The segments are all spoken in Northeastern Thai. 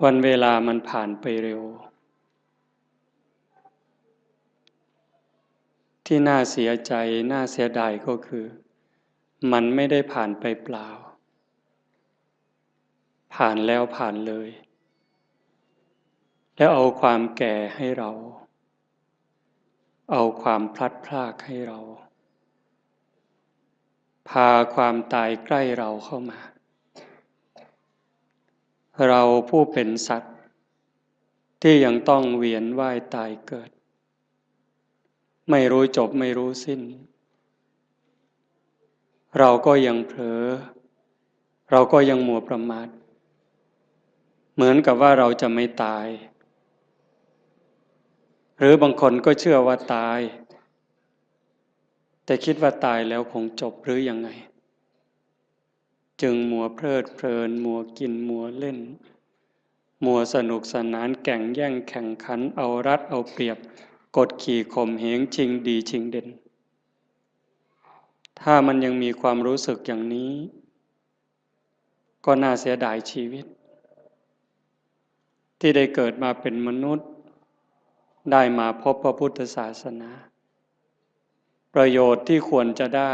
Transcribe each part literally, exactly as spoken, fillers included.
วันเวลามันผ่านไปเร็ว ที่น่าเสียใจ น่าเสียดายก็คือ มันไม่ได้ผ่านไปเปล่า ผ่านแล้วผ่านเลย แล้วเอาความแก่ให้เรา เอาความพลัดพรากให้เรา พาความตายใกล้เราเข้ามา เราผู้เป็นสัตว์ ที่ยังต้องเวียนว่ายตายเกิด ไม่รู้จบไม่รู้สิ้น เราก็ยังเผลอ เราก็ยังมัวประมาท เหมือนกับว่าเราจะไม่ตาย หรือบางคนก็เชื่อว่าตาย แต่คิดว่าตายแล้วคงจบหรือยังไง จึงมัวเพลิดเพลิน มัวกิน มัวเล่น มัวสนุกสนาน แก่งแย่งแข่งขัน เอารัดเอาเปรียบ กดขี่ข่มเหง ชิงดีชิงเด่น ถ้ามันยังมีความรู้สึกอย่างนี้ ก็น่าเสียดายชีวิต ที่ได้เกิดมาเป็นมนุษย์ ได้มาพบพระพุทธศาสนา ประโยชน์ที่ควรจะได้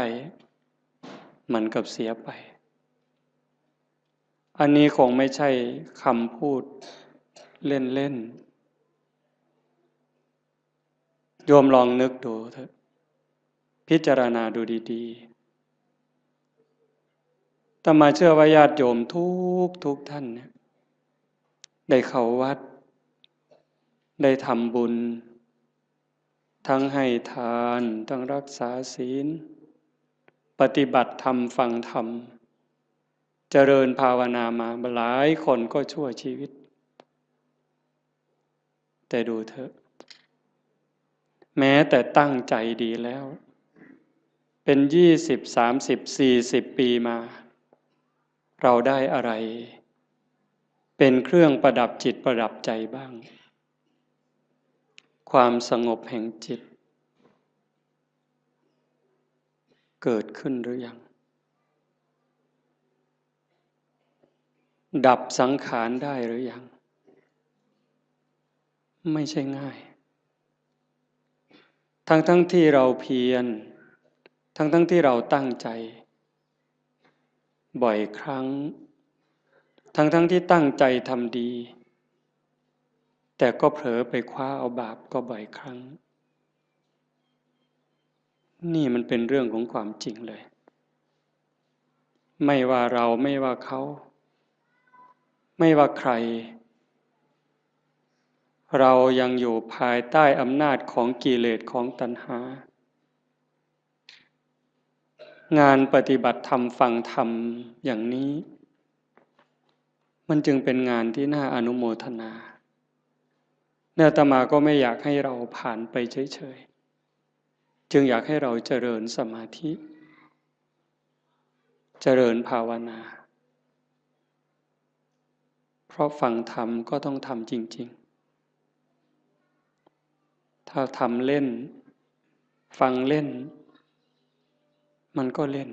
มันกลับเสียไป อันนี้คงไม่ใช่คำพูดเล่นๆ โยมลองนึกดูเถอะ พิจารณาดูดีๆ อาตมาเชื่อว่าญาติโยมทุกทุกท่านเนี่ย ได้เข้าวัด ได้ทำบุญ ทั้งให้ทาน ทั้งรักษาศีล ปฏิบัติธรรม ฟังธรรม เจริญภาวนามาหลายคนก็ชั่วชีวิต แต่ดูเถอะ แม้แต่ตั้งใจดีแล้ว เป็นยี่สิบ สามสิบ สี่สิบ ปีมา เราได้อะไร เป็นเครื่องประดับจิตประดับใจบ้าง ความสงบแห่งจิต เกิดขึ้นหรือยัง ดับสังขารได้หรือยัง ไม่ใช่ง่าย ทั้งๆ ที่เราเพียร ทั้งๆ ที่เราตั้งใจ บ่อยครั้ง ทั้งๆ ที่ตั้งใจทำดี แต่ก็เผลอไปคว้าเอาบาปก็บ่อยครั้ง นี่มันเป็นเรื่องของความจริงเลย ไม่ว่าเรา ไม่ว่าเขา ไม่ว่าใคร เรายังอยู่ภายใต้อำนาจของกิเลส ของตัณหา งานปฏิบัติธรรม ฟังธรรมอย่างนี้ มันจึงเป็นงานที่น่าอนุโมทนา และอาตมาก็ไม่อยากให้เราผ่านไปเฉยๆ จึงอยากให้เราเจริญสมาธิ เจริญภาวนา เพราะฟังธรรมก็ต้องทำจริงๆ ถ้าทำเล่น ฟังเล่น มันก็เล่น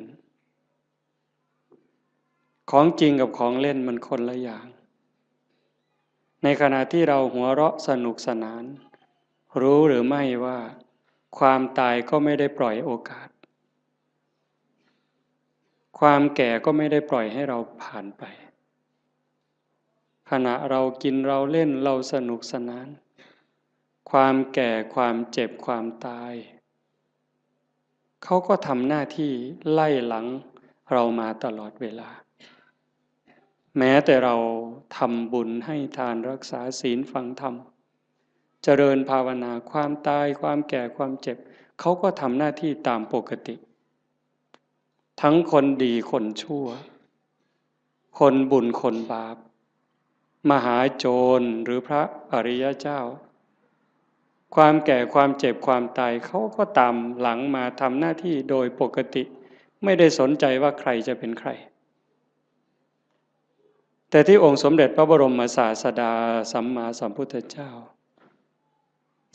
ของจริงกับของเล่นมันคนละอย่าง ในขณะที่เราหัวเราะสนุกสนาน รู้หรือไม่ว่าความตายก็ไม่ได้ปล่อยโอกาส ความแก่ก็ไม่ได้ปล่อยให้เราผ่านไป ขณะเรากินเราเล่นเราสนุกสนาน ความแก่ ความเจ็บ ความตาย เขาก็ทำหน้าที่ไล่หลังเรามาตลอดเวลา แม้แต่เราทำบุญให้ทาน รักษาศีล ฟังธรรม เจริญภาวนา ความตาย ความแก่ ความเจ็บ เขาก็ทำหน้าที่ตามปกติ ทั้งคนดีคนชั่ว คนบุญคนบาป มหาโจรหรือพระอริยเจ้า ความแก่ ความเจ็บ ความตาย เขาก็ตามหลังมาทำหน้าที่โดยปกติ ไม่ได้สนใจว่าใครจะเป็นใคร แต่ที่องค์สมเด็จพระบรมศาสดาสัมมาสัมพุทธเจ้า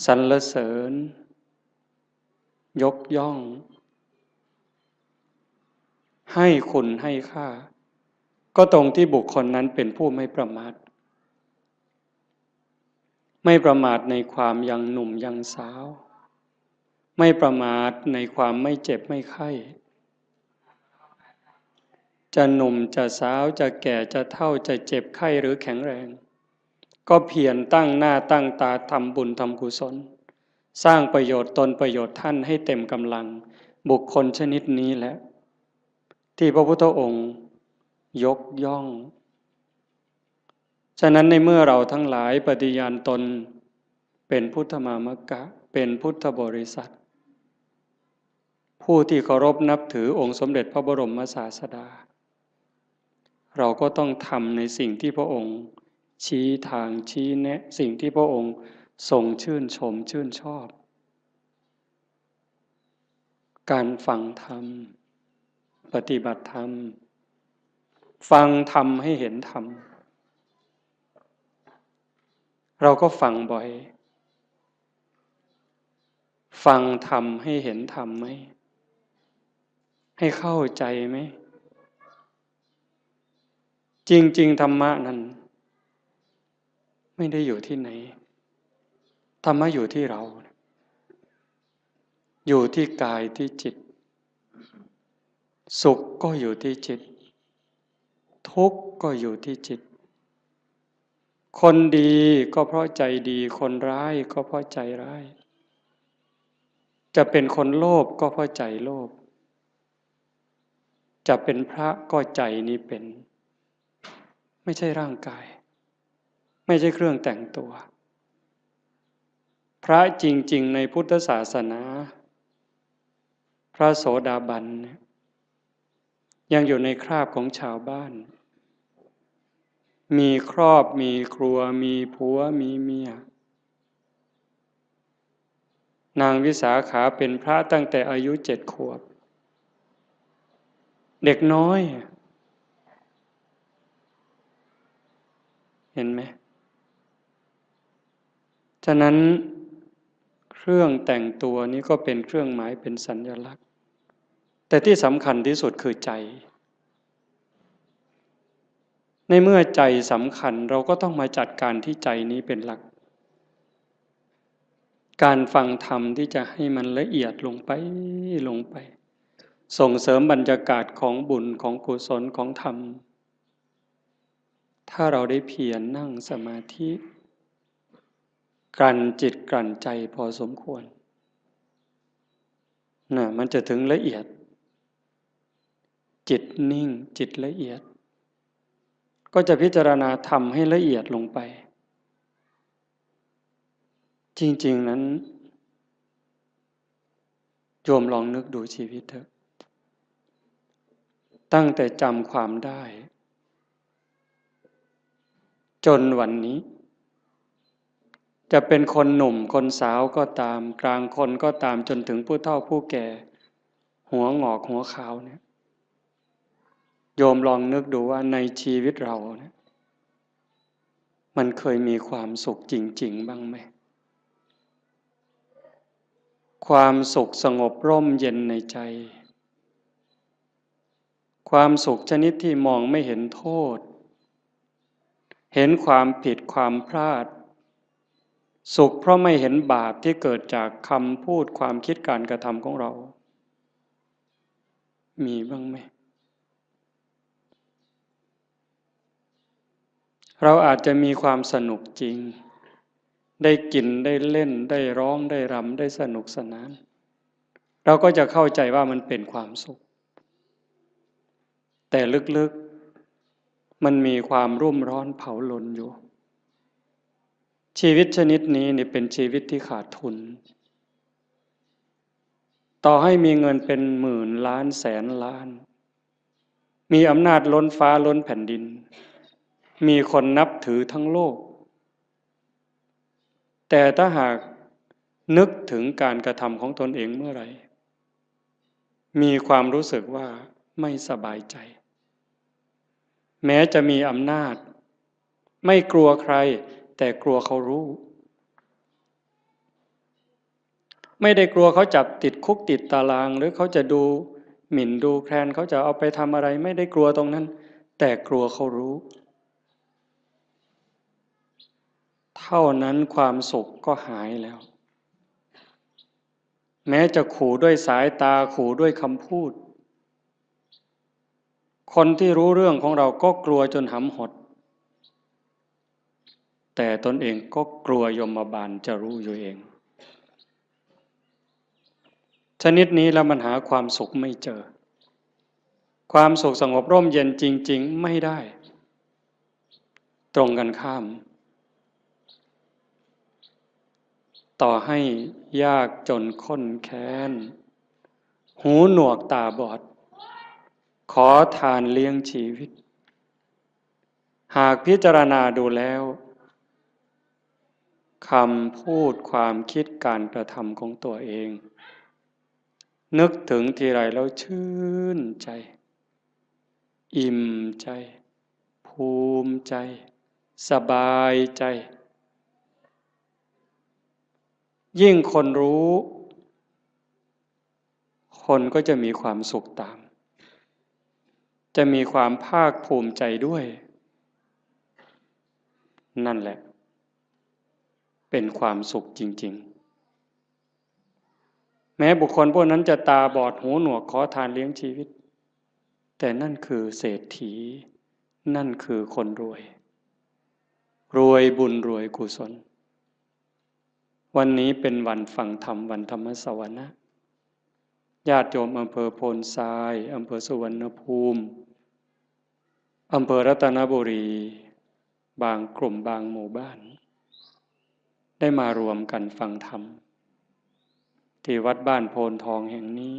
สรรเสริญ ยกย่อง ให้คุณให้ค่า ก็ตรงที่บุคคลนั้นเป็นผู้ไม่ประมาท ไม่ประมาทในความยังหนุ่มยังสาว ไม่ประมาทในความไม่เจ็บไม่ไข้ จะหนุ่มจะสาว จะแก่จะเฒ่า จะเจ็บไข้หรือแข็งแรง ก็เพียรตั้งหน้าตั้งตาทำบุญทำกุศล สร้างประโยชน์ตนประโยชน์ท่านให้เต็มกำลัง บุคคลชนิดนี้แหละ ที่พระพุทธองค์ยกย่อง ฉะนั้นในเมื่อเราทั้งหลายปฏิญาณตนเป็นพุทธมามกะ เป็นพุทธบริษัท ผู้ที่เคารพนับถือองค์สมเด็จพระบรมศาสดา เราก็ต้องทำในสิ่งที่พระองค์ชี้ทางชี้แนะ สิ่งที่พระองค์ทรงชื่นชมชื่นชอบ การฟังธรรม ปฏิบัติธรรม ฟังธรรมให้เห็นธรรม เราก็ฟังบ่อย ฟังธรรมให้เห็นธรรมไหม ให้เข้าใจไหม จริงๆ ธรรมะนั้น ไม่ได้อยู่ที่ไหน ธรรมะอยู่ที่เรา อยู่ที่กายที่จิต สุขก็อยู่ที่จิต ทุกข์ก็อยู่ที่จิต คนดีก็เพราะใจดี คนร้ายก็เพราะใจร้าย จะเป็นคนโลภก็เพราะใจโลภ จะเป็นพระก็ใจนี้เป็น ไม่ใช่ร่างกาย ไม่ใช่เครื่องแต่งตัว พระจริงๆ ในพุทธศาสนา พระโสดาบันเนี่ย ยังอยู่ในคราบของชาวบ้าน มีครอบ มีครัว มีผัว มีเมีย นางวิสาขาเป็นพระตั้งแต่อายุเจ็ดขวบ เด็กน้อย เห็นไหม ฉะนั้นเครื่องแต่งตัวนี้ก็เป็นเครื่องหมายเป็นสัญลักษณ์ แต่ที่สำคัญที่สุดคือใจ ในเมื่อใจสำคัญ เราก็ต้องมาจัดการที่ใจนี้เป็นหลัก การฟังธรรมที่จะให้มันละเอียดลงไป ลงไป ส่งเสริมบรรยากาศของบุญของกุศลของธรรม ถ้าเราได้เพียรนั่งสมาธิ กลั่นจิตกลั่นใจพอสมควร น่ะ มันจะถึงละเอียด จิตนิ่ง จิตละเอียด ก็จะพิจารณาธรรมให้ละเอียดลงไป จริงๆ นั้น โยมลองนึกดูชีวิตเถอะ ตั้งแต่จำความได้ จนวันนี้ จะเป็นคนหนุ่มคนสาวก็ตาม กลางคนก็ตาม จนถึงผู้เฒ่าผู้แก่ หัวหงอกหัวขาวเนี่ย โยมลองนึกดูว่าในชีวิตเราเนี่ย มันเคยมีความสุขจริงๆ บ้างไหม ความสุขสงบร่มเย็นในใจ ความสุขชนิดที่มองไม่เห็นโทษ เห็นความผิดความพลาด สุขเพราะไม่เห็นบาปที่เกิดจากคำพูดความคิดการกระทำของเรา มีบ้างไหม เราอาจจะมีความสนุกจริง ได้กิน ได้เล่น ได้ร้อง ได้รำ ได้สนุกสนาน เราก็จะเข้าใจว่ามันเป็นความสุข แต่ลึกๆ มันมีความรุ่มร้อนเผาลนอยู่ ชีวิตชนิดนี้เนี่ยเป็นชีวิตที่ขาดทุน ต่อให้มีเงินเป็นหมื่นล้านแสนล้าน มีอำนาจล้นฟ้าล้นแผ่นดิน มีคนนับถือทั้งโลก แต่ถ้าหากนึกถึงการกระทำของตนเองเมื่อไหร่ มีความรู้สึกว่าไม่สบายใจ แม้จะมีอำนาจ ไม่กลัวใคร แต่กลัวเขารู้ ไม่ได้กลัวเขาจับติดคุกติดตาราง หรือเขาจะดูหมิ่นดูแคลน เขาจะเอาไปทำอะไร ไม่ได้กลัวตรงนั้น แต่กลัวเขารู้ เท่านั้นความสุขก็หายแล้ว แม้จะขู่ด้วยสายตา ขู่ด้วยคำพูด คนที่รู้เรื่องของเราก็กลัวจนหำหด แต่ตนเองก็กลัวยมบาลจะรู้อยู่เอง ชนิดนี้แล้วมันหาความสุขไม่เจอ ความสุขสงบร่มเย็นจริงๆ ไม่ได้ ตรงกันข้าม ต่อให้ยากจนข้นแค้น หูหนวกตาบอด ขอทานเลี้ยงชีวิต หากพิจารณาดูแล้ว คำพูด ความคิด การกระทำของตัวเอง นึกถึงทีไรแล้วชื่นใจ อิ่มใจ ภูมิใจ สบายใจ ยิ่งคนรู้ คนก็จะมีความสุขตาม จะมีความภาคภูมิใจด้วย นั่นแหละ เป็นความสุขจริงๆ แม้บุคคลพวกนั้นจะตาบอดหูหนวกขอทานเลี้ยงชีวิต แต่นั่นคือเศรษฐี นั่นคือคนรวย รวยบุญรวยกุศล วันนี้เป็นวันฟังธรรม วันธรรมสวนะ ญาติโยมอำเภอโพนทราย อำเภอสุวรรณภูมิ อำเภอรัตนบุรี บางกลุ่มบางหมู่บ้าน ได้มารวมกันฟังธรรม ที่วัดบ้านโพนทองแห่งนี้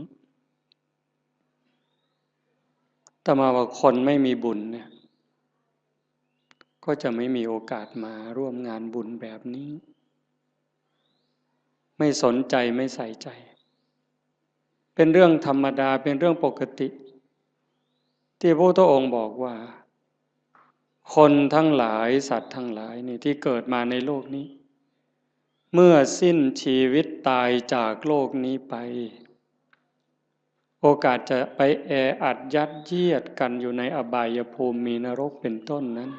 อาตมาว่าคนไม่มีบุญเนี่ย ก็จะไม่มีโอกาสมาร่วมงานบุญแบบนี้ ไม่สนใจ ไม่ใส่ใจ เป็นเรื่องธรรมดา เป็นเรื่องปกติ ที่พระพุทธองค์บอกว่า คนทั้งหลาย สัตว์ทั้งหลายนี่ที่เกิดมาในโลกนี้ เมื่อสิ้นชีวิตตายจากโลกนี้ไป โอกาสจะไปแออัดยัดเยียดกันอยู่ในอบายภูมิ มีนรกเป็นต้นนั้น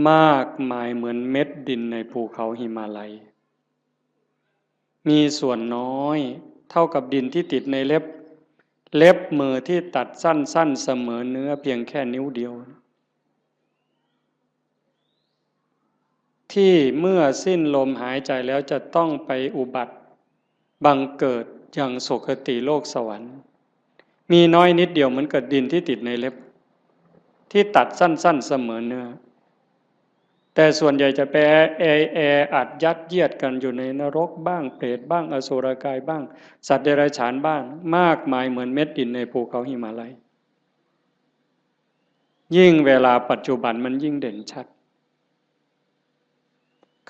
มากมายเหมือนเม็ดดินในภูเขาหิมาลัย มีส่วนน้อยเท่ากับดินที่ติดในเล็บ เล็บมือที่ตัดสั้นๆ เสมอเนื้อเพียงแค่นิ้วเดียว ที่เมื่อสิ้นลมหายใจแล้วจะต้องไปอุบัติบังเกิดยังสุคติโลกสวรรค์ มีน้อยนิดเดียวเหมือนกับดินที่ติดในเล็บ ที่ตัดสั้นๆ เสมอเนื้อ แต่ส่วนใหญ่จะไปแอ แออัดยัดเยียดกันอยู่ในนรกบ้าง เปรตบ้าง อสุรกายบ้าง สัตว์เดรัจฉานบ้าง มากมายเหมือนเม็ดดินในภูเขาหิมาลัย ยิ่งเวลาปัจจุบันมันยิ่งเด่นชัด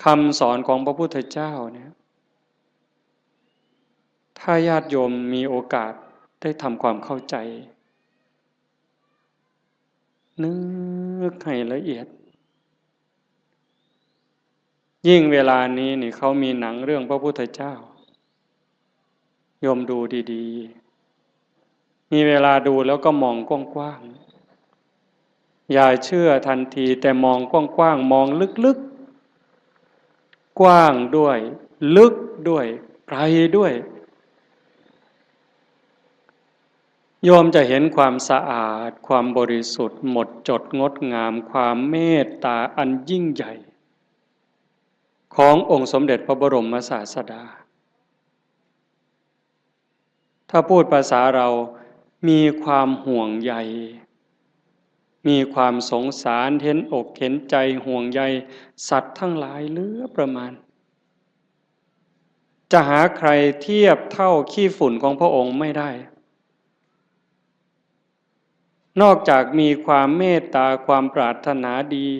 คำสอนของพระพุทธเจ้าเนี่ย ถ้าญาติโยมมีโอกาสได้ทำความเข้าใจ นึกให้ละเอียด ยิ่งเวลานี้นี่เขามีหนังเรื่องพระพุทธเจ้า โยมดูดีๆ มีเวลาดูแล้วก็มองกว้างๆ อย่าเชื่อทันที แต่มองกว้างๆ มองลึกๆ กว้างด้วย ลึกด้วย ไกลด้วย โยมจะเห็นความสะอาด ความบริสุทธิ์ หมดจดงดงาม ความเมตตาอันยิ่งใหญ่ ขององค์สมเด็จพระบรมศาสดา ถ้าพูดภาษาเรา มีความห่วงใย มีความสงสาร เห็นอกเห็นใจ ห่วงใยสัตว์ทั้งหลายเหลือประมาณ จะหาใครเทียบเท่าขี้ฝุ่นของพระองค์ไม่ได้ นอกจากมีความเมตตา ความปรารถนาดี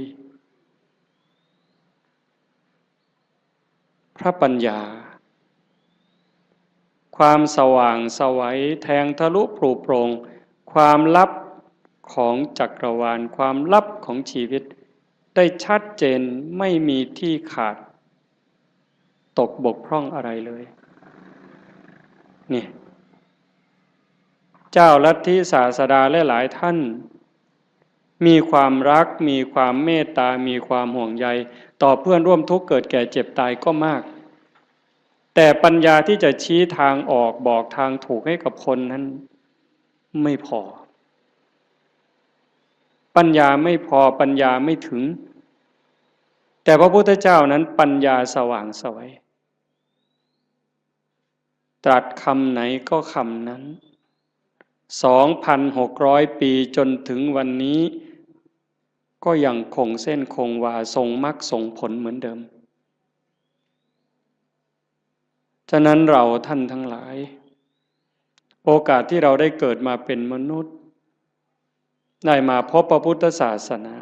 พระปัญญา ความสว่างไสว แทงทะลุปลุโปร่ง ความลับของจักรวาล ความลับของชีวิต ได้ชัดเจน ไม่มีที่ขาด ตกบกพร่องอะไรเลย นี่ เจ้าลัทธิศาสดาหลายๆ ท่าน มีความรัก มีความเมตตา มีความห่วงใย ต่อเพื่อนร่วมทุกข์เกิดแก่เจ็บตายก็มาก แต่ปัญญาที่จะชี้ทางออกบอกทางถูกให้กับคนนั้นไม่พอ ปัญญาไม่พอ ปัญญาไม่ถึง แต่พระพุทธเจ้านั้นปัญญาสว่างไสว ตรัสคำไหนก็คำนั้น สองพันหกร้อย ปีจนถึงวันนี้ ก็ยังคงเส้นคงวาทรงมรรคทรงผลเหมือนเดิม ฉะนั้นเราท่านทั้งหลาย โอกาสที่เราได้เกิดมาเป็นมนุษย์ ได้มาพบพระพุทธศาสนา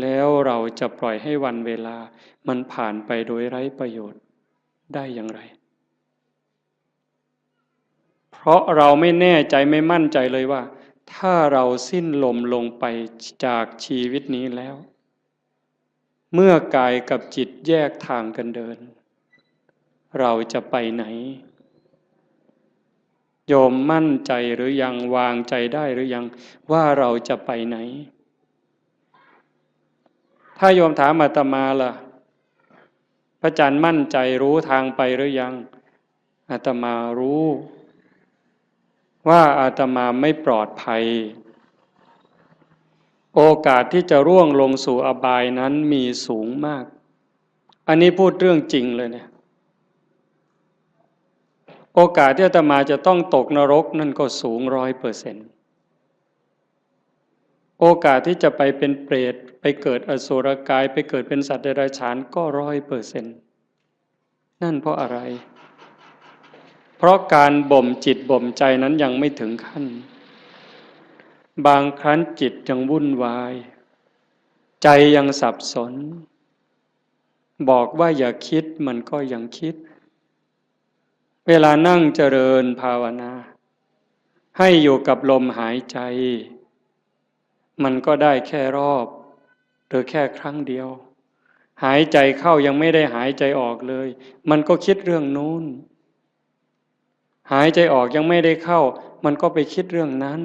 แล้วเราจะปล่อยให้วันเวลามันผ่านไปโดยไร้ประโยชน์ได้อย่างไร เพราะเราไม่แน่ใจไม่มั่นใจเลยว่า ถ้าเราสิ้นลมลงไปจากชีวิตนี้แล้ว เมื่อกายกับจิตแยกทางกันเดิน เราจะไปไหน โยมมั่นใจหรือยัง วางใจได้หรือยัง ว่าเราจะไปไหน ถ้าโยมถามอาตมาล่ะ พระอาจารย์มั่นใจรู้ทางไปหรือยัง อาตมารู้ ว่าอาตมาไม่ปลอดภัย โอกาสที่จะร่วงลงสู่อบายนั้นมีสูงมาก อันนี้พูดเรื่องจริงเลยเนี่ย โอกาสที่อาตมาจะต้องตกนรกนั่นก็สูงร้อยเปอร์เซ็นต์ โอกาสที่จะไปเป็นเปรต ไปเกิดอสุรกาย ไปเกิดเป็นสัตว์เดรัจฉานก็ร้อยเปอร์เซ็นต์ นั่นเพราะอะไร เพราะการบ่มจิตบ่มใจนั้นยังไม่ถึงขั้น บางครั้งจิตยังวุ่นวาย ใจยังสับสน บอกว่าอย่าคิดมันก็ยังคิด เวลานั่งเจริญภาวนา ให้อยู่กับลมหายใจ มันก็ได้แค่รอบ หรือแค่ครั้งเดียว หายใจเข้ายังไม่ได้หายใจออกเลย มันก็คิดเรื่องนู้น หายใจออกยังไม่ได้เข้า มันก็ไปคิดเรื่องนั้น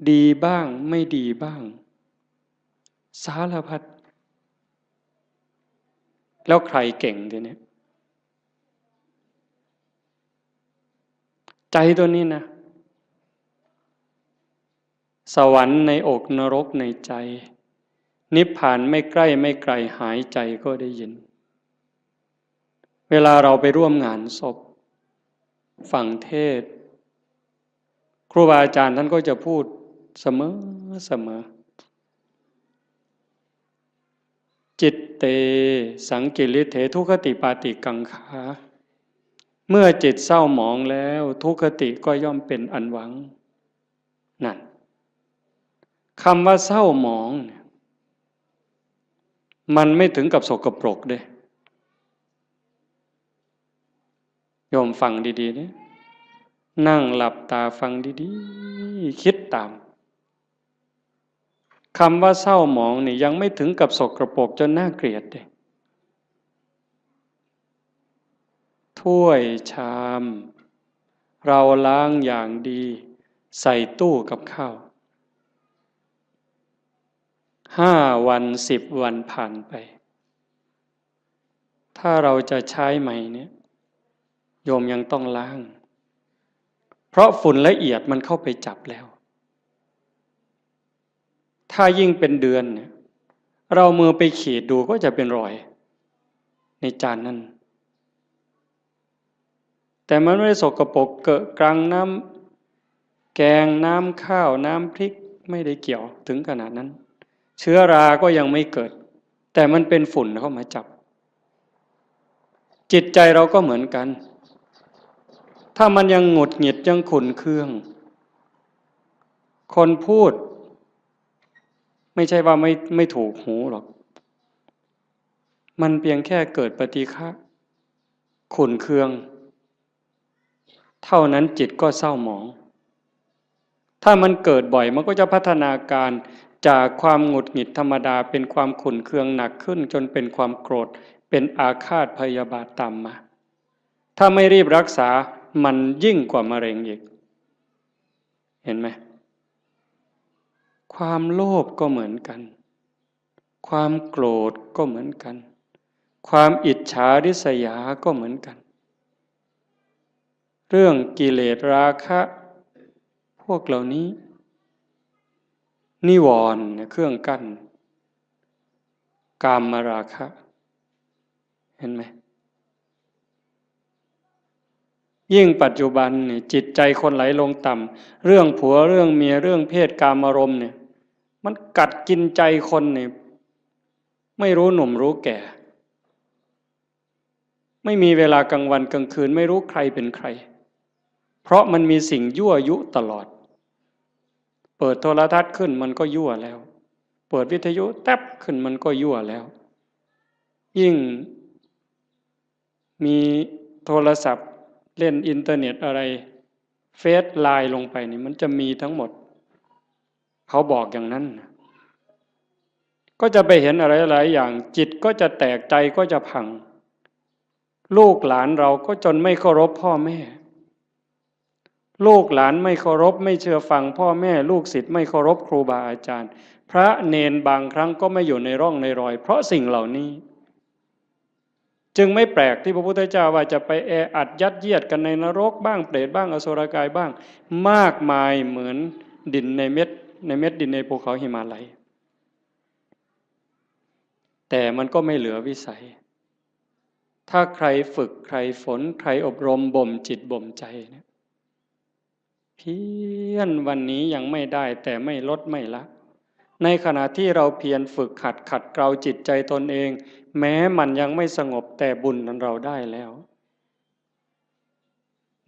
ดีบ้างไม่ดีบ้าง สารพัด แล้วใครเก่งทีเนี้ย ใจตัวนี้นะ สวรรค์ในอกนรกในใจ นิพพานไม่ใกล้ไม่ไกลหายใจก็ได้ยิน เวลาเราไปร่วมงานศพ ฟังเทศน์ ครูบาอาจารย์ท่านก็จะพูดเสมอเสมอ จิตเต สังกิริเถ ทุคติปาติกังขา เมื่อจิตเศร้าหมองแล้ว ทุคติก็ย่อมเป็นอันหวัง นั่น คำว่าเศร้าหมองเนี่ย มันไม่ถึงกับสกปรกเด้ โยมฟังดีๆเนี่ย นั่งหลับตาฟังดีๆ คิดตาม คำว่าเศร้าหมองนี่ยังไม่ถึงกับสกปรกจนน่าเกลียดเด้ ถ้วยชาม เราล้างอย่างดี ใส่ตู้กับข้าว ห้าวัน สิบวันผ่านไป ถ้าเราจะใช้ใหม่เนี่ย โยมยังต้องล้าง เพราะฝุ่นละเอียดมันเข้าไปจับแล้ว ถ้ายิ่งเป็นเดือนเนี่ย เรามือไปขีดดูก็จะเป็นรอย ในจานนั้น แต่มันไม่ได้สกปรกเกอะกรังน้ำแกง น้ำข้าว น้ำพริก ไม่ได้เกี่ยวถึงขนาดนั้น เชื้อราก็ยังไม่เกิด แต่มันเป็นฝุ่นเข้ามาจับ จิตใจเราก็เหมือนกัน ถ้ามันยังหงุดหงิดยังขุ่นเคือง คนพูด ไม่ใช่ว่าไม่ไม่ถูกหูหรอก มันเพียงแค่เกิดปฏิฆะ ขุ่นเคือง เท่านั้นจิตก็เศร้าหมอง ถ้ามันเกิดบ่อยมันก็จะพัฒนาการจากความหงุดหงิดธรรมดาเป็นความขุ่นเคืองหนักขึ้นจนเป็นความโกรธ เป็นอาฆาตพยาบาทตามมา ถ้าไม่รีบรักษามันยิ่งกว่ามะเร็งอีก เห็นไหม ความโลภก็เหมือนกัน ความโกรธก็เหมือนกัน ความอิจฉาริษยาก็เหมือนกัน เรื่องกิเลสราคะ พวกเหล่านี้ นิวรณ์เนี่ยเครื่องกั้น กามราคะ เห็นไหม ยิ่งปัจจุบันเนี่ยจิตใจคนไหลลงต่ำ เรื่องผัวเรื่องเมียเรื่องเพศกามารมณ์เนี่ย มันกัดกินใจคนเนี่ย ไม่รู้หนุ่มรู้แก่ ไม่มีเวลากลางวันกลางคืน ไม่รู้ใครเป็นใคร เพราะมันมีสิ่งยั่วยุตลอด เปิดโทรทัศน์ขึ้นมันก็ยั่วแล้ว เปิดวิทยุแต๊บขึ้นมันก็ยั่วแล้ว ยิ่งมีโทรศัพท์เล่นอินเทอร์เน็ตอะไร เฟซไลน์ลงไปนี่มันจะมีทั้งหมด เขาบอกอย่างนั้นนะ ก็จะไปเห็นอะไรหลายอย่าง จิตก็จะแตก ใจก็จะพัง ลูกหลานเราก็จนไม่เคารพพ่อแม่ ลูกหลานไม่เคารพไม่เชื่อฟังพ่อแม่ ลูกศิษย์ไม่เคารพครูบาอาจารย์ พระเณรบางครั้งก็ไม่อยู่ในร่องในรอย เพราะสิ่งเหล่านี้ จึงไม่แปลกที่พระพุทธเจ้าว่าจะไปแออัดยัดเยียดกันในนรกบ้าง เปรตบ้าง อสุรกายบ้าง มากมายเหมือนดินในเม็ด ในเม็ดดินในภูเขาหิมาลัย แต่มันก็ไม่เหลือวิสัย ถ้าใครฝึก ใครฝน ใครอบรมบ่มจิตบ่มใจเนี่ย เพียรวันนี้ยังไม่ได้ แต่ไม่ลดไม่ละ ในขณะที่เราเพียรฝึกหัดขัดเกลาจิตใจตนเอง แม้มันยังไม่สงบ แต่บุญนั้นเราได้แล้ว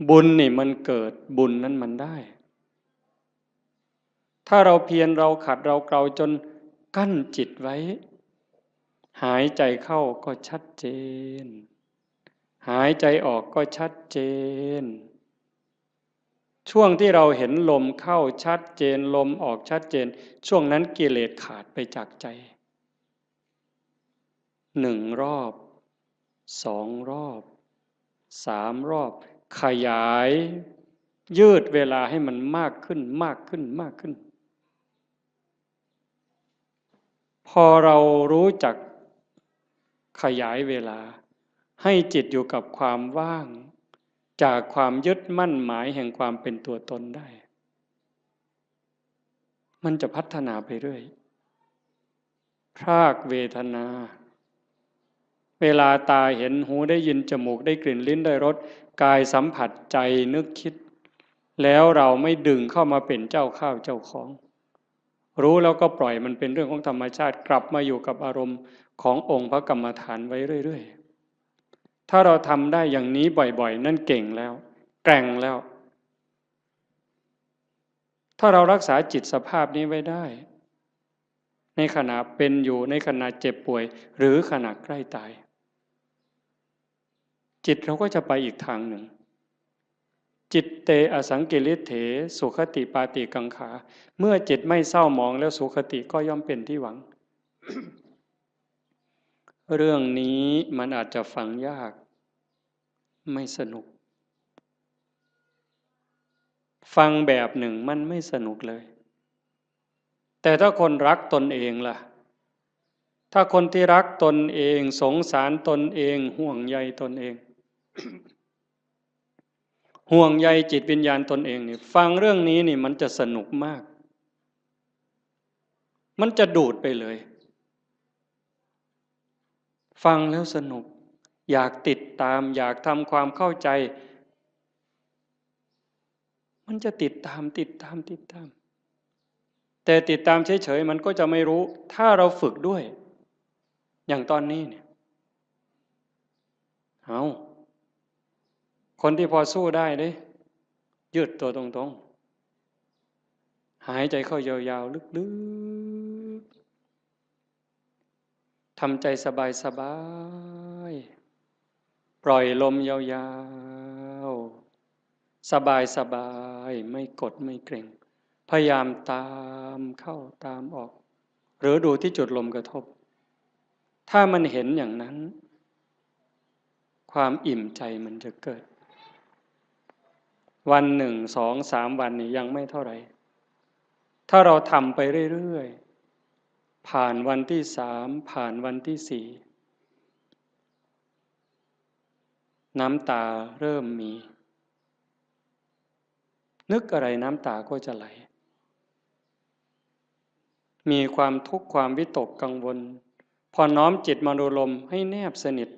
บุญนี่มันเกิด บุญนั้นมันได้ ถ้าเราเพียรเราขัดเราเกลาจนกั้นจิตไว้ หายใจเข้าก็ชัดเจน หายใจออกก็ชัดเจน ช่วงที่เราเห็นลมเข้าชัดเจน ลมออกชัดเจน ช่วงนั้นกิเลสขาดไปจากใจ หนึ่งรอบ สองรอบ สามรอบ ขยาย ยืดเวลาให้มันมากขึ้น มากขึ้น มากขึ้น พอเรารู้จักขยายเวลา ให้จิตอยู่กับความว่าง จากความยึดมั่นหมายแห่งความเป็นตัวตนได้ มันจะพัฒนาไปเรื่อย พรากเวทนา เวลาตาเห็น หูได้ยิน จมูกได้กลิ่น ลิ้นได้รส กายสัมผัส ใจนึกคิด แล้วเราไม่ดึงเข้ามาเป็นเจ้าข้าวเจ้าของ รู้แล้วก็ปล่อยมันเป็นเรื่องของธรรมชาติ กลับมาอยู่กับอารมณ์ขององค์พระกรรมฐานไว้เรื่อยๆ ถ้าเราทำได้อย่างนี้บ่อยๆ นั่นเก่งแล้ว แกร่งแล้ว ถ้าเรารักษาจิตสภาพนี้ไว้ได้ ในขณะเป็นอยู่ ในขณะเจ็บป่วย หรือขณะใกล้ตาย จิตเราก็จะไปอีกทางหนึ่ง จิตเตอสังกิริเถ สุขติปาติกังขา เมื่อจิตไม่เศร้าหมองแล้ว สุขติก็ย่อมเป็นที่หวัง เรื่องนี้มันอาจจะฟังยาก ไม่สนุก ฟังแบบหนึ่งมันไม่สนุกเลย แต่ถ้าคนรักตนเองล่ะ ถ้าคนที่รักตนเอง สงสารตนเอง ห่วงใยตนเอง ห่วงใยจิตวิญญาณตนเองนี่ ฟังเรื่องนี้นี่มันจะสนุกมาก มันจะดูดไปเลย ฟังแล้วสนุก อยากติดตาม อยากทำความเข้าใจ มันจะติดตาม ติดตาม ติดตาม แต่ติดตามเฉยๆ มันก็จะไม่รู้ ถ้าเราฝึกด้วย อย่างตอนนี้เนี่ย เอา คนที่พอสู้ได้เด้ ยืดตัวตรงๆ หายใจเข้ายาวๆ ลึกๆ ทำใจสบายๆ ปล่อยลมยาวๆ สบายๆ ไม่กดไม่เกร็ง พยายามตามเข้าตามออก หรือดูที่จุดลมกระทบ ถ้ามันเห็นอย่างนั้น ความอิ่มใจมันจะเกิด วันหนึ่ง สอง สาม วันนี่ยังไม่เท่าไหร่ ถ้าเราทำไปเรื่อยๆ ผ่านวันที่สาม ผ่านวันที่สี่ น้ำตาเริ่มมี นึกอะไรน้ำตาก็จะไหล มีความทุกข์ความวิตกกังวล พอน้อมจิตมาดูลมให้แนบสนิท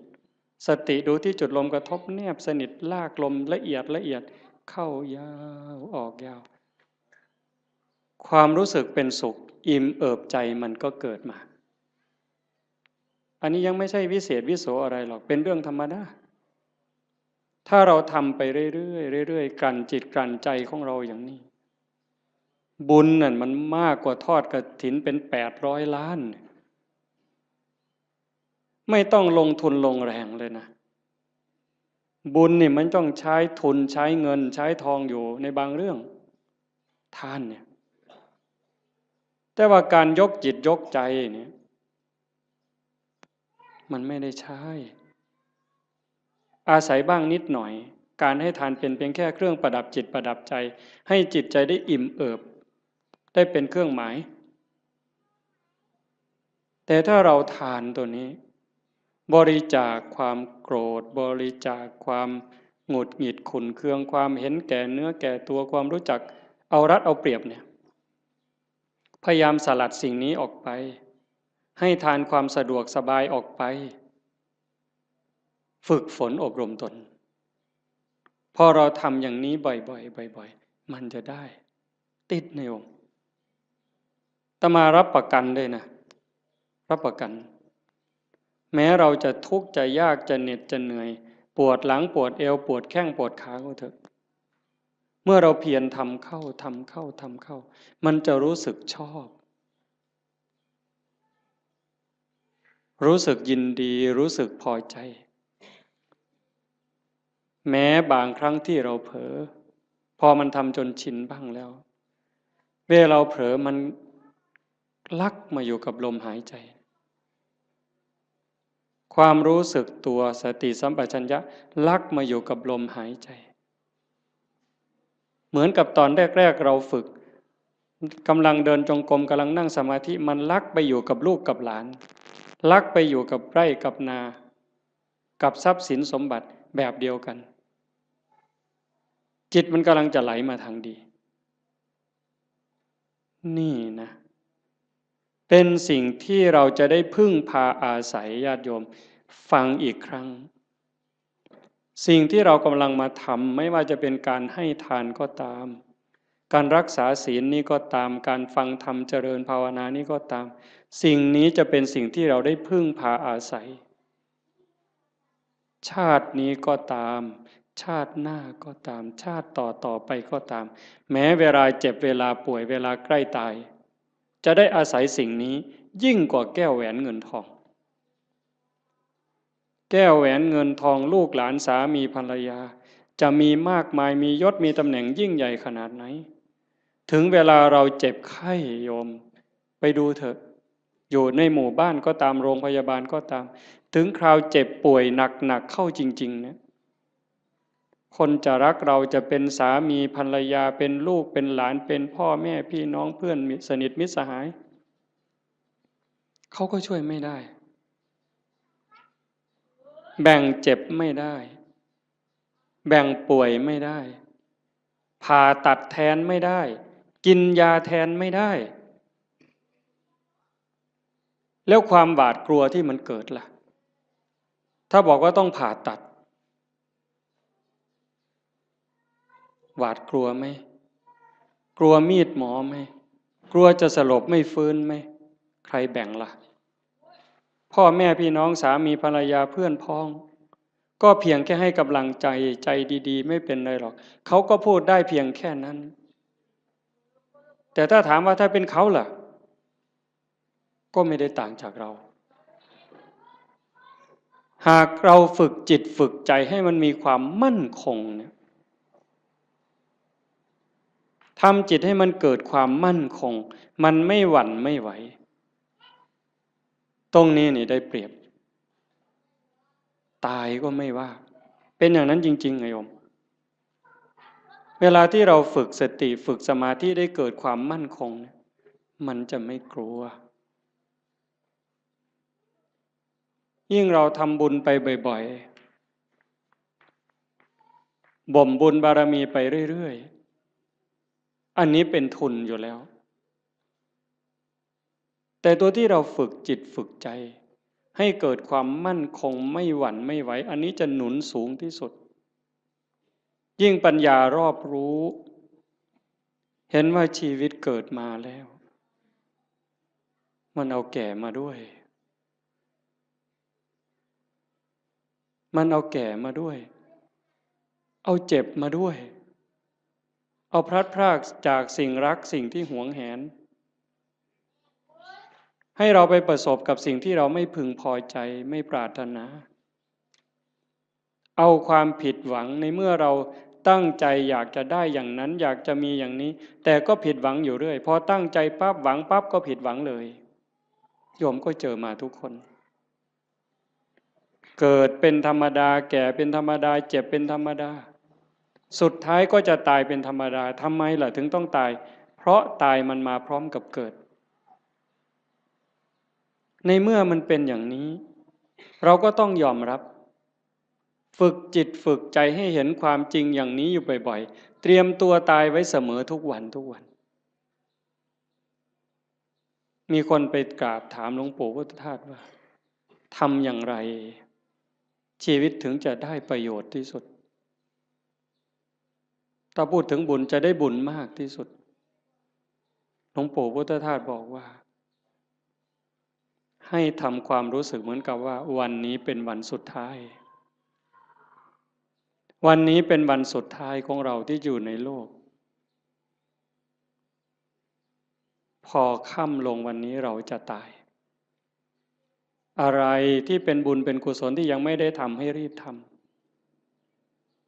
สติดูที่จุดลมกระทบแนบสนิท ลากลมละเอียดละเอียด เข้ายาวออกยาว ความรู้สึกเป็นสุขอิ่มเอิบใจมันก็เกิดมา อันนี้ยังไม่ใช่วิเศษวิโสอะไรหรอก เป็นเรื่องธรรมดา ถ้าเราทำไปเรื่อยๆ เรื่อยๆ กลั่นจิตกลั่นใจของเราอย่างนี้ บุญนั่นมันมากกว่าทอดกฐินเป็นแปดร้อยล้าน ไม่ต้องลงทุนลงแรงเลยนะ บุญนี่มันต้องใช้ทุนใช้เงินใช้ทองอยู่ในบางเรื่อง ทานเนี่ย แต่ว่าการยกจิตยกใจเนี่ย มันไม่ได้ใช้ อาศัยบ้างนิดหน่อย การให้ทานเป็นเพียงแค่เครื่องประดับจิตประดับใจ ให้จิตใจได้อิ่มเอิบ ได้เป็นเครื่องหมาย แต่ถ้าเราทานตัวนี้ บริจาคความโกรธ บริจาคความหงุดหงิดขุ่นเคือง ความเห็นแก่เนื้อแก่ตัว ความรู้จักเอารัดเอาเปรียบเนี่ย พยายามสลัดสิ่งนี้ออกไป ให้ทานความสะดวกสบายออกไป ฝึกฝนอบรมตน พอเราทำอย่างนี้บ่อยๆ บ่อยๆ มันจะได้ ติดในองค์ อาตมารับประกันเลยนะ รับประกัน แม้เราจะทุกข์จะยากจะเหน็ดจะเหนื่อย ปวดหลังปวดเอวปวดแข้งปวดขาก็เถอะ เมื่อเราเพียรทำเข้าทำเข้าทำเข้า มันจะรู้สึกชอบ รู้สึกยินดี รู้สึกพอใจ แม้บางครั้งที่เราเผลอ พอมันทำจนชินบ้างแล้ว เวลาเราเผลอมันลักมาอยู่กับลมหายใจ ความรู้สึกตัวสติสัมปชัญญะลักมาอยู่กับลมหายใจ เหมือนกับตอนแรกๆ เราฝึก กำลังเดินจงกรม กำลังนั่งสมาธิ มันลักไปอยู่กับลูกกับหลาน ลักไปอยู่กับไร่กับนา กับทรัพย์สินสมบัติแบบเดียวกัน จิตมันกำลังจะไหลมาทางดี นี่นะ เป็นสิ่งที่เราจะได้พึ่งพาอาศัย ญาติโยม ฟังอีกครั้ง สิ่งที่เรากำลังมาทำ ไม่ว่าจะเป็นการให้ทานก็ตาม การรักษาศีลนี้ก็ตาม การฟังธรรมเจริญภาวนานี้ก็ตาม สิ่งนี้จะเป็นสิ่งที่เราได้พึ่งพาอาศัย ชาตินี้ก็ตาม ชาติหน้าก็ตาม ชาติต่อต่อไปก็ตาม แม้เวลาเจ็บ เวลาป่วย เวลาใกล้ตาย จะได้อาศัยสิ่งนี้ยิ่งกว่าแก้วแหวนเงินทอง แก้วแหวนเงินทอง ลูกหลาน สามีภรรยา จะมีมากมาย มียศมีตำแหน่งยิ่งใหญ่ขนาดไหน ถึงเวลาเราเจ็บไข้ โยม ไปดูเถอะ อยู่ในหมู่บ้านก็ตาม โรงพยาบาลก็ตาม ถึงคราวเจ็บป่วยหนักๆ เข้าจริงๆ เนี่ย คนจะรักเรา จะเป็นสามีภรรยา เป็นลูกเป็นหลาน เป็นพ่อแม่พี่น้อง เพื่อนสนิทมิตรสหาย เขาก็ช่วยไม่ได้ แบ่งเจ็บไม่ได้ แบ่งป่วยไม่ได้ ผ่าตัดแทนไม่ได้ กินยาแทนไม่ได้ แล้วความหวาดกลัวที่มันเกิดล่ะ ถ้าบอกว่าต้องผ่าตัด หวาดกลัวไหม กลัวมีดหมอไหม กลัวจะสลบไม่ฟื้นไหม ใครแบ่งล่ะ พ่อแม่พี่น้อง สามีภรรยา เพื่อนพ้อง ก็เพียงแค่ให้กำลังใจ ใจดีๆ ไม่เป็นไรหรอก เขาก็พูดได้เพียงแค่นั้น แต่ถ้าถามว่าถ้าเป็นเขาล่ะ ก็ไม่ได้ต่างจากเรา หากเราฝึกจิตฝึกใจให้มันมีความมั่นคงเนี่ย ทำจิตให้มันเกิดความมั่นคง มันไม่หวั่นไม่ไหว ตรงนี้นี่ได้เปรียบ ตายก็ไม่ว่า เป็นอย่างนั้นจริงๆ ไงโยม เวลาที่เราฝึกสติฝึกสมาธิได้เกิดความมั่นคงเนี่ย มันจะไม่กลัว ยิ่งเราทำบุญไปบ่อยๆ บ่มบุญบารมีไปเรื่อยๆ อันนี้เป็นทุนอยู่แล้ว แต่ตัวที่เราฝึกจิตฝึกใจ ให้เกิดความมั่นคงไม่หวั่นไม่ไหว อันนี้จะหนุนสูงที่สุด ยิ่งปัญญารอบรู้ เห็นว่าชีวิตเกิดมาแล้ว มันเอาแก่มาด้วย มันเอาแก่มาด้วย เอาเจ็บมาด้วย เอาพลัดพรากจากสิ่งรักสิ่งที่หวงแหน ให้เราไปประสบกับสิ่งที่เราไม่พึงพอใจไม่ปรารถนา เอาความผิดหวังในเมื่อเราตั้งใจอยากจะได้อย่างนั้น อยากจะมีอย่างนี้ แต่ก็ผิดหวังอยู่เรื่อย พอตั้งใจปั๊บหวังปั๊บก็ผิดหวังเลย โยมก็เจอมาทุกคน เกิดเป็นธรรมดา แก่เป็นธรรมดา เจ็บเป็นธรรมดา สุดท้ายก็จะตายเป็นธรรมดา ทำไมล่ะถึงต้องตาย เพราะตายมันมาพร้อมกับเกิด ในเมื่อมันเป็นอย่างนี้ เราก็ต้องยอมรับ ฝึกจิตฝึกใจให้เห็นความจริงอย่างนี้อยู่บ่อยๆ เตรียมตัวตายไว้เสมอทุกวันทุกวัน มีคนไปกราบถามหลวงปู่พุทธทาสว่า ทำอย่างไร ชีวิตถึงจะได้ประโยชน์ที่สุด ถ้าพูดถึงบุญจะได้บุญมากที่สุด หลวงปู่พุทธทาสบอกว่า ให้ทำความรู้สึกเหมือนกับว่าวันนี้เป็นวันสุดท้าย วันนี้เป็นวันสุดท้ายของเราที่อยู่ในโลก พอค่ำลงวันนี้เราจะตาย อะไรที่เป็นบุญเป็นกุศลที่ยังไม่ได้ทำให้รีบท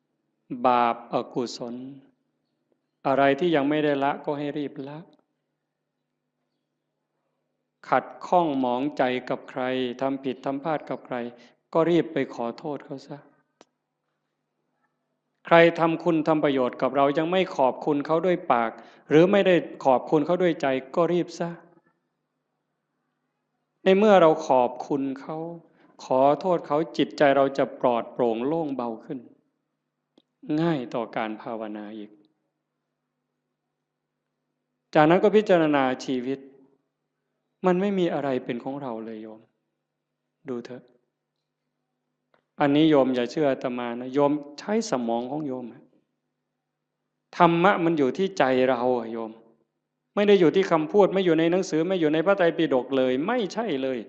ำ บาปอกุศล อะไรที่ยังไม่ได้ละก็ให้รีบละ ขัดข้องหมองใจกับใคร ทำผิดทำพลาดกับใคร ก็รีบไปขอโทษเขาซะ ใครทำคุณทำประโยชน์กับเรายังไม่ขอบคุณเขาด้วยปาก หรือไม่ได้ขอบคุณเขาด้วยใจก็รีบซะ ในเมื่อเราขอบคุณเขา ขอโทษเขา จิตใจเราจะปลอดโปร่งโล่งเบาขึ้น ง่ายต่อการภาวนาอีก จากนั้นก็พิจารณาชีวิต มันไม่มีอะไรเป็นของเราเลยโยม ดูเถอะ อันนี้โยมอย่าเชื่ออาตมานะ โยมใช้สมองของโยมอะ ธรรมะมันอยู่ที่ใจเราอะโยม ไม่ได้อยู่ที่คำพูด ไม่อยู่ในหนังสือ ไม่อยู่ในพระไตรปิฎกเลย ไม่ใช่เลย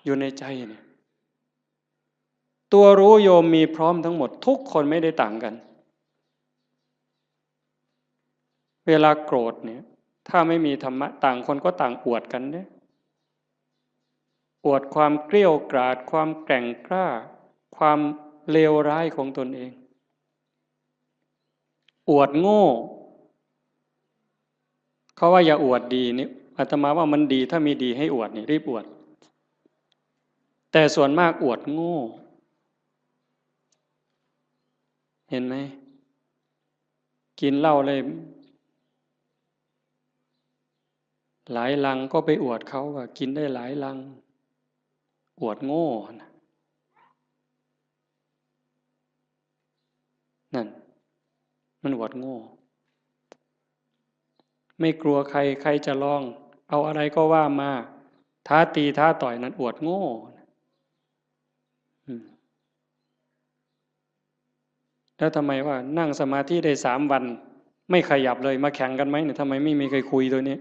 อยู่ในใจเนี่ย ตัวรู้โยมมีพร้อมทั้งหมด ทุกคนไม่ได้ต่างกัน เวลาโกรธเนี่ย ถ้าไม่มีธรรมะ ต่างคนก็ต่างอวดกันเนี่ย อวดความเกรี้ยวกราด ความแกร่งกล้า ความเลวร้ายของตนเอง อวดโง่ เขาว่าอย่าอวดดีนี่ อาตมาว่ามันดี ถ้ามีดีให้อวดนี่ รีบอวด แต่ส่วนมากอวดโง่ เห็นไหม กินเหล้าเลย หลายลังก็ไปอวดเขาว่ากินได้หลายลัง อวดโง่นะ นั่น มันอวดโง่ ไม่กลัวใคร ใครจะลอง เอาอะไรก็ว่ามา ท้าตีท้าต่อย นั่นอวดโง่ อืม แล้วทำไมว่านั่งสมาธิได้สามวัน ไม่ขยับเลย มาแข่งกันไหมเนี่ย ทำไมไม่มีใครคุยตัวนี้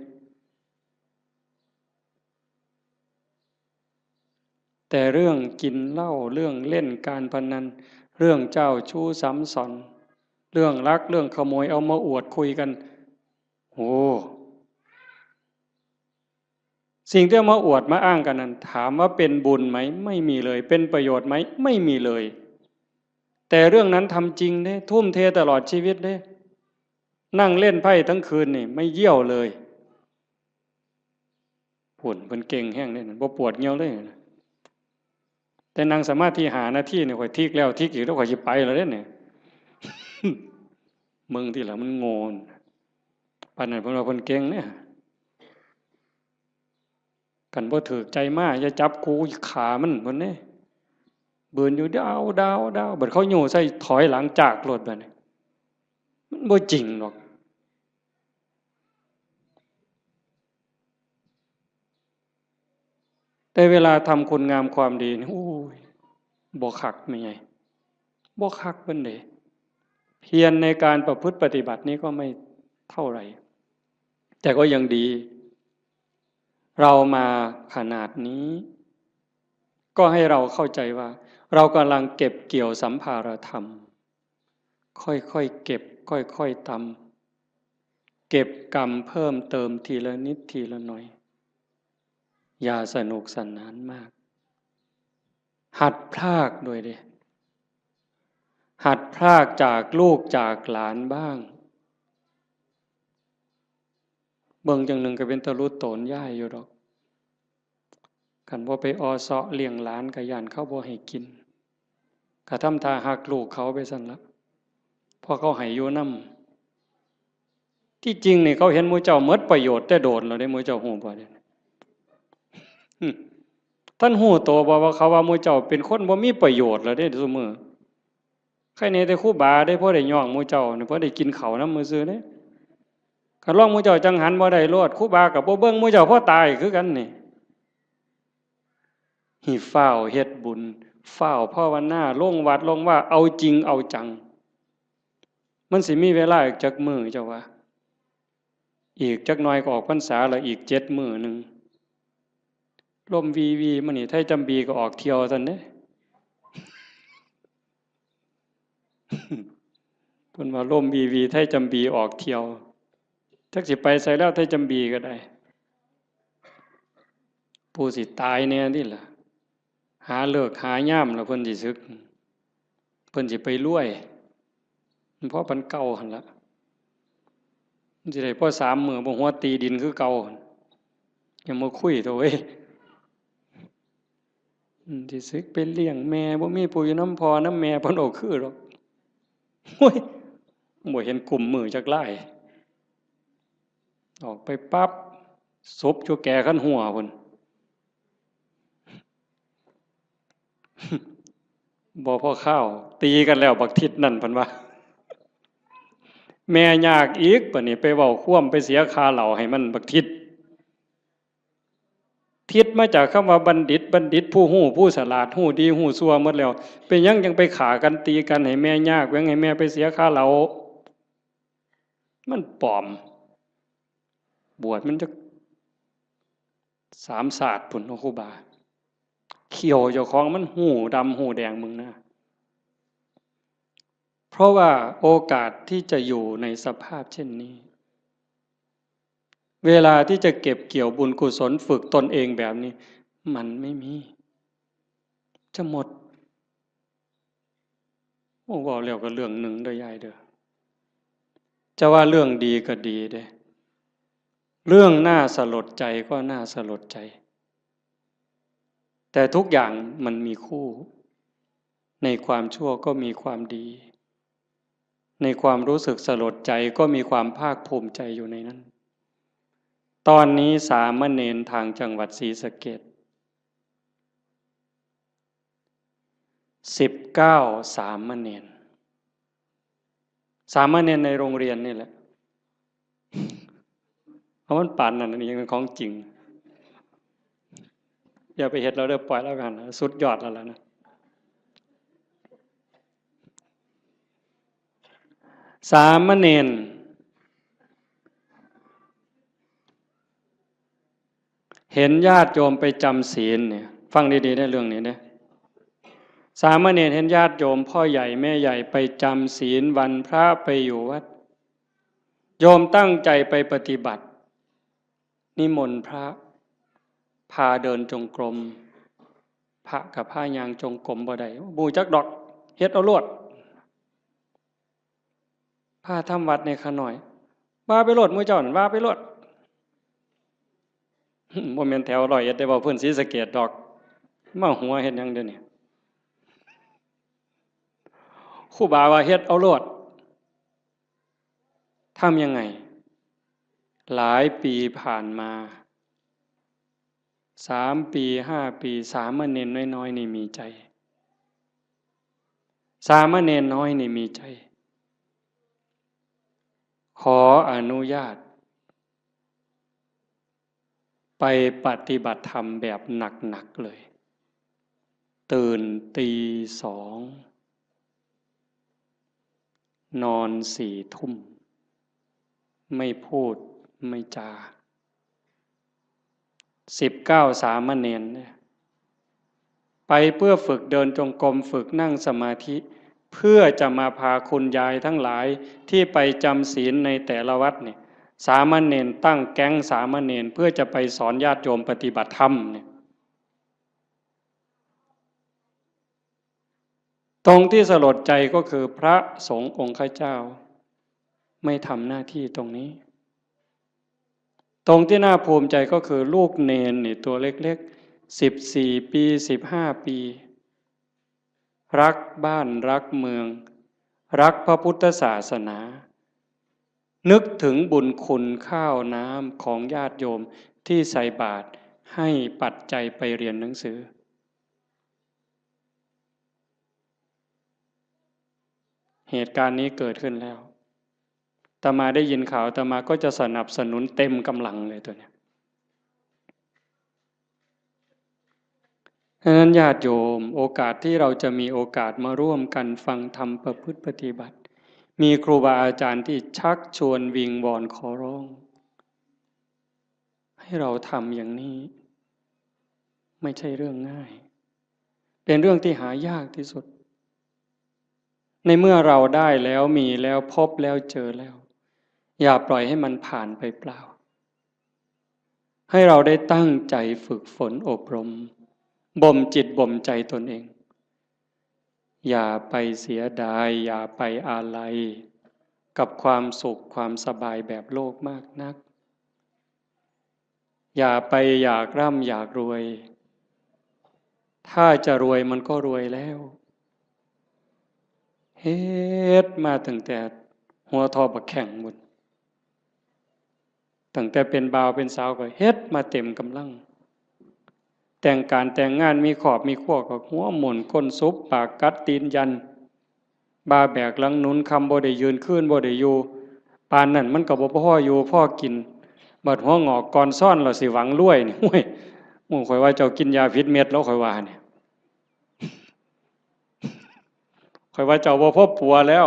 แต่เรื่องกินเหล้า เรื่องเล่นการพนัน เรื่องเจ้าชู้ซ้ำซ้อน เรื่องลัก เรื่องขโมย เอามาอวดคุยกัน โอ้ สิ่งที่เอามาอวดมาอ้างกันนั้น ถามว่าเป็นบุญไหม ไม่มีเลย เป็นประโยชน์ไหม ไม่มีเลย แต่เรื่องนั้นทำจริงเด้ ทุ่มเทตลอดชีวิตเด้ นั่งเล่นไพ่ทั้งคืนนี่ ไม่เยี่ยวเลย ผลมันเก่งแห้งเลยนะ บ่ปวดเยี่ยวเลยนะ แต่นั่งสมาธิห้านาทีเนี่ย ข้อยทิกแล้วทิกอีก แล้วข้อยสิไปแล้วเด้เนี่ย มึงที่หลังมันโง่น ปานนั้นเพิ่นว่าเพิ่นเก่งเด้ คันบ่ถูกใจมา อย่าจับกู ฆ่ามัน เพิ่นเด้ บืนอยู่ดาว ดาว ดาว บัดเขาโย่ใส่ ถอยหลังจากโลดบัดนี้ มันบ่จริงดอก แต่เวลาทำคุณงามความดีนี่ โอ้ย บ่คักแม่ใหญ่ บ่คักปานใด เพียรในการประพฤติปฏิบัตินี้ก็ไม่เท่าไหร่ แต่ก็ยังดี เรามาขนาดนี้ ก็ให้เราเข้าใจว่า เรากำลังเก็บเกี่ยวสัมภารธรรม ค่อยๆเก็บ ค่อยๆตำ เก็บกำเพิ่มเติมทีละนิดทีละหน่อย อย่าสนุกสนานมาก หัดพรากด้วยเด้ หัดพรากจากลูกจากหลานบ้าง เบิ่งจั่งหนึ่งก็เป็นตาหลุดโตนยายอยู่ดอก คันบ่ไปออเซาะเลี้ยงหลานก็ย้านเขาบ่ให้กิน ก็ทำท่าฮักลูกเขาไปซั่นละ เพราะเขาให้อยู่นำ ที่จริงนี่เขาเห็นหมู่เจ้าหมดประโยชน์แต่โดนแล้วเด้ หมู่เจ้าฮู้บ่เด้ อืม ท่านฮู้โตบ่ว่าเขาว่าหมู่เจ้าเป็นคนบ่มีประโยชน์แล้วเด้ซุมื้อ ใครแหน่แต่ครูบาเด้ พอได้ย่องหมู่เจ้านี่ พอได้กินข้าวนำซื่อๆเด้ คันลองหมู่เจ้าจั่งหันบ่ได้โลด ครูบาก็บ่เบิ่งหมู่เจ้าพอตายคือกันนี่ ให้ฟ้าวเฮ็ดบุญ ฟ้าวภาวนา ลงวัดลงวา เอาจริงเอาจัง มันสิมีเวลาอีกจักมื้อเจ้าว่า อีกจักหน่อยก็ออกพรรษาแล้ว อีกเจ็ดมื้อหนึ่ง ลมวีวีมานี่ ไทยจำบีก็ออกเที่ยวซั่นเด้ เพิ่นว่าลมวีวี ไทยจำบีออกเที่ยว จักสิไปไสแล้ว ไทยจำบีก็ได้ ผู้สิตายแหน่นี่ล่ะ หาฤกษ์หายามแล้วเพิ่นสิสึก เพิ่นสิไปรวย มันพอปานเก่าหั่นละ มันสิได้พอสามมื้อ บ่หัวตีดินคือเก่าหั่น อย่ามาคุยเถาะเว้ย อืม สิสึกไปเลี้ยงแม่ บ่มีผู้อยู่นำพ่อนำแม่ เพิ่นเอาคือดอก โอ้ย บ่เห็นกุมมือจักลาย ออกไปปั๊บ ศพอยู่แก่คันหัวพุ้น บ่พอคาว ตีกันแล้วบักทิศนั่น เพิ่นว่า แม่ยากอีก บัดนี้ไปเว้าความ ไปเสียค่าเหล้าให้มันบักทิศ ทิศมาจากคำว่าบัณฑิต บัณฑิตผู้ฮู้ ผู้ฉลาด ฮู้ดีฮู้ชั่วหมดแล้ว เป็นหยังจั่งไปฆ่ากันตีกันให้แม่ยาก แหว่งให้แม่ไปเสียค่าเหล้า มันปลอม บวชมันจักสามชาติพุ้นเนาะครูบา เขี้ยวเจ้าของมันฮู้ดำฮู้แดงมึงนะ เพราะว่าโอกาสที่จะอยู่ในสภาพเช่นนี้ เวลาที่จะเก็บเกี่ยวบุญกุศลฝึกตนเองแบบนี้ มันไม่มี จะหมด โอ้ เว้าแล้วก็เรื่องหนึ่งเด้อยายเด้อ จะว่าเรื่องดีก็ดีเด้ เรื่องน่าสลดใจก็น่าสลดใจ แต่ทุกอย่างมันมีคู่ ในความชั่วก็มีความดี ในความรู้สึกสลดใจก็มีความภาคภูมิใจอยู่ในนั้น ตอนนี้สามเณรทางจังหวัดศรีสะเกษ สิบเก้า สามเณร สามเณรในโรงเรียนนี่แหละ เอามันปานนั้น อันนี้ยังเป็นของจริง อย่าไปเฮ็ดแล้วเด้อ ปล่อยแล้วกัน สุดยอดแล้วล่ะนะ สามเณร เห็นญาติโยมไปจำศีลเนี่ย ฟังดีๆ ในเรื่องนี้นะ สามเณรเห็นญาติโยมพ่อใหญ่แม่ใหญ่ไปจำศีลวันพระไปอยู่วัด โยมตั้งใจไปปฏิบัติ นิมนต์พระ พาเดินจงกรม พระกับพาย่างจงกรมบ่ได้ บ่ฮู้จักดอก เฮ็ดเอาโลด พาทำวัดในข้าน้อย ว่าไปโลด หมู่เจ้านั่นว่าไปโลด บ่แม่นแถวร้อยเอ็ดได้ เว้าพื้นศรีสะเกษดอก มาหัวเฮ็ดหยังเดี๋ยวนี้ ครูบาว่าเฮ็ดเอาโลด ทำยังไง หลายปีผ่านมา สามปี ห้าปี สามเณรน้อยๆ นี่มีใจ สามเณรน้อยนี่มีใจ ขออนุญาต ไปปฏิบัติธรรมแบบหนักๆ เลย ตื่นตีสอง นอนสี่ทุ่ม ไม่พูดไม่จา สิบเก้าสามเณรเนี่ย ไปเพื่อฝึกเดินจงกรม ฝึกนั่งสมาธิ เพื่อจะมาพาคุณยายทั้งหลายที่ไปจำศีลในแต่ละวัดเนี่ย สามเณรตั้งแก๊งสามเณรเพื่อจะไปสอนญาติโยมปฏิบัติธรรมเนี่ย ตรงที่สลดใจก็คือพระสงฆ์องค์ข้าเจ้า ไม่ทำหน้าที่ตรงนี้ ตรงที่น่าภูมิใจก็คือลูกเณรนี่ตัวเล็กๆ สิบสี่ปี สิบห้าปี รักบ้านรักเมือง รักพระพุทธศาสนา นึกถึงบุญคุณข้าวน้ำของญาติโยมที่ใส่บาตรให้ปัจจัยไปเรียนหนังสือ เหตุการณ์นี้เกิดขึ้นแล้ว อาตมาได้ยินข่าว อาตมาก็จะสนับสนุนเต็มกำลังเลยตัวเนี้ย ฉะนั้นญาติโยม โอกาสที่เราจะมีโอกาสมาร่วมกันฟังธรรมประพฤติปฏิบัติ มีครูบาอาจารย์ที่ชักชวนวิงวอนขอร้อง ให้เราทำอย่างนี้ ไม่ใช่เรื่องง่าย เป็นเรื่องที่หายากที่สุด ในเมื่อเราได้แล้ว มีแล้ว พบแล้ว เจอแล้ว อย่าปล่อยให้มันผ่านไปเปล่า ให้เราได้ตั้งใจฝึกฝนอบรม บ่มจิตบ่มใจตนเอง อย่าไปเสียดาย อย่าไปอาลัย กับความสุขความสบายแบบโลกมากนัก อย่าไปอยากร่ำอยากรวย ถ้าจะรวยมันก็รวยแล้ว เฮ็ดมาตั้งแต่หัวทอบักแข้งบุญ ตั้งแต่เป็นบ่าวเป็นสาวก็เฮ็ดมาเต็มกำลัง แต่งการแต่งงานมีครอบมีครัวก็หัวหมุนก้นสุบปากกัดตีนยัน บ่าแบกหลังหนุน ค่ำบ่ได้ยืน คืนบ่ได้อยู่ ปานนั้นมันก็บ่พออยู่พอกิน บัดหัวงอกก่อนซ้อนแล้วสิหวังรวยนี่ โอ้ย หมู่ข่อยว่าเจ้ากินยาผิดเม็ดแล้ว ข่อยว่าเนี่ย ข่อยว่าเจ้าบ่พอปัวแล้ว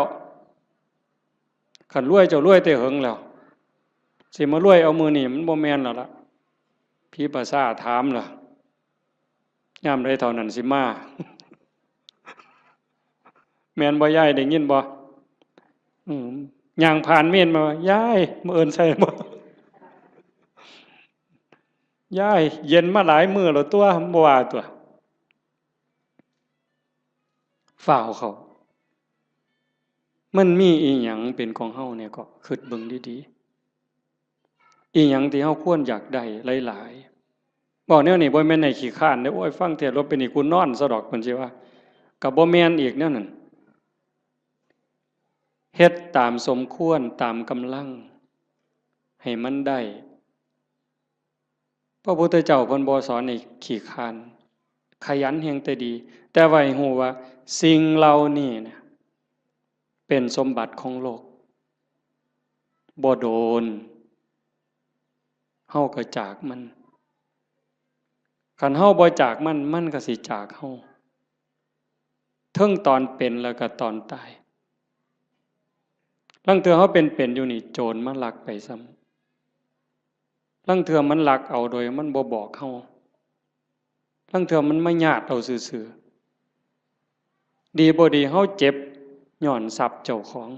คันรวยเจ้ารวยแต่เหิงแล้ว สิมารวยเอามื้อนี้มันบ่แม่นแล้วล่ะ ผีป่าช้าถามล่ะ ยามใดเฒ่านั้นสิมา แม่นบ่ยาย ได้ยินบ่ อืม ย่างผ่านเมนมา ยาย มื้ออื่นใส่บ่ ยาย เย็นมาหลายมื้อแล้วตั๊ว บ่ว่าตั๊ว ฟ้าวเข้า มันมีอีหยังเป็นของเฮาเนี่ย ก็คิดเบิ่งดีๆ อีหยังที่เฮาควรอยากได้หลายๆ เว้าแนวนี้บ่แม่นให้ขี้คร้านเด้อ โอ้ย ฟังเทศน์แล้วเป็นนี่กูนอนซะดอก เพิ่นสิว่า ก็บ่แม่นอีกแนวนั้น เฮ็ดตามสมควร ตามกำลัง ให้มันได้ พระพุทธเจ้าเพิ่นบ่สอนให้ขี้คร้าน ขยันแฮ่งแต่ดี แต่ว่าให้ฮู้ว่าสิ่งเหล่านี้เนี่ย เป็นสมบัติของโลก บ่โดน เฮาก็จากมัน คันเฮาบ่จากมัน มันก็สิจากเฮา เทิงตอนเป็นแล้วก็ตอนตาย ลางเทื่อเฮาเป็นๆ อยู่นี่ โจรมาลักไปซ้ำ ลางเทื่อมันลักเอาโดยมันบ่บอกเฮา ลางเทื่อมันมาญาติเอาซื่อๆ ดีบ่ดีเฮาเจ็บย้อนทรัพย์เจ้าของ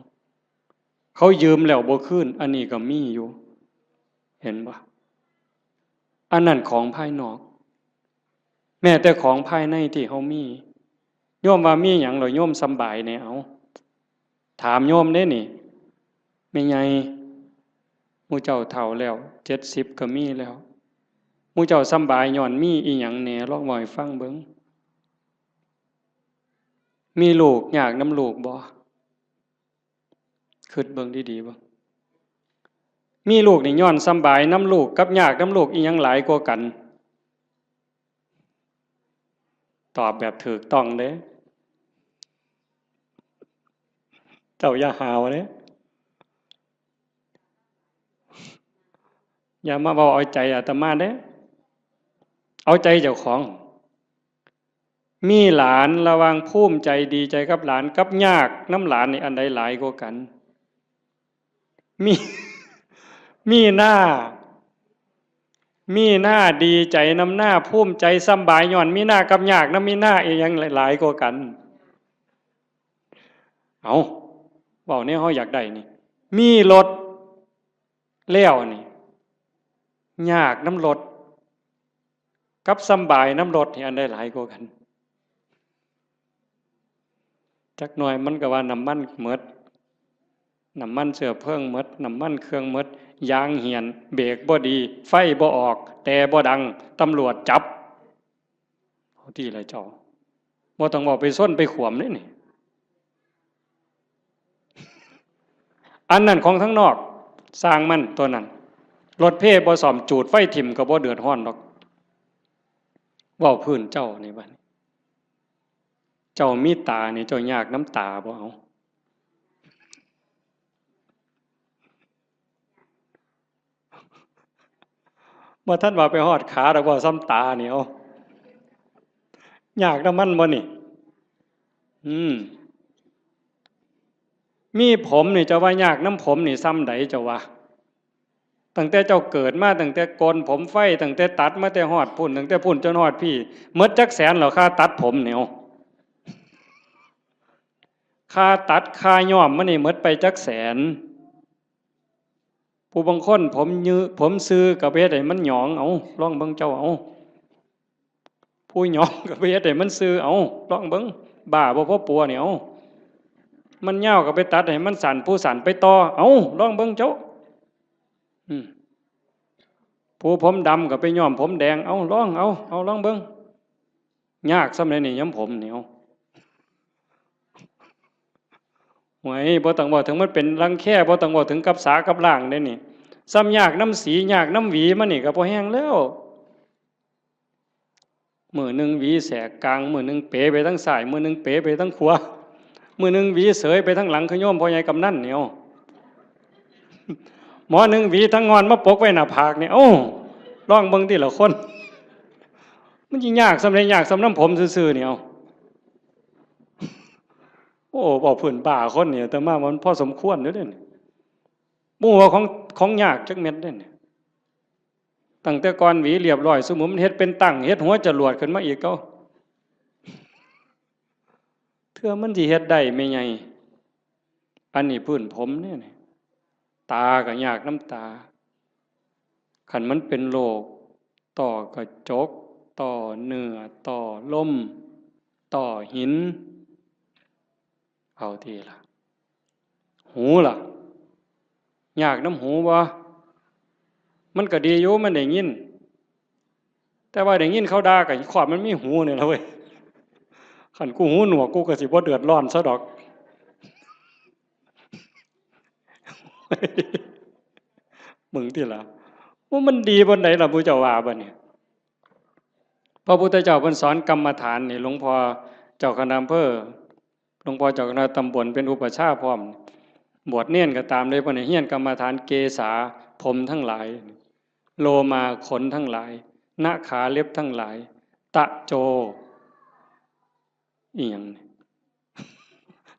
เขายืมแล้วบ่คืน อันนี้ก็มีอยู่ เห็นบ่ อันนั้นของภายนอก แม้แต่ของภายในที่เฮามี โยมว่ามีหยังเหรอ โยมสำบายแหน่ เอา ถามโยมเด้นี่ แม่ใหญ่ หมู่เจ้าเฒ่าแล้ว เจ็ดสิบก็มีแล้ว หมู่เจ้าสำบายย้อนมีอีหยังแหน่ ลองเว้าให้ฟังเบิ่ง มีลูกยากนำลูกบ่ คิดเบิ่งดีๆ เบิ่ง มีลูกนี่ย้อนสำบายนำลูกกับยากนำลูก อีหยังหลายกว่ากัน? ตอบแบบถูกต้องเด้อ เจ้าอย่าหาวเด้อ อย่ามาเว้าเอาใจอาตมาเด้อ เอาใจเจ้าของ มีหลาน ระหว่างภูมิใจดีใจกับหลานกับยากนำหลานนี่ อันใดหลายกว่ากัน? มี มีนา มีนาดีใจนำนา ภูมิใจสำบายย้อนมีนากับยากนำมีนา อีหยังหลายกว่ากัน? เอา เว้าแนวเฮาอยากได้นี่ มีรถแล้วนี่ ยากนำรถ กับสำบายนำรถนี่ อันใดหลายกว่ากัน? จักหน่อยมันก็ว่าน้ำมันหมด น้ำมันเชื้อเพลิงหมด น้ำมันเครื่องหมด ยางเหี่ยน เบรกบ่ดี ไฟบ่ออก แต่บ่ดัง ตำรวจจับ เอาติล่ะเจ้า บ่ต้องเว้าไปชนไปขวมเด้นี่ อันนั้นของทางนอก ซ่างมันตัวนั้น รถเพบ่ซ่อม จูดไฟถิ่มก็บ่เดือดร้อนดอก เว้าพื้นเจ้านี่บัดนี้ เจ้ามีตานี่ เจ้ายากนำตาบ่ เอา บ่ทันว่าไปฮอดขาดอก เว้าส่ำตานี่ เอา ยากนำมันบ่นี่? อืม มีผมนี่ เจ้าว่ายากนำผมนี่ส่ำใดเจ้าว่า? ตั้งแต่เจ้าเกิดมา ตั้งแต่โกนผมไฟ ตั้งแต่ตัดมาแต่ฮอดพุ้น ตั้งแต่พุ้นจนฮอดพี้ หมดจักแสนแล้ว ค่าตัดผมนี่ เอา ค่าตัด ค่าย้อมมันนี่ หมดไปจักแสน? ผู้บางคนผมยือ ผมซื่อก็ไปเฮ็ดให้มันหยอง เอา ลองเบิ่งเจ้า เอา ผู้หยองก็ไปเฮ็ดให้มันซื่อ เอา ลองเบิ่ง บ้าบ่พอปัวนี่ เอา มันยาวก็ไปตัดให้มันสั้น ผู้สั้นไปต่อ เอา ลองเบิ่งเจ้า อืม ผู้ผมดำก็ไปย้อมผมแดง เอา ลอง เอา เอา ลองเบิ่ง ยากส่ำใดนี่ ย้อมผมนี่ เอา โอ้ย บ่ต้องเว้าถึงมันเป็นรังแค บ่ต้องเว้าถึงกับสากับล้างเด้นี่ ส่ำยากนำสี ยากนำหวีมันนี่ก็พอแฮงแล้ว มื้อหนึ่งหวีแสกกลาง มื้อหนึ่งเป๋ไปทางซ้าย มื้อหนึ่งเป๋ไปทางขวา มื้อหนึ่งหวีเสยไปทางหลัง คือโยมพ่อใหญ่กำนันนี่ เอา หมอหนึ่งหวีทางงอนมาปกไว้หน้าผากนี่ เอ้า ลองเบิ่งติล่ะคน มันสิยากส่ำใด ยากส่ำนำผมซื่อๆนี่ เอา โอ้ เว้าพื้นบ้าคนนี่ อาตมามันพอสมควรอยู่เด้นี่ บ่ฮู้ว่าของ ของยากจักเม็ดเด้นี่ ตั้งแต่ก่อนหวีเรียบร้อย ซุมื้อมันเฮ็ดเป็นตั้ง เฮ็ดหัวจรวดขึ้นมาอีก เอ้า เทื่อมันสิเฮ็ดได้แม่ใหญ่ อันนี้พื้นผมเด้นี่ ตาก็ยากนำตา คันมันเป็นโรคต้อกระจก ต้อเนื้อ ต้อลม ต้อหิน เอาติล่ะ หูล่ะ ยากนำหูบ่? มันก็ดีอยู่ มันได้ยิน แต่ว่าได้ยินเขาด่าก็ขอบมันมีหูนี่ล่ะเว้ย คันกูหูหนวก กูก็สิบ่เดือดร้อนซะดอก มึงติล่ะ ว่ามันดีปานใดล่ะ ผู้เจ้าว่าบัดนี้ พระพุทธเจ้าเพิ่นสอนกรรมฐานนี่ หลวงพ่อเจ้าคณะอำเภอ หลวงพ่อเจ้าคณะตำบลเป็นอุปัชฌาย์พร้อม บวชเณรก็ตามเลย เพิ่นให้เฮียนกรรมฐาน เกสา ผมทั้งหลาย โลมา ขนทั้งหลาย นะขา เล็บทั้งหลาย ตะโจ อีหยังนี่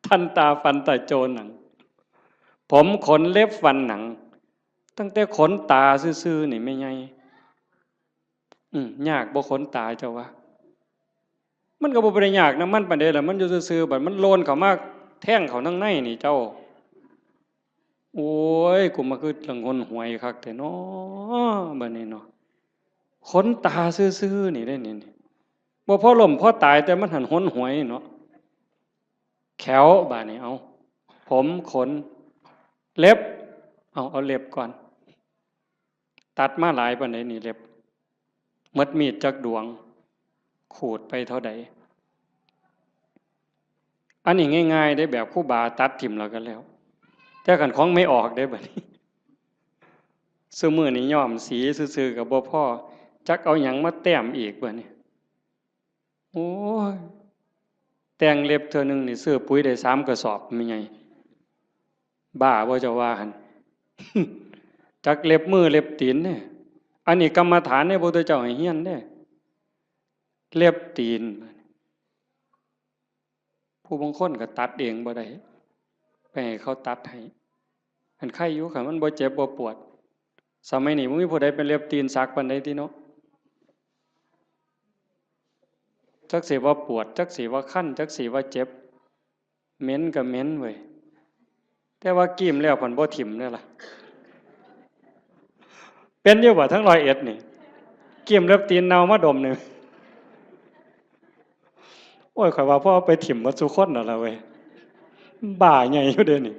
ทันตา ฟัน ตะโจ หนัง ผม ขน เล็บ ฟัน หนัง ตั้งแต่ขนตาซื่อๆนี่แม่ใหญ่ อืม ยากบ่ขนตาเจ้าว่า มันก็บ่ได้ยากนำมันปานใดล่ะ มันอยู่ซื่อๆ บัดมันโลนเข้ามาแทงเข้าทางในนี่เจ้า โอ้ย กูมาคือเรื่องหนหวยคักแท้น้อ บัดนี้เนาะ ขนตาซื่อๆนี่เด้นี่ นี่ บ่พอล้มพอตาย แต่มันหั้นหนหวยเนาะ แข้วบาดนี้ เอา ผม ขน เล็บ เอา เอาเล็บก่อน ตัดมาหลายปานใดนี่เล็บ หมดมีดจักดวง ขูดไปเท่าใด อันนี้ง่ายๆเด้ แบบครูบาตัดถิ่มแล้วก็แล้ว แต่คันของแม่ออกเด้บัดนี้ ซุมื้อนี้ย้อมสีซื่อๆก็บ่พอ จักเอาหยังมาแต้มอีกบัดนี้ โอ้ย แต่งเล็บเทื่อหนึ่งนี่ซื้อปุ๋ยได้สามกระสอบ แม่ใหญ่ บ้าบ่เจ้าว่าหั่น จักเล็บมือเล็บตีนเนี่ย อันนี้กรรมฐานเนี่ยพระพุทธเจ้าให้เฮียนเด้ เล็บตีน ผู้บางคนก็ตัดเองบ่ได้ ไปให้เขาตัดให้ อันไคอยู่ คันมันบ่เจ็บบ่ปวด สมัยนี้บ่มีผู้ใดเป็นเล็บตีนสักปานใดติเนาะ จักสิว่าปวด จักสิว่าคัน จักสิว่าเจ็บ เหม็นก็เหม็นเว้ย แต่ว่ากรีมแล้วพันบ่ถิ่มเด้อล่ะ เป็นอยู่บ่ทั้งร้อยเอ็ดนี่ กรีมเล็บตีนเน่ามาดมนี่ โอ้ย ข้อยว่าพอเอาไปถิ่มหมดซุคนนั่นล่ะเว้ย บ้าใหญ่อยู่เด้นี่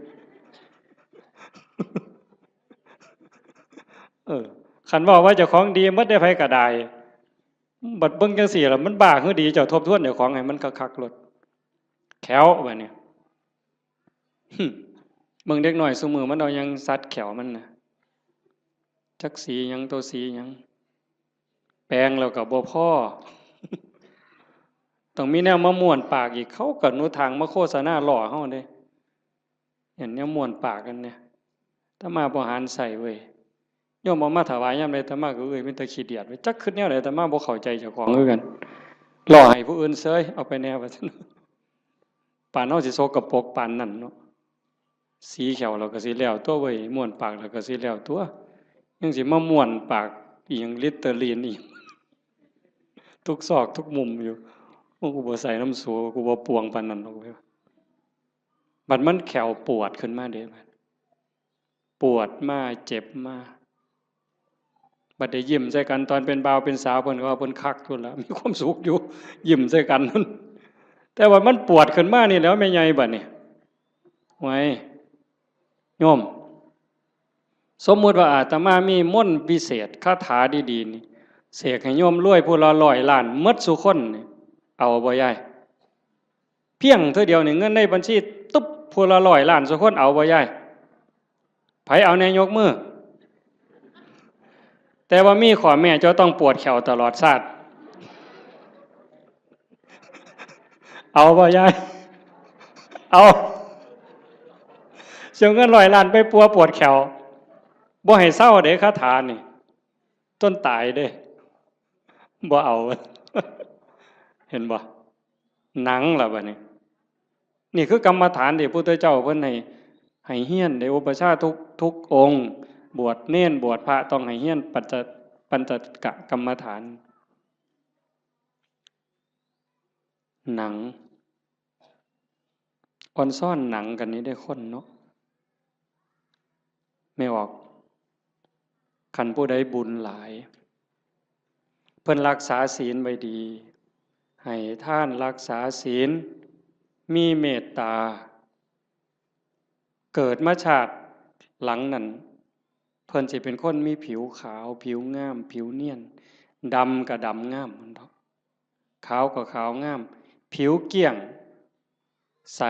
เออ คันเว้าว่าเจ้าของดีหมดได้ ไผก็ได้ บัดเบิ่งจั่งซี้ล่ะ มันบ้าคือดี เจ้าทบทวนเจ้าของให้มันคักๆโลด แข้วบัดนี้ หึ เบิ่งเด็กน้อยซุมื้อมันเอาหยังสัดแข้วมันน่ะ จักสีหยัง ตัวสีหยัง แปรงแล้วก็บ่พอ ต้องมีแนวมาม้วนปากอีก เขาก็หนุทางมาโฆษณาล้อเฮาเด้ เห็นแนวม้วนปากกันเนี่ย อาตมาบ่หันใส่เว้ย โยมเอามาถวายยามใด อาตมาก็เอ้ย มีแต่ขี้เดียดเว้ย จักคิดแนวใด อาตมาบ่เข้าใจเจ้าของคือกัน ล้อให้ผู้อื่นเซย เอาไปแน่ว่าซั่น ปานเฮาสิสกปรกปานนั้นเนาะ สีแข้วเราก็สิแล้วตัวเว้ย ม้วนปากเราก็สิแล้วตัว ยังสิมาม้วนปากอีหยัง ลิตเตอรีนอีหยัง ทุกซอกทุกมุมอยู่ โอ้ กูบ่ใส่น้ำสู กูบ่ปวงปานนั้นหรอกเว้ย บัดมันแข้วปวดขึ้นมาเด้ บัดปวดมา เจ็บมา บัดได้ยิ้มใส่กัน ตอนเป็นบ่าวเป็นสาว เพิ่นก็ว่าเพิ่นคักอยู่ล่ะ มีความสุขอยู่ ยิ้มใส่กัน แต่ว่ามันปวดขึ้นมานี่แหล้ว แม่ใหญ่บัดนี้ ไว้ โยม สมมุติว่าอาตมามีมนต์วิเศษ คาถาดีๆนี่ เสกให้โยมรวยผู้ละร้อยล้านหมดซุคนนี่ เอาบ่ยาย เพียงเทื่อเดียวนี่ เงินในบัญชีตุ๊บ ผู้ละร้อยล้านซุคน เอาบ่ยาย ไผเอาแน่ยกมือ แต่ว่ามีข้อแม้ เจ้าต้องปวดแข้วตลอดชาติ เอาบ่ยาย เอา เสียเงินร้อยล้านไปปัวปวดแข้ว บ่ให้เซาเด้ คาถานี่ จนตายเด้ บ่เอา เห็นบ่ หนังล่ะบัดนี้ นี่คือกรรมฐานที่พระพุทธเจ้าเพิ่นให้ ให้เฮียน ได้อุปัชฌาย์ทุก ทุกองค์ บวชเณร บวชพระ ต้องให้เฮียนปัญจ ปัญจกกรรมฐาน หนัง ออนซอนหนังกันนี่ได้คนเนาะ แม่ออก คันผู้ใดบุญหลาย เพิ่นรักษาศีลไว้ดี ให้ทานรักษาศีล มีเมตตา เกิดมาชาติหลังนั้น เพิ่นสิเป็นคนมีผิวขาว ผิวงาม ผิวเนียน ดำก็ดำงามมันดอก ขาวก็ขาวงาม ผิวเกลี้ยง ใส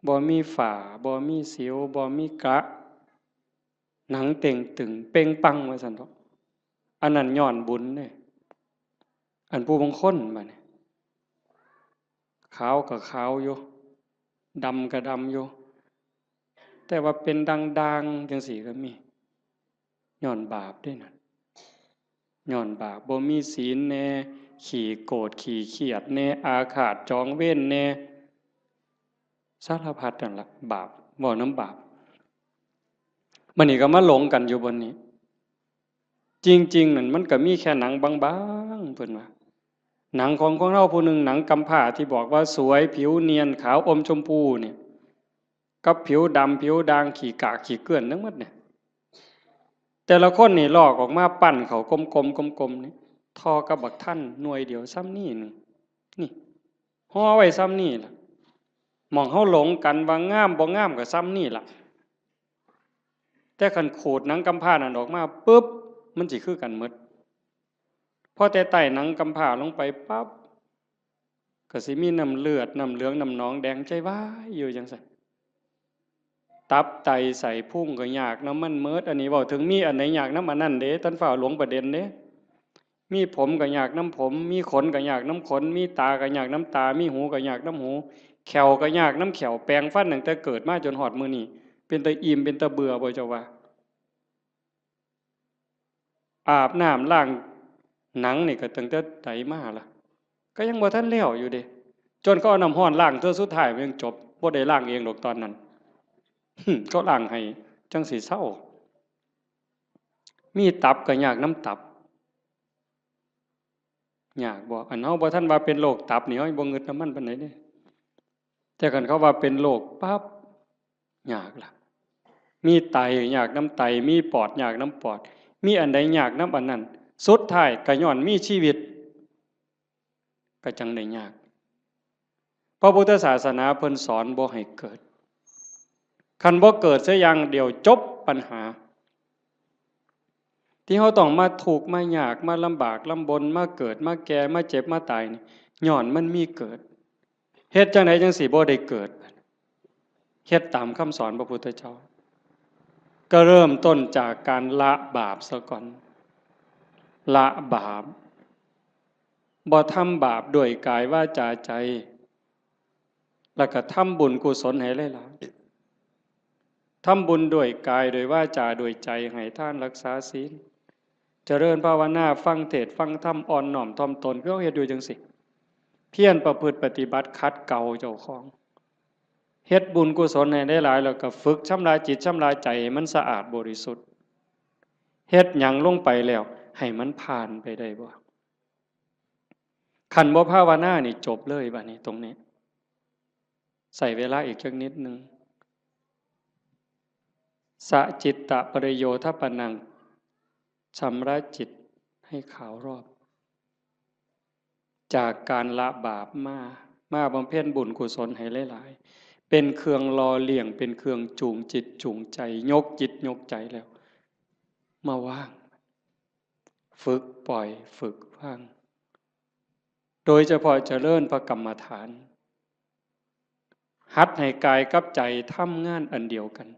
บ่มีฝ้า บ่มีสิว บ่มีกระ หนังเต่งตึงเป่งปังว่าซั่นดอก อันนั้นย้อนบุญเด้ อันผู้บางคนบัดนี้ ขาวก็ขาวอยู่ ดำก็ดำอยู่ แต่ว่าเป็นด่างๆจั่งซี้ก็มี ย้อนบาปเด้นั่น ย้อนบาป บ่มีศีลแน่ ขี้โกรธ ขี้เครียดแน่ อาฆาตจองเวรแน่ สารพัดนั่นล่ะ บาป เว้านำบาป บัดนี้ก็มาหลงกันอยู่บนนี้ จริงๆนั่นมันก็มีแค่หนังบางๆ เพิ่นว่า หนังของคนเฮาผู้หนึ่ง หนังกำพร้าที่บอกว่าสวย ผิวเนียน ขาวอมชมพูเนี่ย กับผิวดำ ผิวด่าง ขี้กาก ขี้เกื้อนทั้งหมดเนี่ย แต่ละคนนี่ลอกออกมาปั้นเข้ากลมๆ กลมๆ นี่ ท่อกับบักทันหน่วยเดียวส่ำนี้หนึ่ง นี่ ห่อไว้ส่ำนี้ล่ะ หม่องเฮาหลงกันว่างามบ่งามก็ส่ำนี้ล่ะ แต่คันขูดหนังกำพร้านั่นออกมาปุ๊บ มันสิคือกันหมด พอแต่ใต้หนังกำพร้าลงไปปั๊บ ก็สิมีน้ำเลือด น้ำเหลือง น้ำหนองแดงใจวายอยู่จั่งซั้น แ ตับไตไส้พุงก็ยากนำมันหมด อันนี้เว้าถึงมีอันใดยากนำอันนั้นเด้ ท่านฟ้าวหลงประเด็นเด้ มีผมก็ยากนำผม มีขนก็ยากนำขน มีตาก็ยากนำตา มีหูก็ยากนำหู แข้วก็ยากนำแข้ว แปรงฟันตั้งแต่เกิดมาจนฮอดมื้อนี้ เป็นตาอิ่ม เป็นตาเบื่อบ่เจ้าว่า อาบน้ำล้างหนังนี่ก็ตั้งแต่ใดมาล่ะ ก็ยังบ่ทันแล้วอยู่เด้ จนเขาเอาน้ำร้อนล้างเทื่อสุดท้ายมันยังจบ บ่ได้ล้างเองดอกตอนนั้น เขาล้างให้จั่งสิเซา มีตับก็ยากนำตับ ยากบ่ อันเฮาบ่ทันว่าเป็นโรคตับนี่ เฮาบ่งึดนำมันปานใดเด้ แต่คันเขาว่าเป็นโรคปั๊บ ยากล่ะ มีไตยากนำไต มีปอดยากนำปอด มีอันใดยากนำอันนั้น สุดท้ายก็ย้อนมีชีวิต ก็จั่งได้ยาก พระพุทธศาสนาเพิ่นสอนบ่ให้เกิด คันบ่เกิดเสียอย่างเดียวจบปัญหา ที่เฮาต้องมาทุกข์มายาก มาลำบากลำบน มาเกิด มาแก่ มาเจ็บ มาตายนี่ ย้อนมันมีเกิด เฮ็ดจั่งใดจั่งสิบ่ได้เกิด เฮ็ดตามคำสอนพระพุทธเจ้า ก็เริ่มต้นจากการละบาปซะก่อน ละบาป บ่ทำบาปด้วยกายวาจาใจ แล้วก็ทำบุญกุศลให้หลายๆ ทำบุญด้วยกาย ด้วยวาจา ด้วยใจ ให้ทาน รักษาศีล เจริญภาวนา ฟังเทศน์ ฟังธรรม อ่อนน้อมถ่อมตน คือเฮาเฮ็ดอยู่จั่งซี้ เพียรประพฤติปฏิบัติขัดเกลาเจ้าของ เฮ็ดบุญกุศลให้หลายๆ แล้วก็ฝึกชำระจิตชำระใจให้มันสะอาดบริสุทธิ์ เฮ็ดหยังลงไปแล้วให้มันผ่านไปได้บ่ คันบ่ภาวนานี่จบเลยบัดนี้ตรงนี้ ใช้เวลาอีกจักนิดหนึ่ง สะจิตตะปริโยทปนัง ชำระจิตให้ขาวรอบ จากการละบาปมา มาบำเพ็ญบุญกุศลให้หลายๆ เป็นเครื่องหล่อเลี้ยง เป็นเครื่องจูงจิตจูงใจ ยกจิตยกใจแล้ว มาวาง ฝึกปล่อย ฝึกวาง โดยเฉพาะเจริญพระกรรมฐาน หัดให้กายกับใจทำงานอันเดียวกัน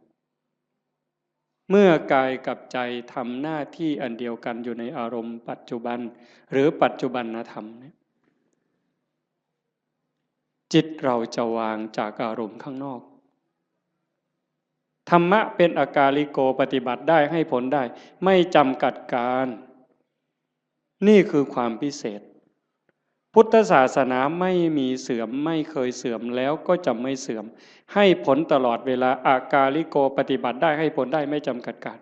เมื่อกายกับใจทำหน้าที่อันเดียวกันอยู่ในอารมณ์ปัจจุบัน หรือปัจจุบันธรรมเนี่ย จิตเราจะวางจากอารมณ์ข้างนอก ธรรมะเป็นอากาลิโก ปฏิบัติได้ ให้ผลได้ ไม่จำกัดการ นี่คือความพิเศษ พุทธศาสนาไม่มีเสื่อม ไม่เคยเสื่อม แล้วก็จะไม่เสื่อม ให้ผลตลอดเวลา อากาลิโก ปฏิบัติได้ ให้ผลได้ ไม่จำกัดการ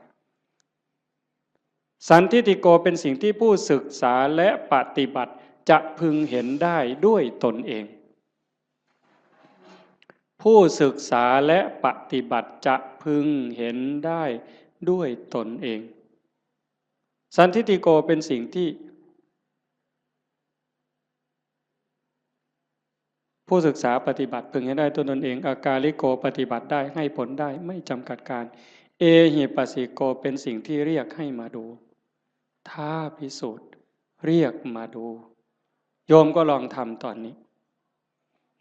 สันทิฏฐิโก เป็นสิ่งที่ผู้ศึกษาและปฏิบัติจะพึงเห็นได้ด้วยตนเอง ผู้ศึกษาและปฏิบัติจะพึงเห็นได้ด้วยตนเอง สันทิฏฐิโก เป็นสิ่งที่ ผู้ศึกษาปฏิบัติพึงเห็นได้ด้วยตนเอง อากาลิโก ปฏิบัติได้ ให้ผลได้ ไม่จำกัดการ เอหิปัสสิโก เป็นสิ่งที่เรียกให้มาดู ท้าพิสูจน์ เรียกมาดู โยมก็ลองทำตอนนี้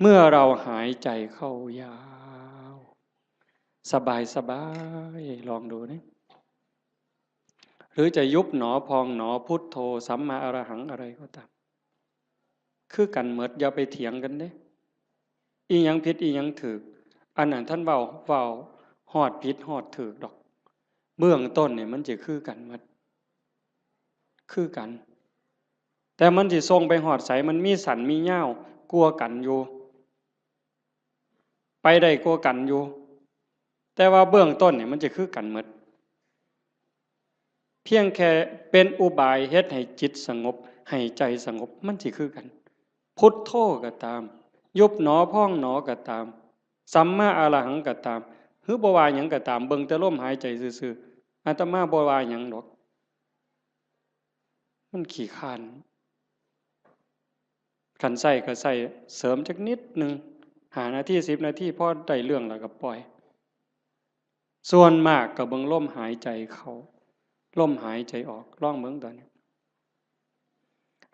เมื่อเราหายใจเข้ายาว สบายสบาย ลองดูนะ หรือจะยุบหนอพองหนอ พุทโธ สัมมาอรหัง อะไรก็ตาม คือกันหมด อย่าไปเถียงกันเด้ อีหยังผิดอีหยังถูก อันนั้นท่านเว้า เว้าฮอดผิดฮอดถูกดอก เบื้องต้นนี่มันจะคือกันหมด คือกัน แต่มันสิส่งไปฮอดไส มันมีสั้นมียาวกว่ากันอยู่ ไปได้กว่ากันอยู่ แต่ว่าเบื้องต้นนี่มันจะคือกันหมด เพียงแค่เป็นอุบายเฮ็ดให้จิตสงบ ให้ใจสงบ มันสิคือกัน พุทโธก็ตาม ยุบหนอพองหนอก็ตาม สัมมาอรหังก็ตาม หรือบ่ว่าหยังก็ตาม เบิ่งแต่ลมหายใจซื่อๆ อาตมาบ่ว่าหยังดอก มันขี้คร้าน คันใช้ก็ใช้เสริมจักนิดหนึ่ง ห้านาที สิบนาที พอได้เรื่องแล้วก็ปล่อย ส่วนมากก็เบิ่งลมหายใจเข้า ลมหายใจออก ลองเบิ่งตอนนี้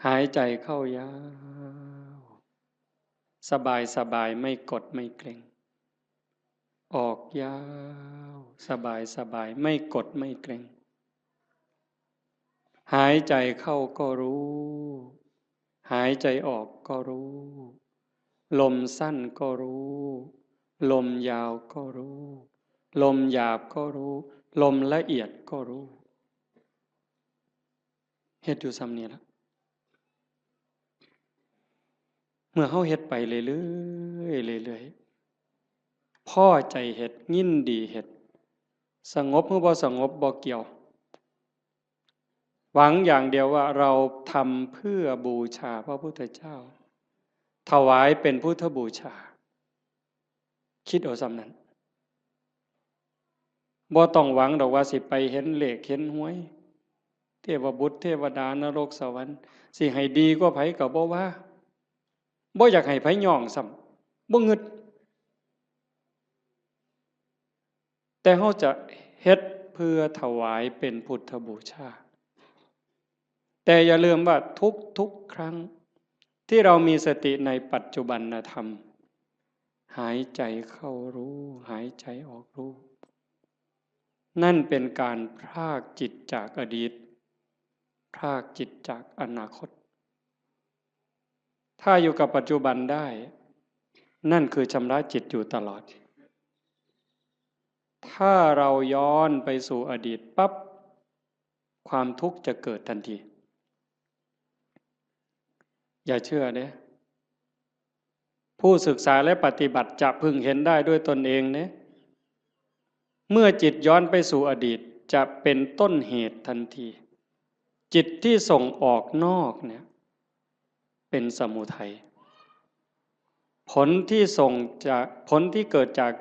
หายใจเข้ายาว สบายสบาย ไม่กดไม่เกร็ง ออกยาว สบายสบาย ไม่กดไม่เกร็ง หายใจเข้าก็รู้ หายใจออกก็รู้ ลมสั้นก็รู้ ลมยาวก็รู้ ลมหยาบก็รู้ ลมละเอียดก็รู้ เฮ็ดอยู่ส่ำนี้ล่ะ เมื่อเฮาเฮ็ดไปเรื่อยๆ เรื่อยๆ พอใจเฮ็ด ยินดีเฮ็ด สงบหรือบ่สงบบ่เกี่ยว หวังอย่างเดียวว่าเราทำเพื่อบูชาพระพุทธเจ้า ถวายเป็นพุทธบูชา คิดเอาส่ำนั้น บ่ต้องหวังดอกว่าสิไปเห็นเลขเห็นหวย เทวบุตรเทวดานรกสวรรค์ สิให้ดีกว่าไผก็บ่ว่า บ่อยากให้ไผย้องซ้ำ บ่งึด แต่เฮาจะเฮ็ดเพื่อถวายเป็นพุทธบูชา แต่อย่าลืมว่าทุกๆ ครั้ง ที่เรามีสติในปัจจุบันธรรม หายใจเข้ารู้ หายใจออกรู้ นั่นเป็นการพรากจิตจากอดีต พรากจิตจากอนาคต ถ้าอยู่กับปัจจุบันได้ นั่นคือชำระจิตอยู่ตลอด ถ้าเราย้อนไปสู่อดีตปั๊บ ความทุกข์จะเกิดทันที อย่าเชื่อเด้ ผู้ศึกษาและปฏิบัติจะพึงเห็นได้ด้วยตนเองเด้ เมื่อจิตย้อนไปสู่อดีต จะเป็นต้นเหตุทันที จิตที่ส่งออกนอกเนี่ย เป็นสมุทัย ผลที่ส่งจาก ผลที่เกิดจาก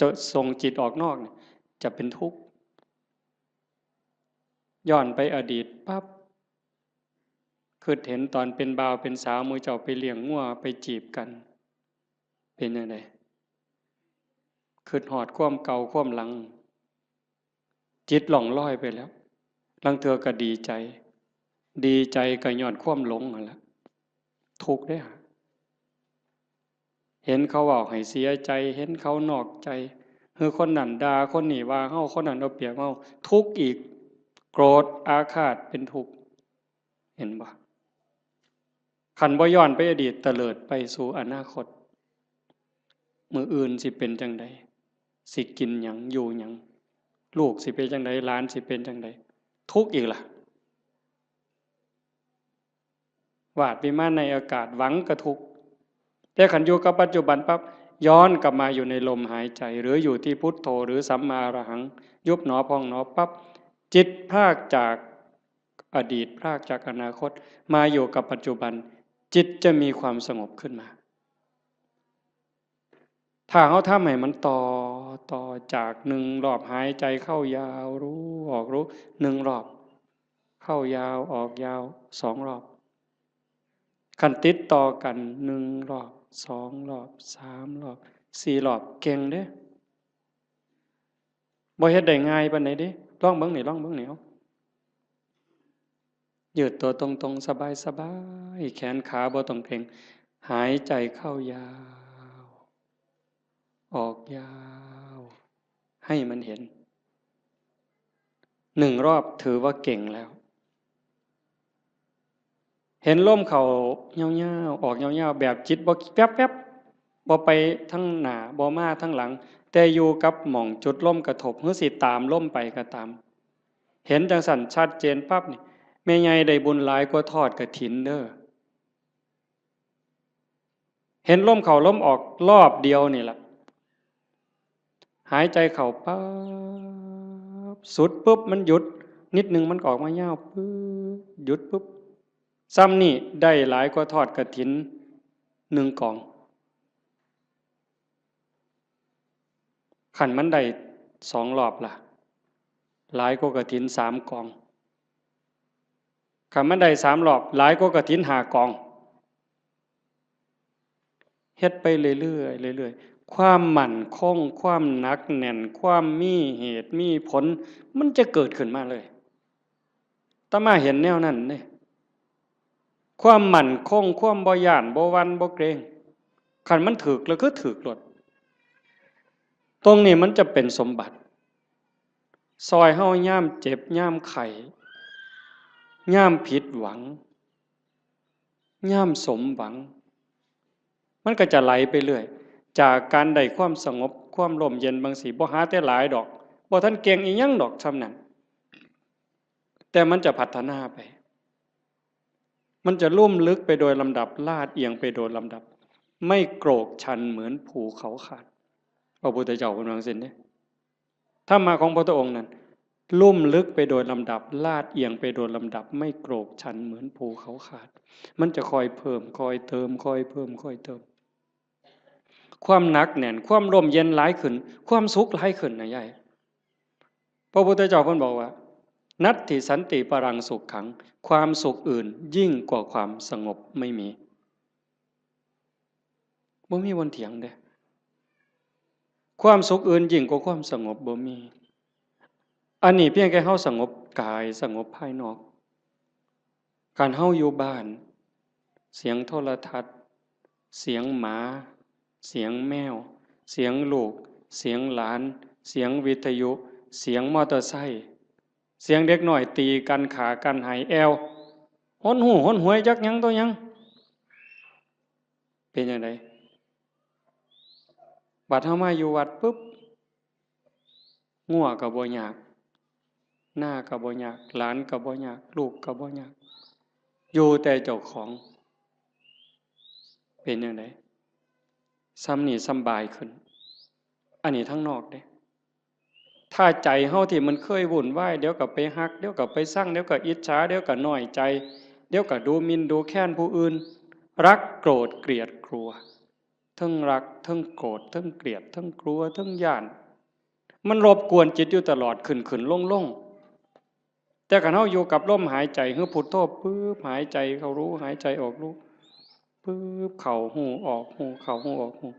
จะส่งจิตออกนอกเนี่ย จะเป็นทุกข์ ย้อนไปอดีตปั๊บ คิดเห็นตอนเป็นบ่าวเป็นสาว หมู่เจ้าไปเลี้ยงงัวไปจีบกัน เป็นจั่งใด คิดฮอดความเก่าความหลัง จิตล่องลอยไปแล้ว ลางเทื่อก็ดีใจ ดีใจก็ย้อนความหลงนั่นแหละ ทุกข์เด้อ เห็นเขาเว้าให้เสียใจ เห็นเขานอกใจ หรือคนนั้นด่า คนนี้ว่าเฮา คนนั้นเอาเปรียบเฮา ทุกข์อีก โกรธอาฆาตเป็นทุกข์ เห็นบ่ คันบ่ย้อนไปอดีต เตลิดไปสู่อนาคต มื้ออื่นสิเป็นจั่งใด สิกินหยัง อยู่หยัง ลูกสิเป็นจั่งใด หลานสิเป็นจั่งใด ทุกข์อีกล่ะ วาดวิมานในอากาศ หวังก็ทุกข์ แต่คันอยู่กับปัจจุบันปั๊บ ย้อนกลับมาอยู่ในลมหายใจ หรืออยู่ที่พุทโธ หรือสัมมาอรหัง ยุบหนอพองหนอปั๊บ จิตพรากจากอดีต พรากจากอนาคต มาอยู่กับปัจจุบัน จิตจะมีความสงบขึ้นมา ถ้าเฮาทำให้มันต่อ ต่อจากหนึ่งรอบหายใจเข้ายาวรู้ ออกรู้ หนึ่งรอบ เข้ายาว ออกยาว สองรอบ คันติดต่อกัน หนึ่งรอบ สองรอบ สามรอบ สี่รอบ เก่งเด้ บ่เฮ็ดได้ง่ายปานใดเด้ ลองเบิ่งนี่ ลองเบิ่งนี่ เอา ยืดตัวตรงๆ สบายๆ แขนขาบ่ต้องเกร็ง หายใจเข้ายาว ออกยาว ให้มันเห็น หนึ่งรอบถือว่าเก่งแล้ว เห็นลมเข้ายาวๆ ออกยาวๆ แบบจิตบ่แวบๆ บ่ไปทางหน้า บ่มาทางหลัง แต่อยู่กับหม่องจุดลมกระทบ หรือสิตามลมไปก็ตาม เห็นจั่งซั้นชัดเจนปั๊บนี่ แม่ใหญ่ได้บุญหลายกว่าทอดกฐินเด้อ เห็นลมเข้าลมออกรอบเดียวนี่ล่ะ หายใจเข้าปั๊บ สุดปุ๊บ มันหยุด นิดนึงมันก็ออกมายาวปุ๊บ หยุดปุ๊บ ซ่ำนี่ได้หลายกว่าทอดกฐินหนึ่งกอง คันมันได้สองรอบล่ะ หลายกว่ากฐินสามกอง คันมันได้สามรอบ หลายกว่ากฐินห้ากอง เฮ็ดไปเรื่อยๆ เรื่อยๆ ความมั่นคง ความหนักแน่น ความมีเหตุมีผล มันจะเกิดขึ้นมาเลย อาตมาเห็นแนวนั้นเด้ ความมั่นคง ความบ่ย้าน บ่หวั่น บ่เกรง คันมันถืกแล้วคือถืกโลด ตรงนี้มันจะเป็นสมบัติ ซอยเฮายามเจ็บ ยามไข้ ยามผิดหวัง ยามสมหวัง มันก็จะไหลไปเรื่อย จากการได้ความสงบ ความร่มเย็นบางสี บ่หาแต่หลายดอก บ่ทันเก่งอีหยังดอกส่ำนั้น แต่มันจะพัฒนาไป มันจะลุ่มลึกไปโดยลำดับ ลาดเอียงไปโดยลำดับ ไม่โกรกชันเหมือนภูเขาขาด พระพุทธเจ้าเพิ่นว่าจั่งซี้เด้ ธรรมะของพระพุทธองค์นั้น ลุ่มลึกไปโดยลำดับ ลาดเอียงไปโดยลำดับ ไม่โกรกชันเหมือนภูเขาขาด มันจะค่อยเพิ่ม ค่อยเติม ค่อยเพิ่ม ค่อยเติม ความหนักแน่น ความร่มเย็นหลายขึ้น ความสุขหลายขึ้นนะยาย พระพุทธเจ้าเพิ่นบอกว่า นัตถิสันติปรังสุขขัง ความสุขอื่นยิ่งกว่าความสงบไม่มี บ่มีวันเถียงเด้ ความสุขอื่นยิ่งกว่าความสงบบ่มี อันนี้เพียงแค่เฮาสงบกาย สงบภายนอก คันเฮาอยู่บ้าน เสียงโทรทัศน์ เสียงหมา เสียงแมว เสียงลูก เสียงหลาน เสียงวิทยุ เสียงมอเตอร์ไซค์ เสียงเด็กน้อยตีกัน ฆ่ากัน ไห้แอ่ว หนหู้หนหวยจักหยังต่อหยัง เป็นจั่งใด บัดเฮามาอยู่วัดปุ๊บ งัวก็บ่ยาก นาก็บ่ยาก หลานก็บ่ยาก ลูกก็บ่ยาก อยู่แต่เจ้าของ เป็นจั่งใด ส่ำนี้สำบายขึ้น อันนี้ทางนอกเด้ ถ้าใจเฮาที่มันเคยวุ่นวาย เดี๋ยวก็ไปฮัก เดี๋ยวก็ไปซัง เดี๋ยวก็อิจฉา เดี๋ยวก็น้อยใจ เดี๋ยวก็ดูหมิ่นดูแคลนผู้อื่น รักโกรธเกลียดกลัว เทิงรัก เทิงโกรธ เทิงเกลียด เทิงกลัว เทิงย้าน มันรบกวนจิตอยู่ตลอด ขึ้นขึ้นลงลง แต่คันเฮาอยู่กับลมหายใจ คือพุทโธ ปึ๊บ หายใจเข้ารู้ หายใจออกรู้ ปึ๊บ เข้าฮู้ ออกฮู้ เข้าฮู้ ออกฮู้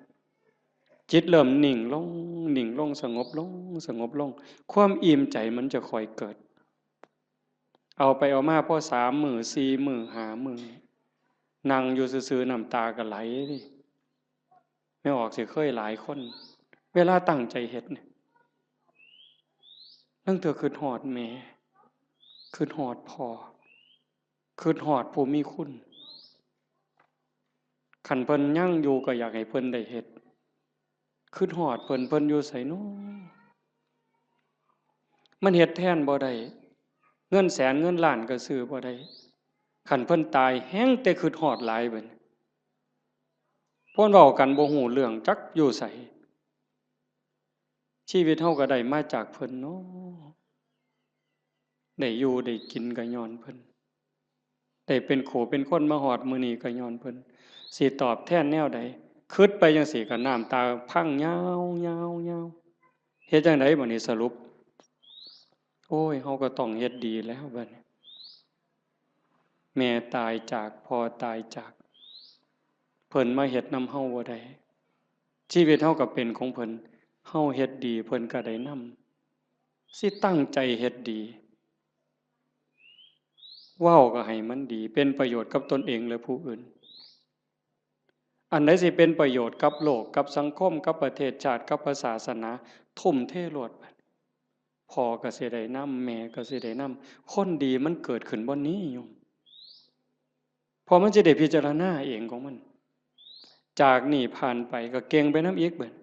จิตเริ่มนิ่งลง นิ่งลง สงบลง สงบลง ความอิ่มใจมันจะค่อยเกิด เอาไปเอามาพอสามมื้อ สี่มื้อ ห้ามื้อ นั่งอยู่ซื่อๆ น้ำตาก็ไหลเด้ แม่ออกสิเคยหลายคน เวลาตั้งใจเฮ็ดเนี่ย ลางเทื่อคิดฮอดแม่ คิดฮอดพ่อ คิดฮอดผู้มีคุณ คันเพิ่นยังอยู่ก็อยากให้เพิ่นได้เฮ็ด คิดฮอดเพิ่น เพิ่นอยู่ไสน้อ มันเฮ็ดแทนบ่ได้ เงินแสนเงินล้านก็ซื้อบ่ได้ คันเพิ่นตายแฮ่งแต่คิดฮอดหลายบัดนี้ เพิ่นเว้ากันบ่ฮู้เรื่อง จักอยู่ไส ชีวิตเฮาก็ได้มาจากเพิ่นเนาะ ได้อยู่ได้กินก็ย้อนเพิ่น ได้เป็นคู่เป็นคนมาฮอดมื้อนี้ก็ย้อนเพิ่น สิตอบแทนแนวใด คิดไปจั่งซี้ก็น้ำตาพังยาวๆๆ เฮ็ดจั่งใดบัดนี้สรุป โอ้ย เฮาก็ต้องเฮ็ดดีแล้วบัดนี้ แม่ตายจาก พ่อตายจาก เพิ่นมาเฮ็ดนำเฮาบ่ได้ ชีวิตเฮาก็เป็นของเพิ่น เฮาเฮ็ดดี เพิ่นก็ได้นำ สิตั้งใจเฮ็ดดี เว้าก็ให้มันดี เป็นประโยชน์กับตนเองและผู้อื่น อันใดสิเป็นประโยชน์กับโลก กับสังคม กับประเทศชาติ กับพระศาสนา ทุ่มเทโลด พ่อก็สิได้นำ แม่ก็สิได้นำ คนดีมันเกิดขึ้นบ่อนนี้โยม เพราะมันสิได้พิจารณาเองของมัน จากนี้ผ่านไปก็เก่งไปนำอีกบัด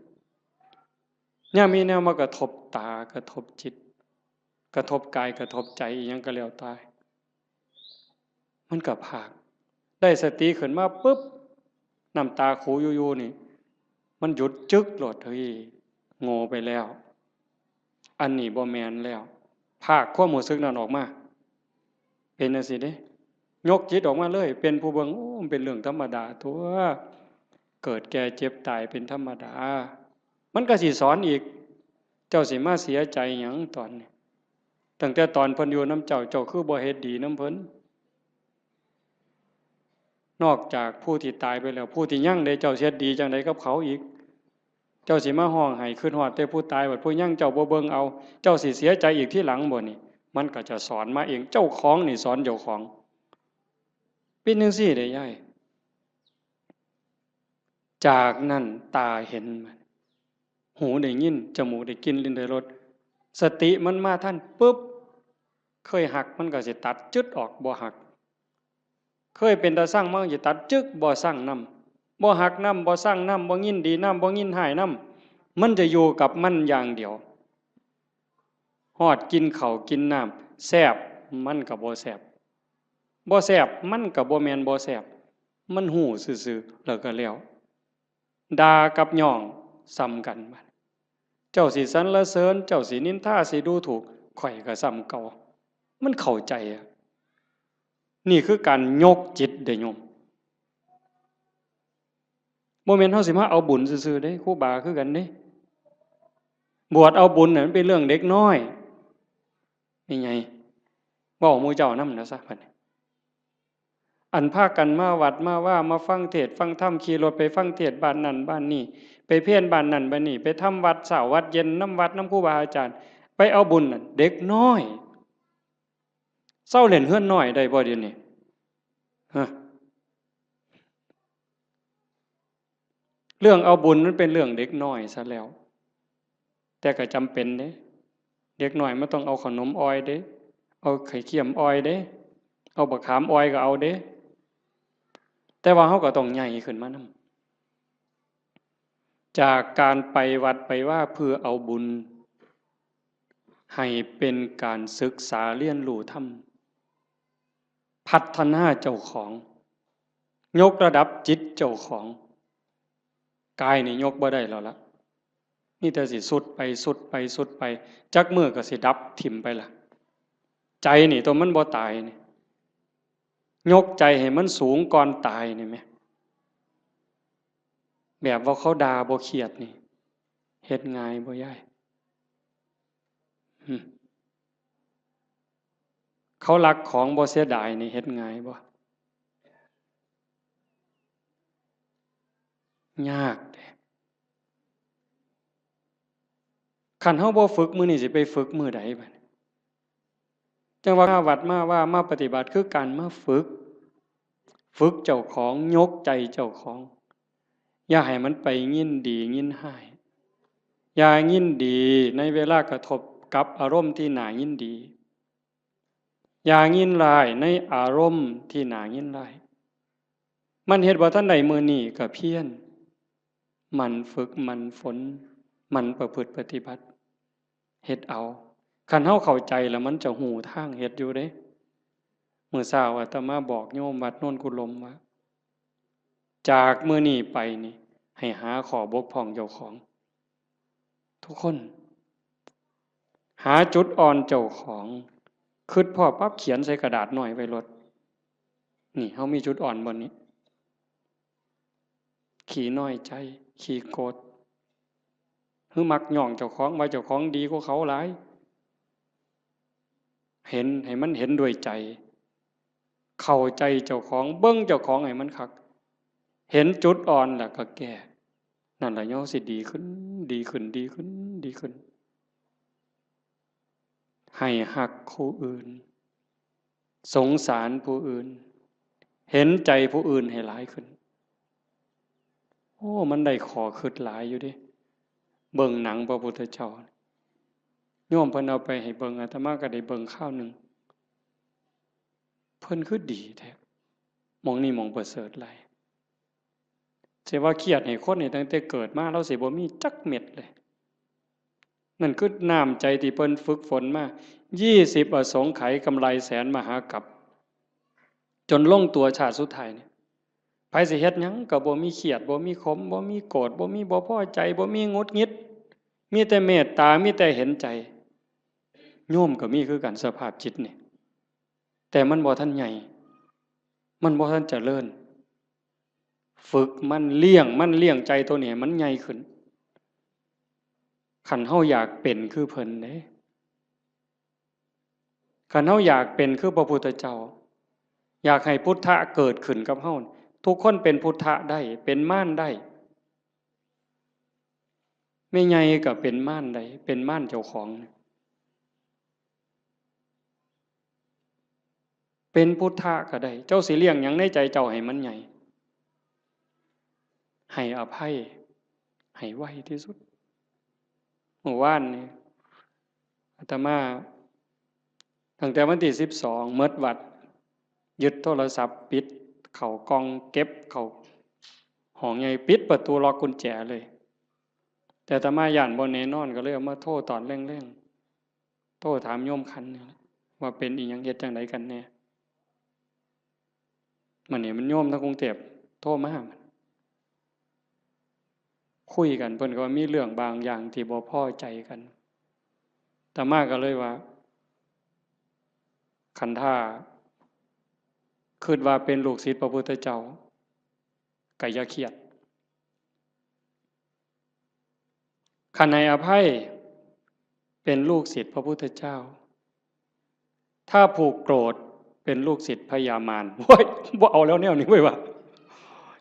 ยามมีแนวมากระทบตา กระทบจิต กระทบกาย กระทบใจ อีหยังก็แล้วแต่ มันก็พาก ได้สติขึ้นมาปุ๊บ น้ำตาคูอยู่ๆนี่ มันหยุดจึ๊กโลด เฮ้ย โง่ไปแล้ว อันนี้บ่แม่นแล้ว พากความรู้สึกนั้นออกมา เป็นจั่งซี้เด้ ยกจิตออกมาเลย เป็นผู้เบิ่ง โอ้ มันเป็นเรื่องธรรมดาตั๊ว เกิดแก่เจ็บตายเป็นธรรมดา มันก็สิสอนอีก เจ้าสิมาเสียใจหยังตอนนี้ ตั้งแต่ตอนเพิ่นอยู่นำเจ้า เจ้าคือบ่เฮ็ดดีนำเพิ่น นอกจากผู้ที่ตายไปแล้ว ผู้ที่ยังเด้ เจ้าสิเฮ็ดดีจั่งใดกับเขาอีก เจ้าสิมาฮ้องไห้คิดฮอดแต่ผู้ตาย บัดผู้ยังเจ้าบ่เบิ่งเอา เจ้าสิเสียใจอีกทีหลังบ่นี่ มันก็จะสอนมาเอง เจ้าของนี่สอนเจ้าของ เป็นจั่งซี้เด้ยาย จากนั้นตาเห็น หูได้ยิน จมูกได้กลิ่น ลิ้นได้รส สติมันมาทันปุ๊บ เคยฮักมันก็สิตัดจึ๊ดออก บ่ฮัก เคยเป็นตาซังมันก็สิตัดจึ๊ก บ่ซังนำ บ่ฮักนำ บ่ซังนำ บ่ยินดีนำ บ่ยินร้ายนำ มันจะอยู่กับมันอย่างเดียว ฮอดกินข้าวกินน้ำ แซ่บ มันก็บ่แซ่บ บ่แซ่บ มันก็บ่แม่นบ่แซ่บ มันฮู้ซื่อๆ แล้วก็แล้ว ด่ากับย่องส่ำกัน บัดเจ้าสิสรรเสริญ เจ้าสินินทา สิดูถูก ข้อยก็ส่ำเก่า มันเข้าใจอะ นี่คือการยกจิตเด้อโยม บ่แม่นเฮาสิมาเอาบุญซื่อๆเด้ ครูบาคือกันเด้ บวชเอาบุญน่ะมันเป็นเรื่องเด็กน้อย แม่ใหญ่ เว้าหมู่เจ้านำนะซะ บัดนี้ อันพากันมาวัดมาวา มาฟังเทศน์ฟังธรรม ขี่รถไปฟังเทศน์บ้านนั่นบ้านนี่ ไปเพลบ้านนั่นบ้านนี่ ไปทำวัดเช้าวัดเย็นนำวัดนำครูบาอาจารย์ ไปเอาบุญนั่น เด็กน้อย เซาเล่นเฮือนน้อยได้บ่เดี๋ยวนี้ ฮะ เรื่องเอาบุญมันเป็นเรื่องเด็กน้อยซะแล้ว แต่ก็จำเป็นเด้ เด็กน้อยมันต้องเอาขนมอ่อยเด้ เอาไข่เค็มอ่อยเด้ เอาบักขามอ่อยก็เอาเด้ แต่ว่าเฮาก็ต้องใหญ่ขึ้นมานำ จากการไปวัดไปวาเพื่อเอาบุญ ให้เป็นการศึกษาเรียนรู้ธรรม พัฒนาเจ้าของ ยกระดับจิตเจ้าของ กายนี่ยกบ่ได้แล้วละ มีแต่สิทรุดไปทรุดไปทรุดไป จักมื้อก็สิดับถิ่มไปละ ใจนี่ตัวมันบ่ตายนี่ ยกใจให้มันสูงก่อนตายนี่แหม แบบว่าเขาด่าบ่เครียดนี่ เฮ็ดง่ายบ่ยาย หึ เขาลักของบ่เสียดายนี่ เฮ็ดง่ายบ่ ยากเด้ คันเฮาบ่ฝึกมื้อนี้สิไปฝึกมื้อใดบัดนี้ จั่งว่ามาวัดมาวา มาปฏิบัติคือการมาฝึก ฝึกเจ้าของ ยกใจเจ้าของ อย่าให้มันไปยินดียินร้าย อย่ายินดีในเวลากระทบกับอารมณ์ที่น่ายินดี อย่ายินร้ายในอารมณ์ที่น่ายินร้าย มันเฮ็ดบ่ทันได้มื้อนี้ก็เพียร หมั่นฝึก หมั่นฝน หมั่นประพฤติปฏิบัติ เฮ็ดเอา คันเฮาเข้าใจแล้วมันจะฮู้ทางเฮ็ดอยู่เด้ มื้อเช้าอาตมาบอกโยมวัดโนนกุลมว่า จากมื้อนี้ไปนี่ ให้หาข้อบกพร่องเจ้าของ ทุกคน หาจุดอ่อนเจ้าของ คิดพ้อปั๊บเขียนใส่กระดาษน้อยไว้โลด นี่ เฮามีจุดอ่อนบ่นี้ ขี้น้อยใจ ขี้โกรธ หรือมักย่องเจ้าของว่าเจ้าของดีกว่าเขาหลาย เห็นให้มันเห็นด้วยใจ เข้าใจเจ้าของ เบิ่งเจ้าของให้มันคัก เห็นจุดอ่อนแล้วก็แก้ นั่นล่ะเฮาสิดีขึ้น ดีขึ้น ดีขึ้น ดีขึ้น ให้ฮักผู้อื่น สงสารผู้อื่น เห็นใจผู้อื่นให้หลายขึ้น โอ้ มันได้ข้อคิดหลายอยู่เด้ เบิ่งหนังพระพุทธเจ้า โยมเพิ่นเอาไปให้เบิ่ง อาตมาก็ได้เบิ่งคราวหนึ่ง เพิ่นคือดีแท้ หม่องนี้หม่องประเสริฐหลาย สิว่าเครียดให้คนนี่ตั้งแต่เกิดมา ลาวสิบ่มีจักเม็ดเลย นั่นคือน้ำใจที่เพิ่นฝึกฝนมา ยี่สิบอสงไขยกำไรแสนมหากัป จนลงตัวชาติสุดท้ายนี่ ไผสิเฮ็ดหยังก็บ่มีเครียด บ่มีขม บ่มีโกรธ บ่มีบ่พอใจ บ่มีหงุดหงิด มีแต่เมตตา มีแต่เห็นใจ โยมก็มีคือกันสภาพจิตนี่ แต่มันบ่ทันใหญ่ มันบ่ทันเจริญ ฝึกมัน เลี้ยงมัน เลี้ยงใจตัวนี้ให้มันใหญ่ขึ้น คันเฮาอยากเป็นคือเพิ่นเด้ คันเฮาอยากเป็นคือพระพุทธเจ้า อยากให้พุทธะเกิดขึ้นกับเฮา ทุกคนเป็นพุทธะได้ เป็นมารได้ แม่ใหญ่ก็เป็นมารได้ เป็นมารเจ้าของ เป็นพุทธะก็ได้ เจ้าสิเลี้ยงหยังในใจเจ้าให้มันใหญ่ ให้อภัย ให้ไวที่สุด เมื่อวานนี่ อาตมา ตั้งแต่วันที่สิบสอง หมดวัด ยึดโทรศัพท์ ปิดเข้ากล่อง เก็บเข้าห้องใหญ่ ปิดประตู ล็อกกุญแจเลย แต่อาตมาย้านบ่แน่นอน ก็เลยเอามาโทรตอนแลงๆ โทรถามโยมขันนี่แหละ ว่าเป็นอีหยัง เฮ็ดจั่งใดกันแน่ มื้อนี้มันโยมทางกรุงเทพฯ โทรมา คุยกัน เพิ่นก็ว่ามีเรื่องบางอย่างที่บ่พอใจกัน อาตมาก็เลยว่า คันถ้าคิดว่าเป็นลูกศิษย์พระพุทธเจ้า ก็อย่าเครียด คันให้อภัย เป็นลูกศิษย์พระพุทธเจ้า ถ้าผูกโกรธ เป็นลูกศิษย์พญามาร โอ้ย บ่เอาแล้วแนวนี้เว้ยว่ะ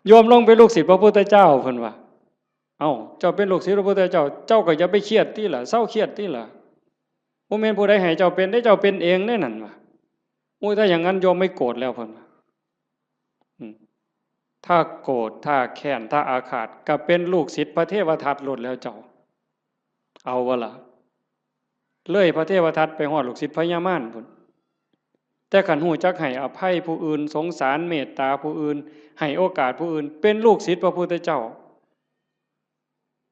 โยมลงเป็นลูกศิษย์พระพุทธเจ้า เพิ่นว่า เอ้า เจ้าเป็นลูกศิษย์พระพุทธเจ้า เจ้าก็อย่าไปเครียดติล่ะ เซาเครียดติล่ะ บ่แม่นผู้ใดให้เจ้าเป็นเด้ เจ้าเป็นเองเด้นั่นว่ะ โอ้ย ถ้าอย่างนั้นโยมไม่โกรธแล้ว เพิ่นว่า อืม ถ้าโกรธ ถ้าแค้น ถ้าอาฆาต ก็เป็นลูกศิษย์พระเทวทัตโลดแล้วเจ้า เอาบ่ล่ะ เลยพระเทวทัตไปฮอดลูกศิษย์พญามารพุ้น แต่คันฮู้จักให้อภัยผู้อื่น สงสารเมตตาผู้อื่น ให้โอกาสผู้อื่น เป็นลูกศิษย์พระพุทธเจ้า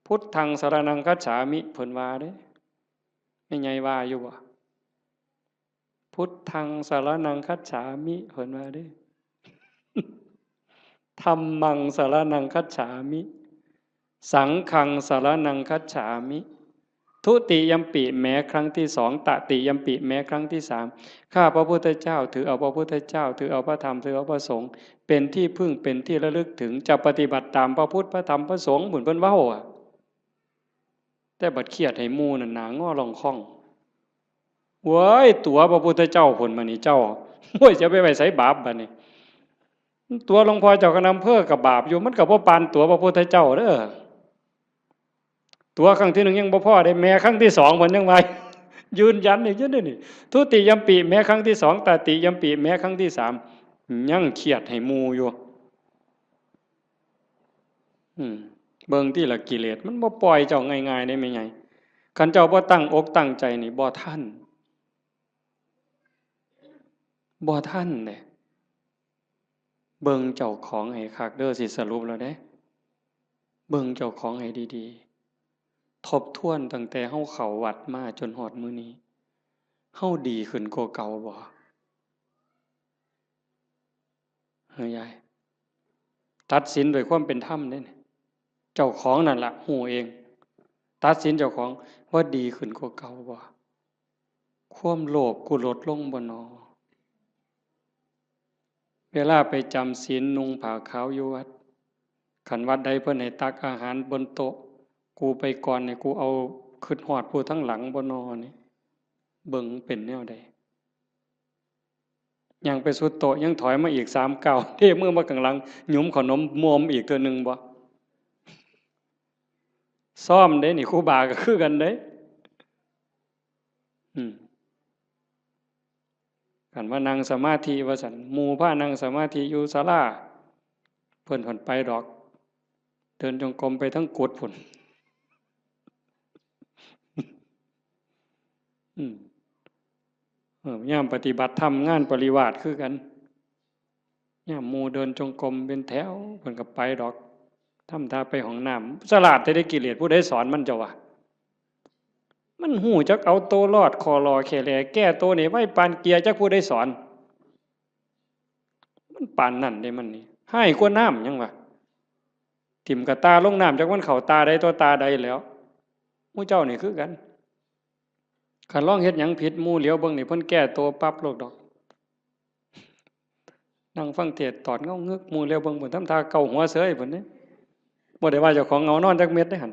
พุทธังสรณังคัจฉามิ เพิ่นว่าเด้ แม่ใหญ่ว่าอยู่บ่ พุทธังสรณังคัจฉามิ เพิ่นว่าเด้ ธัมมังสรณังคัจฉามิ สังฆังสรณังคัจฉามิ ทุติยัมปิ แม้ครั้งที่สอง ตติยัมปิ แม้ครั้งที่สาม ข้าพระพุทธเจ้าถือเอาพระพุทธเจ้า ถือเอาพระธรรม ถือเอาพระสงฆ์ เป็นที่พึ่ง เป็นที่ระลึกถึง จะปฏิบัติตามพระพุทธ พระธรรม พระสงฆ์ เหมือนเพิ่นเว้าอะ แต่บัดเครียดให้หมู่นั่นหน้างอลองค่อง เว้ย ตั๋วพระพุทธเจ้าพุ้นมานี่เจ้า โอ้ย จะไปไว้ไสบาปบัดนี้ ตั๋วหลวงพ่อเจ้าคณะอำเภอก็บาปอยู่ มันก็บ่ปานตั๋วพระพุทธเจ้าเด้อ ตั๋วครั้งที่หนึ่งยังบ่พอเด้ แม้ครั้งที่สองเพิ่นยังว่า ยืนยันอีกอยู่เด้นี่ ทุติยัมปิ แม้ครั้งที่สอง ตติยัมปิ แม้ครั้งที่สาม ยังเครียดให้หมู่อยู่ อืม เบิ่งติล่ะ กิเลสมันบ่ปล่อยเจ้าง่ายๆเด้แม่ใหญ่ คันเจ้าบ่ตั้งอกตั้งใจนี่บ่ทัน บ่ทันเด้ เบิ่งเจ้าของให้คักเด้อ สิสรุปแล้วเด้ เบิ่งเจ้าของให้ดีๆ ทบทวนตั้งแต่เฮาเข้าวัดมาจนฮอดมื้อนี้ เฮาดีขึ้นกว่าเก่าบ่ เฮ้ยยาย ตัดสินด้วยความเป็นธรรมเด้นี่ เจ้าของนั่นล่ะฮู้เอง ตัดสินเจ้าของว่าดีขึ้นกว่าเก่าบ่ ความโลภกูลดลงบ่นอ เวลาไปจำศีลนุ่งผ้าขาวอยู่วัด คันวัดใดเพิ่นให้ตักอาหารบนโต๊ะ กูไปก่อนนี่ กูเอา คิดฮอดผู้ทางหลังบ่นอนี่ เบิ่งเป็นแนวใด ย่างไปสุดโต๊ะ ยังถอยมาอีกสามก้าว เทมือมาข้างหลัง หยุมขนมมวมอีกเทื่อหนึ่งบ่ ซ้อมเด้นี่ ครูบาก็คือกันเด้ อืม คันว่านั่งสมาธิว่าซั่น หมู่พานั่งสมาธิอยู่ศาลา เพิ่นผ่อนไปดอก เดินจงกรมไปทั้งกุฏิพุ้น อืม เออ ยามปฏิบัติธรรมงานปริวาสคือกัน ยามหมู่เดินจงกรมเป็นแถว เพิ่นก็ไปดอก ทำท่าไปห้องน้ำ ฉลาดแต่ได้กิเลส ผู้ใดสอนมันเจ้าวะ มันฮู้จักเอาตัวรอด คอลอแค่แล แก้ตัวนี่ไวปานเกียร์ จักผู้ใดสอน มันปานนั่นเด้มันนี่ ฮ้ายกว่าน้ำยังวะ ถิ่มกะตาลงน้ำ จักมันเข้าตาใดตัวตาใดแล้ว หมู่เจ้านี่คือกัน คันลองเฮ็ดหยังผิดหมู่เหลียวเบิ่งนี่ เพิ่นแก้ตัวปั๊บโลดดอก นั่งฟังเทศน์ตอดเงางึก หมู่เหลียวเบิ่งพุ้น ทำท่าเกาหัวเสยพุ้นเด้ บ่ได้ว่าเจ้าของเหงานอนจักเม็ดเด้หั่น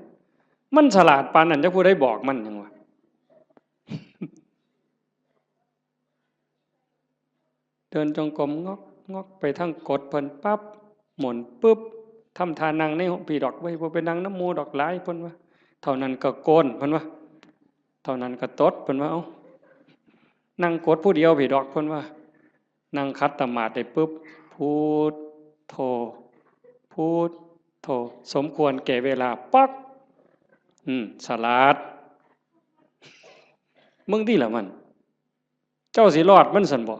มันฉลาดปานนั้น จักผู้ใดบอกมันยังวะ เดินจงกรมงอกงอกไปทางกุฏิเพิ่นปั๊บ หมุนปึ๊บ ทำท่านั่งในห้องพี้ดอกเว้ย บ่ไปนั่งนำหมู่ดอก หลายเพิ่นว่า เท่านั้นก็โกนเพิ่นว่า เท่านั้นก็ตดเพิ่นว่า เอ้า นั่งกุฏิผู้เดียวพี้ดอกเพิ่นว่า นั่งขัดสมาธิได้ปึ๊บ พุทโธ พุทโธ สมควรแก่เวลา ป๊อก อืม ฉลาด มึงติล่ะมัน เจ้าสิรอดมันซั่นบ่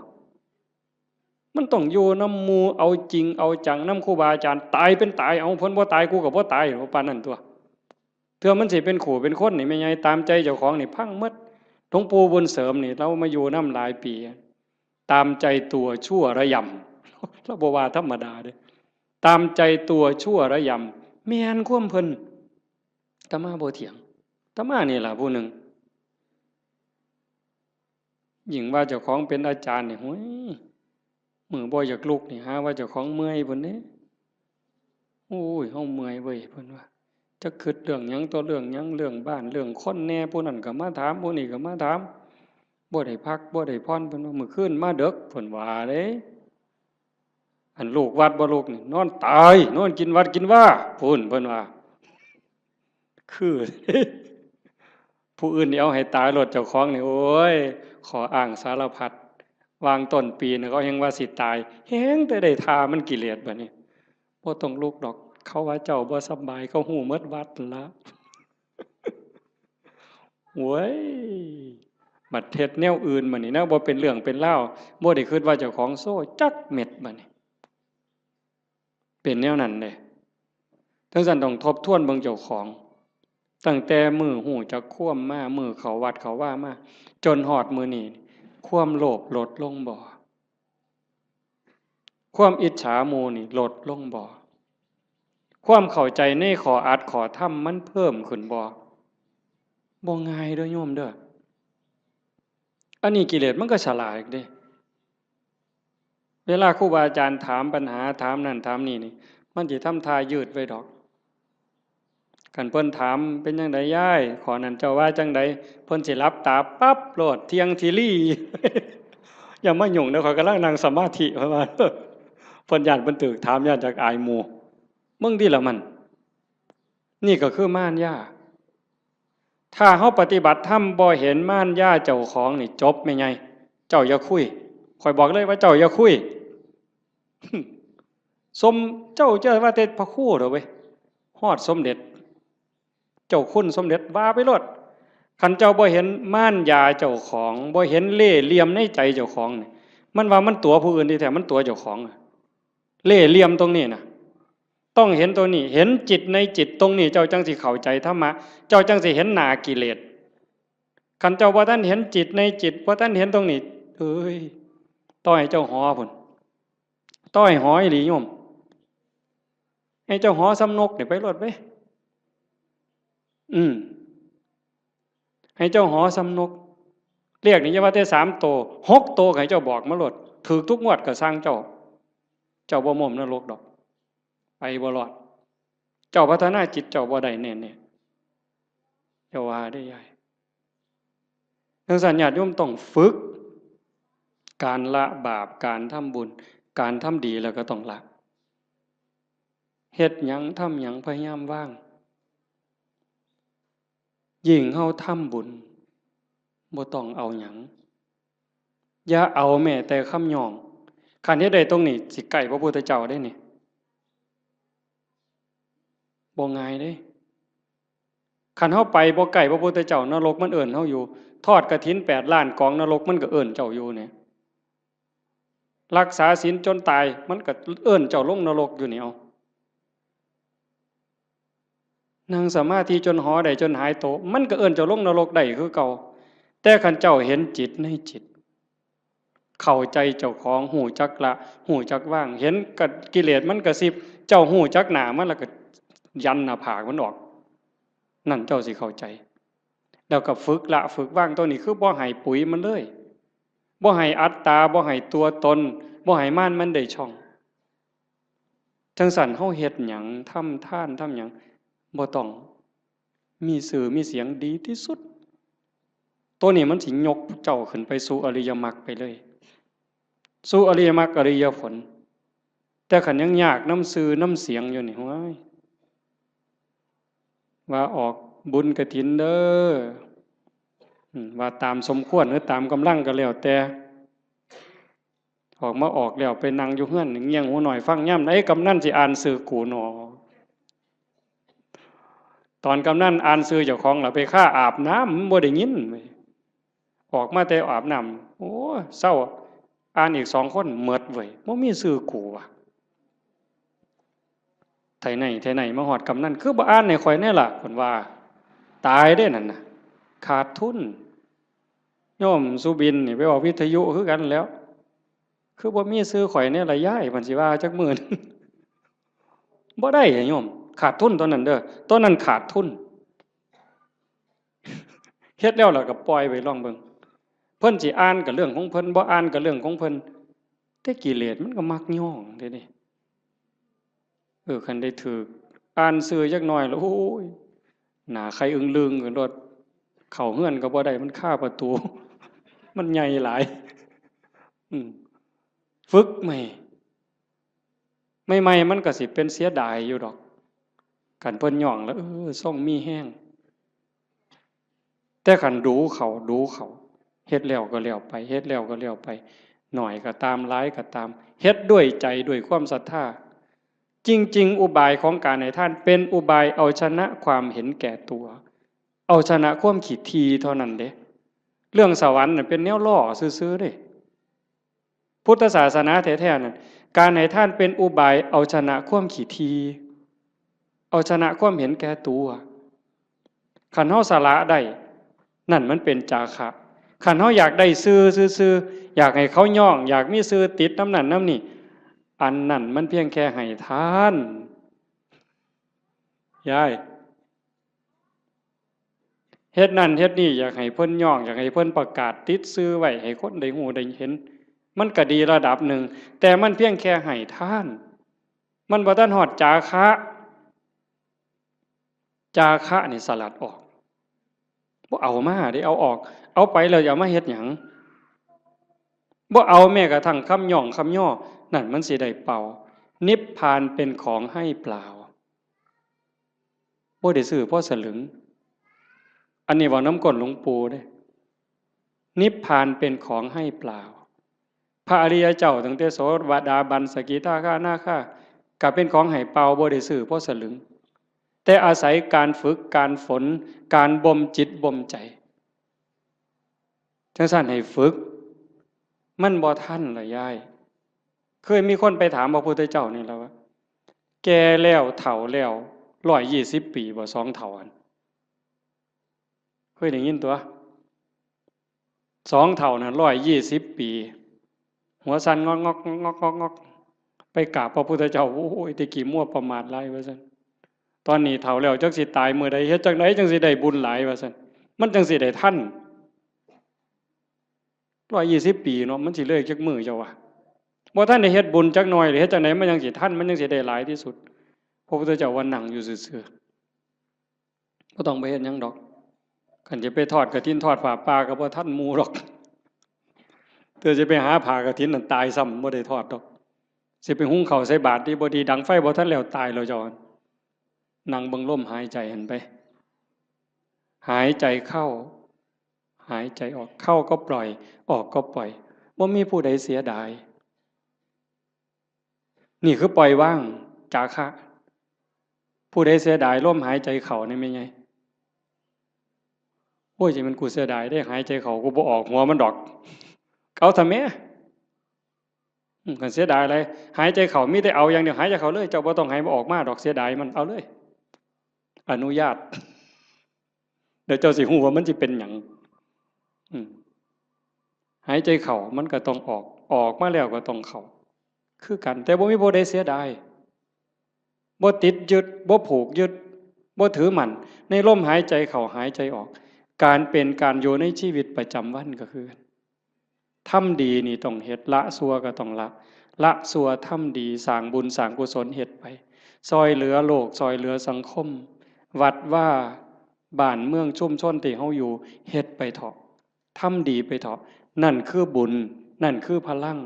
มันต้องอยู่นำหมู่ เอาจริงเอาจังนำครูบาอาจารย์ ตายเป็นตาย เอา เพิ่นบ่ตาย กูก็บ่ตาย ปานนั้นตั่ว เทื่อมันสิเป็นคู่เป็นคนนี่ แม่ใหญ่ ตามใจเจ้าของนี่พังหมด หลวงปู่บุญเสริมนี่ ลาวมาอยู่นำหลายปี ตามใจตัวชั่วระยำ ลาวบ่ว่าธรรมดาเด้ ตามใจตัวชั่วระยำ แม่นความเพิ่น อาตมาบ่เถียง อาตมานี่ล่ะผู้หนึ่ง ยิ่งว่าเจ้าของเป็นอาจารย์นี่ โอ้ย มื้อบ่อยากลุกนี่ หาว่าเจ้าของเมื่อยพุ้นเด้ โอ้ย เฮาเมื่อยเว้ย เพิ่นว่า จักคิดเรื่องหยังต่อเรื่องหยัง เรื่องบ้าน เรื่องคนแหน่ ผู้นั้นก็มาถาม ผู้นี้ก็มาถาม บ่ได้พัก บ่ได้ผ่อน เพิ่นว่า มื้อคืนมาดึก เพิ่นว่าเด้ อันลูกวัดบ่ลุกนี่ นอนตาย นอนกินวัดกินวา พุ้น เพิ่นว่า คือ ผู้อื่นนี่เอาให้ตายโลด เจ้าของนี่ โอ้ย ข้ออ้างสารพัด วางต้นปีนี่เขาแฮงว่าสิตาย แฮงแต่ได้ท่ามันกิเลสบัดนี้ บ่ต้องลุกดอก เขาว่าเจ้าบ่สำบาย เขาฮู้หมดวัดนั่นละ โว้ย บัดเฮ็ดแนวอื่นบัดนี้ แนวบ่เป็นเรื่องเป็นราว บ่ได้คิดว่าเจ้าของโซ่จักเม็ดบัดนี้ เป็นแนวนั้นเด้ จั่งซั้นต้องทบทวนเบิ่งเจ้าของ ตั้งแต่มื้อฮู้จักความมา มื้อเข้าวัดเข้าวามา จนฮอดมื้อนี้ ความโลภลดลงบ่ ความอิจฉาหมู่นี่ลดลงบ่ ความเข้าใจในข้ออัดข้อธรรมมันเพิ่มขึ้นบ่ บ่ง่ายเด้อโยมเด้อ อันนี้กิเลสมันก็ฉลาดเด้ เวลาครูบาอาจารย์ถามปัญหา ถามนั่นถามนี่นี่ มันสิทำท่ายืดไว้ดอก คันเพิ่นถาม เป็นจั่งใดยาย ข้อนั้นเจ้าว่าจั่งใด เพิ่นสิหลับตาปั๊บโลด เที่ยงทีรี อย่ามายุ่งเด้อ ข้อยกำลังนั่งสมาธิ เพิ่นว่า เพิ่นย้านเพิ่นถูกถาม ย้านจักอายหมู่ มึงติล่ะมัน นี่ก็คือมารยา ถ้าเฮาปฏิบัติธรรมบ่เห็นมารยาเจ้าของนี่จบแม่ใหญ่ เจ้าอย่าคุย ข้อยบอกเลยว่าเจ้าอย่าคุย สม เจ้าจะว่าแต่พระครูเด้อเว้ย ฮอดสมเด็จ เจ้าคุณสมเด็จว่าไปโลด คันเจ้าบ่เห็นมารยาเจ้าของ บ่เห็นเล่ห์เหลี่ยมในใจเจ้าของนี่ มันว่ามันตั๋วผู้อื่นที่แท้มันตั๋วเจ้าของอะ เล่ห์เหลี่ยมตรงนี้นะ ต้องเห็นตรงนี้ เห็นจิตในจิตตรงนี้ เจ้าจั่งสิเข้าใจธรรมะ เจ้าจั่งสิเห็นหน้ากิเลส คันเจ้าบ่ทันเห็นจิตในจิต บ่ทันเห็นตรงนี้ เอ้ย ต่อให้เจ้าหอพุ้น ต่อให้หออีหลีโยม ให้เจ้าหอส่ำนกนี่ไปโลดเว้ย อืม ให้เจ้าหอส่ำนก เลขนี่อย่าว่าแต่สามโต หกโตก็ให้เจ้าบอกมาโลด ถูกทุกงวดก็ซ่างเจ้า เจ้าบ่ม้มนรกดอก ไปบ่รอด เจ้าพัฒนาจิตเจ้าบ่ได้แน่ๆ อย่าว่าเด้อยาย จั่งซั้นญาติโยมต้องฝึก การละบาป การทำบุญ การทำดีแล้วก็ต้องละ เฮ็ดหยังทำหยังพยายามวาง ยิ่งเฮาทำบุญ บ่ต้องเอาหยัง อย่าเอาแม้แต่คำย่อง คันเฮ็ดได้ตรงนี้ สิใกล้พระพุทธเจ้าเด้นี่ บ่ง่ายเด้ คันเฮาไปบ่ใกล้พระพุทธเจ้า นรกมันเอิ้นเฮาอยู่ ทอดกฐินแปดล้านกอง นรกมันก็เอิ้นเจ้าอยู่เนี่ย รักษาศีลจนตาย มันก็เอิ้นเจ้าลงนรกอยู่นี่ เอา นั่งสมาธิจนหอได้จนหายโต มันก็เอิ้นเจ้าลงนรกได้คือเก่า แต่คันเจ้าเห็นจิตในจิต เข้าใจเจ้าของ ฮู้จักละ ฮู้จักวาง เห็นกะ กิเลสมันกระซิบ เจ้าฮู้จักหน้ามันแล้วก็ยันหน้าผากมันออก นั่นเจ้าสิเข้าใจ แล้วก็ฝึกละฝึกวาง ตัวนี้คือบ่ให้ปุ๋ยมันเลย บ่ให้อัตตา บ่ให้ตัวตน บ่ให้มารมันได้ช่อง จั่งซั้นเฮาเฮ็ดหยัง ทำทาน ทำหยัง บ่ต้องมีชื่อมีเสียง ดีที่สุด ตัวนี้มันสิยกเจ้าขึ้นไปสู่อริยมรรคไปเลย สู่อริยมรรคอริยผล แต่คันยังยากนำชื่อนำเสียงอยู่นี่ โอ้ย ว่าออกบุญกฐินเด้อ อืม ว่าตามสมควรหรือตามกำลังก็แล้วแต่ ออกมาออกแล้วไปนั่งอยู่เฮือนเงี่ยงหูหน่อยฟังยามใดกำนันสิอ่านชื่อกูหนอ ตอนกำนันอ่านชื่อเจ้าของล่ะไปคาอาบน้ำ มันบ่ได้ยินเว้ย ออกมาแต่อาบน้ำ โอ้ เซา อ่านอีกสองคน หมดเว้ย บ่มีชื่อกูว่ะ ไทไหน ไทไหน มาฮอดกำนั้น คือบ่อ่านให้ข่อยแน่ล่ะ เพิ่นว่า ตายเด้นั่นน่ะ ขาดทุน โยมสุบินนี่ไปออกวิทยุคือกันแหล้ว คือบ่มีชื่อข่อยแน่ล่ะยาย เพิ่นสิว่าจักมื้อหนึ่ง บ่ได้อะโยม ขาดทุนตอนนั้นเด้อ ตอนนั้นขาดทุน เฮ็ดแล้วล่ะก็ปล่อยไปลองเบิ่ง เพิ่นสิอ่านก็เรื่องของเพิ่น บ่อ่านก็เรื่องของเพิ่น แต่กิเลสมันก็มักย้องเด้นี่ เออ คันได้ถืกอ่านชื่อจักหน่อยแล้ว โอ้ย หน้าไข่อึ้งลึงกันโลด เข้าเฮือนก็บ่ได้ มันคาประตู มันใหญ่หลาย อืม ฝึกใหม่ ใหม่ๆ มันก็สิเป็นเสียดายอยู่ดอก คันเพิ่นย้องแล้ว เออ ทรงมีแฮง แต่คันดูเขา ดูเขา เฮ็ดแล้วก็แล้วไป เฮ็ดแล้วก็แล้วไป น้อยก็ตาม หลายก็ตาม เฮ็ดด้วยใจ ด้วยความศรัทธา จริงๆ อุบายของการให้ทานเป็นอุบายเอาชนะความเห็นแก่ตัว เอาชนะความขี้ถี่เท่านั้นเด้ เรื่องสวรรค์น่ะเป็นแนวล่อซื่อๆ เด้ พุทธศาสนาแท้ๆ นั่น การให้ทานเป็นอุบายเอาชนะความขี้ถี่ เอาชนะความเห็นแก่ตัว คันเฮาสละได้ นั่นมันเป็นจาคะ คันเฮาอยากได้ชื่อซื่อๆ อยากให้เขาย้อง อยากมีชื่อติดนำนั่นนำนี่ อันนั้นมันเพียงแค่ให้ทาน ยาย เฮ็ดนั่นเฮ็ดนี่ อยากให้เพิ่นย้อง อยากให้เพิ่นประกาศติดชื่อไว้ ให้คนได้ฮู้ได้เห็น มันก็ดีระดับหนึ่ง แต่มันเพียงแค่ให้ทาน มันบ่ทันฮอดจาคะ จาคะนี่สลัดออก บ่เอามาเด้ เอาออก เอาไปแล้วจะเอามาเฮ็ดหยัง บ่เอาแม้กระทั่งคำย้องคำย่อ นั่นมันสิได้เปล่า นิพพานเป็นของให้เปล่า บ่ได้ซื้อพอสลึง อันนี้เว้านำก้นหลวงปู่เด้ นิพพานเป็นของให้เปล่า พระอริยเจ้าตั้งแต่โสดาบัน สกิทาคานาคา ก็เป็นของให้เปล่า บ่ได้ซื้อพอสลึง แต่อาศัยการฝึก การฝน การบ่มจิตบ่มใจ จั่งซั้นให้ฝึก มันบ่ทันล่ะยาย เคยมีคนไปถามพระพุทธเจ้านี่ล่ะว่า แก่แล้วเฒ่าแล้ว ร้อยยี่สิบปีบ่ สองเฒ่าหั่น เคยได้ยินตั่ว สองเฒ่านั่น ร้อยยี่สิบปี หัวสั่นงอกๆ งอกๆ งอกๆ ไปกราบพระพุทธเจ้า โอ้ย แต่กี้มัวประมาทหลาย ว่าซั่น ตอนนี้เฒ่าแล้ว จักสิตายมื้อใด เฮ็ดจั่งใดจั่งสิได้บุญหลาย ว่าซั่น มันจั่งสิได้ทัน ร้อยยี่สิบปีเนาะ มันสิเลยจักมื้อเจ้าว่า บ่ทันได้เฮ็ดบุญจักหน่อยเลย เฮ็ดจั่งใดมันจั่งสิทัน มันจั่งสิได้หลายที่สุด พระพุทธเจ้าว่านั่งอยู่ซื่อๆ บ่ต้องไปเฮ็ดหยังดอก คันจะไปทอดกฐินทอดผ้าป่าก็บ่ทันหมู่ดอก เทื่อสิไปหาผ้ากฐินนั่นตายซ้ำ บ่ได้ทอดดอก สิไปหุงข้าวใส่บาตรดีบ่ดี ดังไฟบ่ทันแล้ว ตายแล้วเจ้า นั่งเบิ่งลมหายใจหั่นไป หายใจเข้า หายใจออก เข้าก็ปล่อย ออกก็ปล่อย บ่มีผู้ใดเสียดาย นี่คือปล่อยวาง จาคะ ผู้ใดเสียดายลมหายใจเข้านี่แม่นไง โอ้ย จะแม่นกูเสียดายเด้ หายใจเข้ากูบ่ออกหัวมันดอก เอาซะแหม อืม คันเสียดายอะไร หายใจเข้ามีแต่เอาอย่างเดียว หายใจเข้าเลย เจ้าบ่ต้องให้มันออกมาดอก เสียดายมัน เอาเลย อนุญาต เดี๋ยวเจ้าสิฮู้ว่ามันสิเป็นหยัง อืม หายใจเข้ามันก็ต้องออก ออกมาแล้วก็ต้องเข้า คือกัน แต่บ่มีผู้ใดเสียดาย บ่ติดยึด บ่ผูกยึด บ่ถือมั่น ในลมหายใจเข้าหายใจออก การเป็นการอยู่ในชีวิตประจำวันก็คือกัน ทำดีนี่ต้องเฮ็ด ละชั่วก็ต้องละ ละชั่วทำดี สร้างบุญสร้างกุศลเฮ็ดไป ซ่อยเหลือโลก ซ่อยเหลือสังคม วัดวา บ้านเมืองชุมชนที่เฮาอยู่ เฮ็ดไปเถาะ ทำดีไปเถาะ นั่นคือบุญ นั่นคือพลัง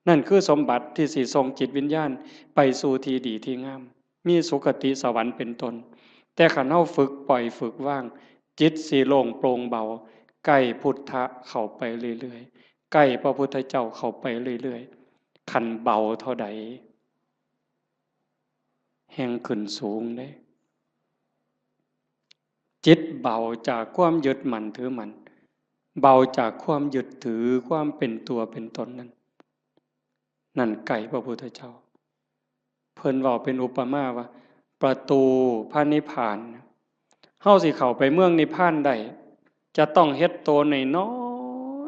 นั่นคือสมบัติที่สิส่งจิตวิญญาณไปสู่ที่ดีที่งาม มีสุคติสวรรค์เป็นต้น แต่คันเฮาฝึกปล่อยฝึกวาง จิตสิโล่งโปร่งเบา ใกล้พุทธะเข้าไปเรื่อยๆ ใกล้พระพุทธเจ้าเข้าไปเรื่อยๆ คันเบาเท่าใด แฮ่งขึ้นสูงเด้ จิตเบาจากความยึดมั่นถือมั่น เบาจากความยึดถือความเป็นตัวเป็นตนนั้น นั่นใกล้พระพุทธเจ้า เพิ่นเว้าเป็นอุปมาว่า ประตูพระนิพพาน เฮาสิเข้าไปเมืองนิพพานได้ จะต้องเฮ็ดโตน้อ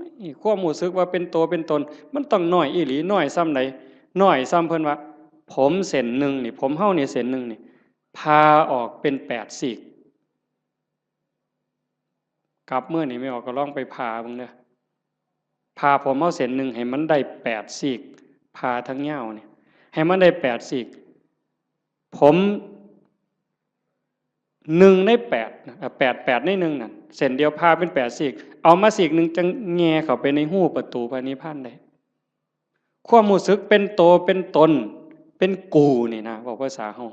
ยๆ ความรู้สึกว่าเป็นโตเป็นตน มันต้องน้อยอีหลี น้อยส่ำใด น้อยส่ำเพิ่นว่า ผมเส้นหนึ่งนี่ ผมเฮานี่เส้นหนึ่งนี่ ผ่าออกเป็นแปดซีก กลับมื้อนี่แม่ออกก็ลองไปผ่าเบิ่งเด้อ ผ่าผมเฮาเส้นหนึ่งให้มันได้แปดซีก ผ่าทั้งยาวนี่ ให้มันได้แปดซีก ผมหนึ่งในแปดนะ แปด แปดในหนึ่งนั่น เส้นเดียวผ่าเป็นแปดซีก เอามาซีกหนึ่งจั่งแหย่เข้าไปในฮูประตูพระนิพพานได้ ความรู้สึกเป็นโตเป็นตน เป็นกูนี่นะ เว้าภาษาเฮา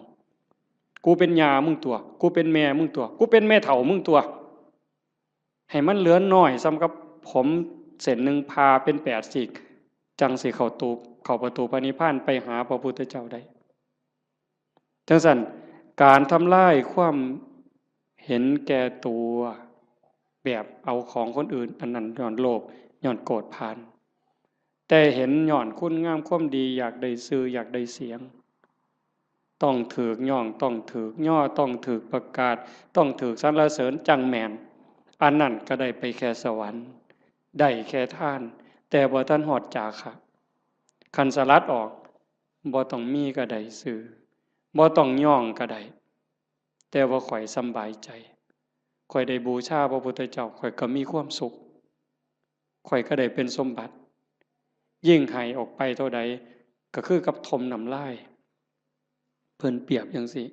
กูเป็นย่ามึงตั๊ว กูเป็นแม่มึงตั๊ว กูเป็นแม่เฒ่ามึงตั๊ว ให้มันเหลือน้อยส่ำกับผมเส้นหนึ่งผ่าเป็นแปดซีก จั่งสิเข้าตู เข้าประตูพระนิพพานไปหาพระพุทธเจ้าได้ จั่งซั้น การทำลายความเห็นแก่ตัว แบบเอาของคนอื่น อันนั้นย้อนโลภ ย้อนโกรธผ่าน แต่เห็นย้อนคุณงามความดี อยากได้ชื่อ อยากได้เสียง ต้องถูกย้อง ต้องถูกย่อ ต้องถูกประกาศ ต้องถูกสรรเสริญจั่งแม่น อันนั้นก็ได้ไปแค่สวรรค์ ได้แค่ทาน แต่บ่ทันฮอดจาคะ คันสลัดออก บ่ต้องมีก็ได้ชื่อ บ่ต้องย้องก็ได้ แต่ว่าข้อยสำบายใจ ข้อยได้บูชาพระพุทธเจ้า ข้อยก็มีความสุข ข้อยก็ได้เป็นสมบัติ ยิ่งให้ออกไปเท่าใด ก็คือกับถมน้ำลาย เพิ่นเปรียบจั่งซี้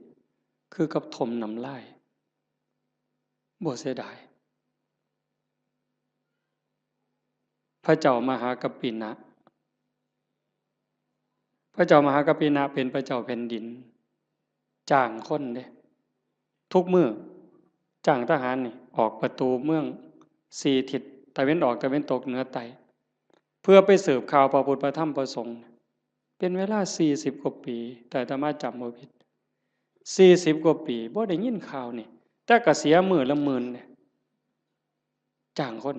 คือกับถมน้ำลาย บ่เสียดาย พระเจ้ามหากัปปินะ พระเจ้ามหากัปปินะเป็นพระเจ้าแผ่นดิน จ้างคนเด้ ทุกมื้อ จ้างทหารนี่ ออกประตูเมืองสี่ทิศ ตะเว็นออก ตะเว็นตก เหนือ ใต้ เพื่อไปสืบข่าวพระพุทธ พระธรรม พระสงฆ์ เป็นเวลาสี่สิบกว่าปี ถ้าอาตมาจำบ่ผิด สี่สิบกว่าปี บ่ได้ยินข่าวนี่ แต่ก็เสียมื้อละหมื่นเนี่ย จ้างคน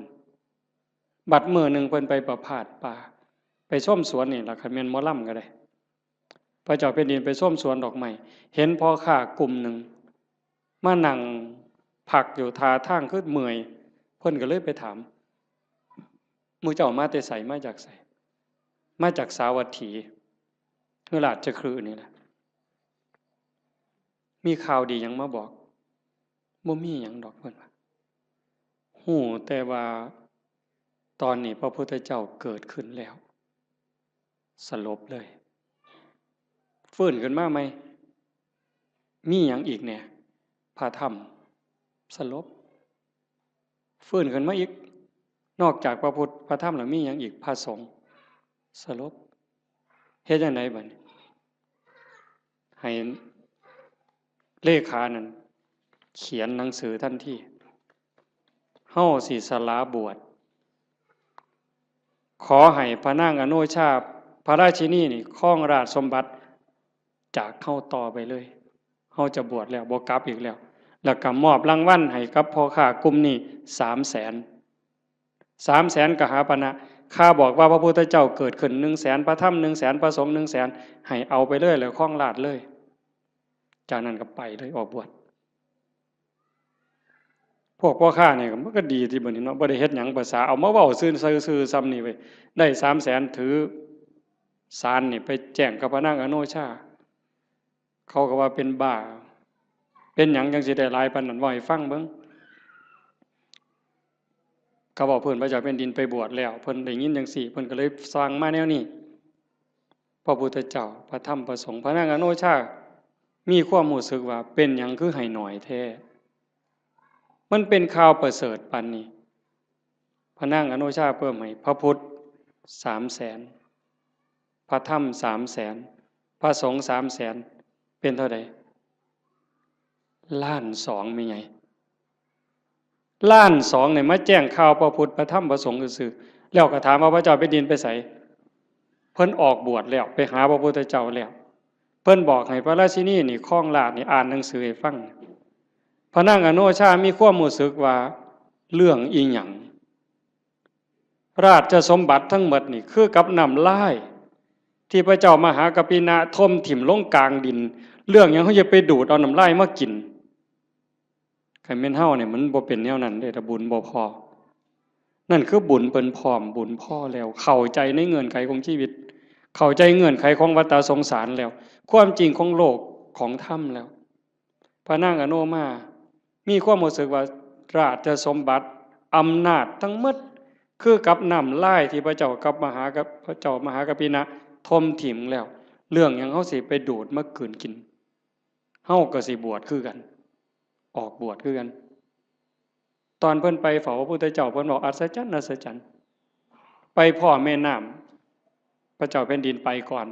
บัดมื้อหนึ่งเพิ่นไปประพาสป่า ไปชมสวนนี่ล่ะ คันแม่นหมอลำก็ได้ พระเจ้าแผ่นดินไปชมสวนดอกไม้ เห็นพ่อค้ากลุ่มหนึ่ง มานั่งพักอยู่ท่าทางคือเมื่อย เพิ่นก็เลยไปถาม หมู่เจ้ามาแต่ไส มาจากไส มาจากสาวัตถี คือราชคฤห์นี่แหละ มีข่าวดีหยังมาบอก บ่มีหยังดอก เพิ่นว่า ฮู้แต่ว่าตอนนี้พระพุทธเจ้าเกิดขึ้นแล้ว สลบเลย ฟื้นขึ้นมาใหม่ มีหยังอีกแหน่ พระธรรม สลบ ฟื้นขึ้นมาอีก นอกจากพระพุทธ พระธรรมแล้วมีหยังอีก พระสงฆ์ สลบ เฮ็ดจั่งใดบัดนี้ ให้เลขานั่นเขียนหนังสือทันที เฮาสิสละบวช ขอให้พระนางอโนชา พระราชินีนี่ครองราชสมบัติจากเฮาต่อไปเลย เฮาจะบวชแล้ว บ่กลับอีกแล้ว แล้วก็มอบรางวัลให้กับพ่อค้ากลุ่มนี้สามแสน สามแสนกหาปณะ ข้าบอกว่าพระพุทธเจ้าเกิดขึ้นหนึ่งแสน พระธรรมหนึ่งแสน พระสงฆ์หนึ่งแสน ให้เอาไปเลย แล้วครองราชย์เลย จากนั้นก็ไปเลย ออกบวช พวกพ่อค้านี่มันก็ดีติบัดนี้เนาะ บ่ได้เฮ็ดหยัง ภาษาเอามาเว้าซื่อๆ ซื่อๆ ส่ำนี่เว้ย ได้สามแสน ถือสารนี่ไปแจ้งกับพระนางอโนชา เขาก็ว่าเป็นบ้า เป็นหยังจั่งสิได้หลายปานนั้น เว้าให้ฟังเบิ่ง เขาเว้าพื้นพระเจ้าแผ่นดินไปบวชแล้ว เพิ่นได้ยินจั่งซี้ เพิ่นก็เลยสั่งมาแนวนี้ พระพุทธเจ้า พระธรรม พระสงฆ์ พระนางอโนชา มีความรู้สึกว่าเป็นหยังคือให้น้อยแท้ มันเป็นข่าวประเสริฐปานนี้ พระนางอโนชาเพิ่มให้ พระพุทธสามแสน พระธรรมสามแสน พระสงฆ์สามแสน เป็นเท่าใด ล้านสอง แม่ใหญ่ ล้านสองเนี่ยมาแจ้งข่าวพระพุทธ พระธรรม พระสงฆ์ซื่อๆ แล้วก็ถามว่าพระเจ้าแผ่นดินไปไส เพิ่นออกบวชแล้ว ไปหาพระพุทธเจ้าแล้ว เพิ่นบอกให้พระราชินีนี่ครองราชย์นี่ อ่านหนังสือให้ฟัง พระนางอโนชามีความรู้สึกว่าเรื่องอีหยัง ราชสมบัติทั้งหมดนี่คือกับน้ำลาย ที่พระเจ้ามหากัปปินะถมถิ่มลงกลางดิน เรื่องหยังเฮาจะไปดูดเอาน้ำลายมากิน คันแม่นเฮาเนี่ยมันบ่เป็นแนวนั้นเด้ ถ้าบุญบ่พอ นั่นคือบุญเพิ่นพร้อม บุญพอแล้ว เข้าใจในเงื่อนไขของชีวิต เข้าใจเงื่อนไขของวัฏสงสารแล้ว ความจริงของโลกของธรรมแล้ว พระนางอโนมา มีความรู้สึกว่าราชสมบัติ อำนาจทั้งหมด คือกับน้ำลายที่พระเจ้ากับมหากับ พระเจ้ามหากัปปินะถมถิ่มแล้ว เรื่องหยังเฮาสิไปดูดมากืนกิน เฮาก็สิบวชคือกัน ออกบวชคือกัน ตอนเพิ่นไปเฝ้าพระพุทธเจ้า เพิ่นบอกอัศจรรย์ อัศจรรย์ ไปพ้อแม่น้ำ พระเจ้าแผ่นดินไปก่อน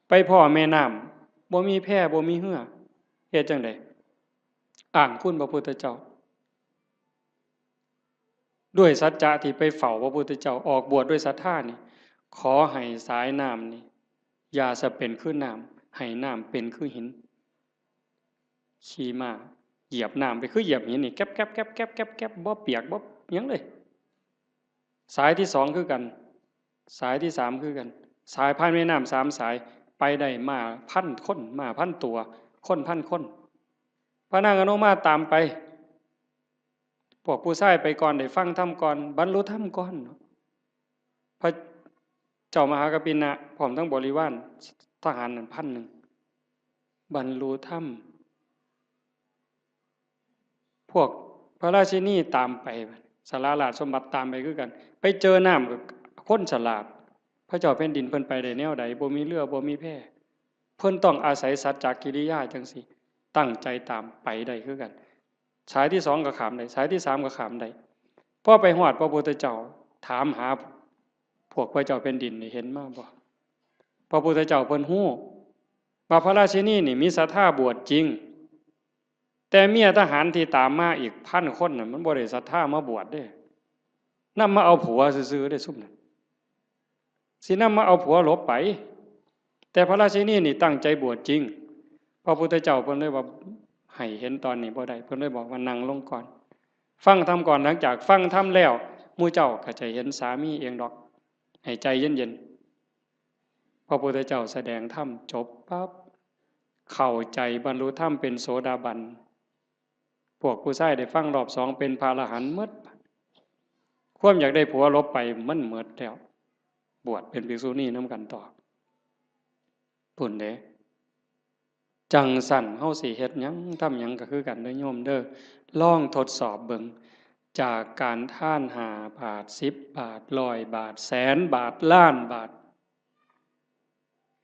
ไปพ้อแม่น้ำ บ่มีแพ บ่มีเฮือ เฮ็ดจั่งใด อ้างคุณพระพุทธเจ้า ด้วยสัจจะที่ไปเฝ้าพระพุทธเจ้า ออกบวชด้วยศรัทธานี่ ขอให้สายน้ำนี่ อย่าสะเป็นคือน้ำ ให้น้ำเป็นคือหิน ขี่ม้าเหยียบน้ำไปคือเหยียบหินนี่ แก๊บแก๊บแก๊บแก๊บแก๊บแก๊บ บ่เปียกบ่หยังเลย สายที่สองคือกัน สายที่สามคือกัน สายผ่านแม่น้ำสามสาย ไปได้ม้าพันคน ม้าพันตัว คนพันคน พระนางอโนมาตามไป พวกผู้ชายไปก่อน ได้ฟังธรรมก่อน บรรลุธรรมก่อน พระเจ้ามหากัปปินะ พร้อมทั้งบริวารทหารนั่นพันหนึ่ง บรรลุธรรม พวกพระราชินีตามไป สละราชสมบัติตามไปคือกัน ไปเจอน้ำก็คนฉลาด พระเจ้าแผ่นดินเพิ่นไปได้แนวใด บ่มีเรือ บ่มีแพ เพิ่นต้องอาศัยสัจจกิริยาจั่งซี้ ตั้งใจตามไปได้คือกัน สายที่สองก็ข้ามได้ สายที่สามก็ข้ามได้ พอไปฮอดพระพุทธเจ้า ถามหาพวกพระเจ้าแผ่นดินนี่ เห็นมาบ่ พระพุทธเจ้าเพิ่นฮู้ว่าพระราชินีนี่มีศรัทธาบวชจริง แต่เมียทหารที่ตามมาอีกพันคนน่ะ มันบ่ได้ศรัทธามาบวชเด้ นำมาเอาผัวซื่อๆเด้ ซุมนั้น สินำมาเอาผัวหลบไป แต่พระราชินีนี่ตั้งใจบวชจริง พระพุทธเจ้าเพิ่นเลยว่า ให้เห็นตอนนี้บ่ได้ เพิ่นเลยบอกว่านั่งลงก่อน ฟังธรรมก่อน หลังจากฟังธรรมแล้ว หมู่เจ้าก็จะเห็นสามีเองดอก ให้ใจเย็นๆ พระพุทธเจ้าแสดงธรรมจบปั๊บ เข้าใจบรรลุธรรมเป็นโสดาบัน พวกผู้ชายได้ฟังรอบสองเป็นพระอรหันต์หมด ความอยากได้ผัวหลบไปมันหมดแล้ว บวชเป็นภิกษุณีนำกันต่อ พุ้นเด้ จั่งซั้นเฮาสิเฮ็ดหยังทำหยังก็คือกันเด้อโยมเด้อ ลองทดสอบเบิ่ง จากการทานห้าบาท สิบบาท ร้อยบาท แสนบาท ล้านบาท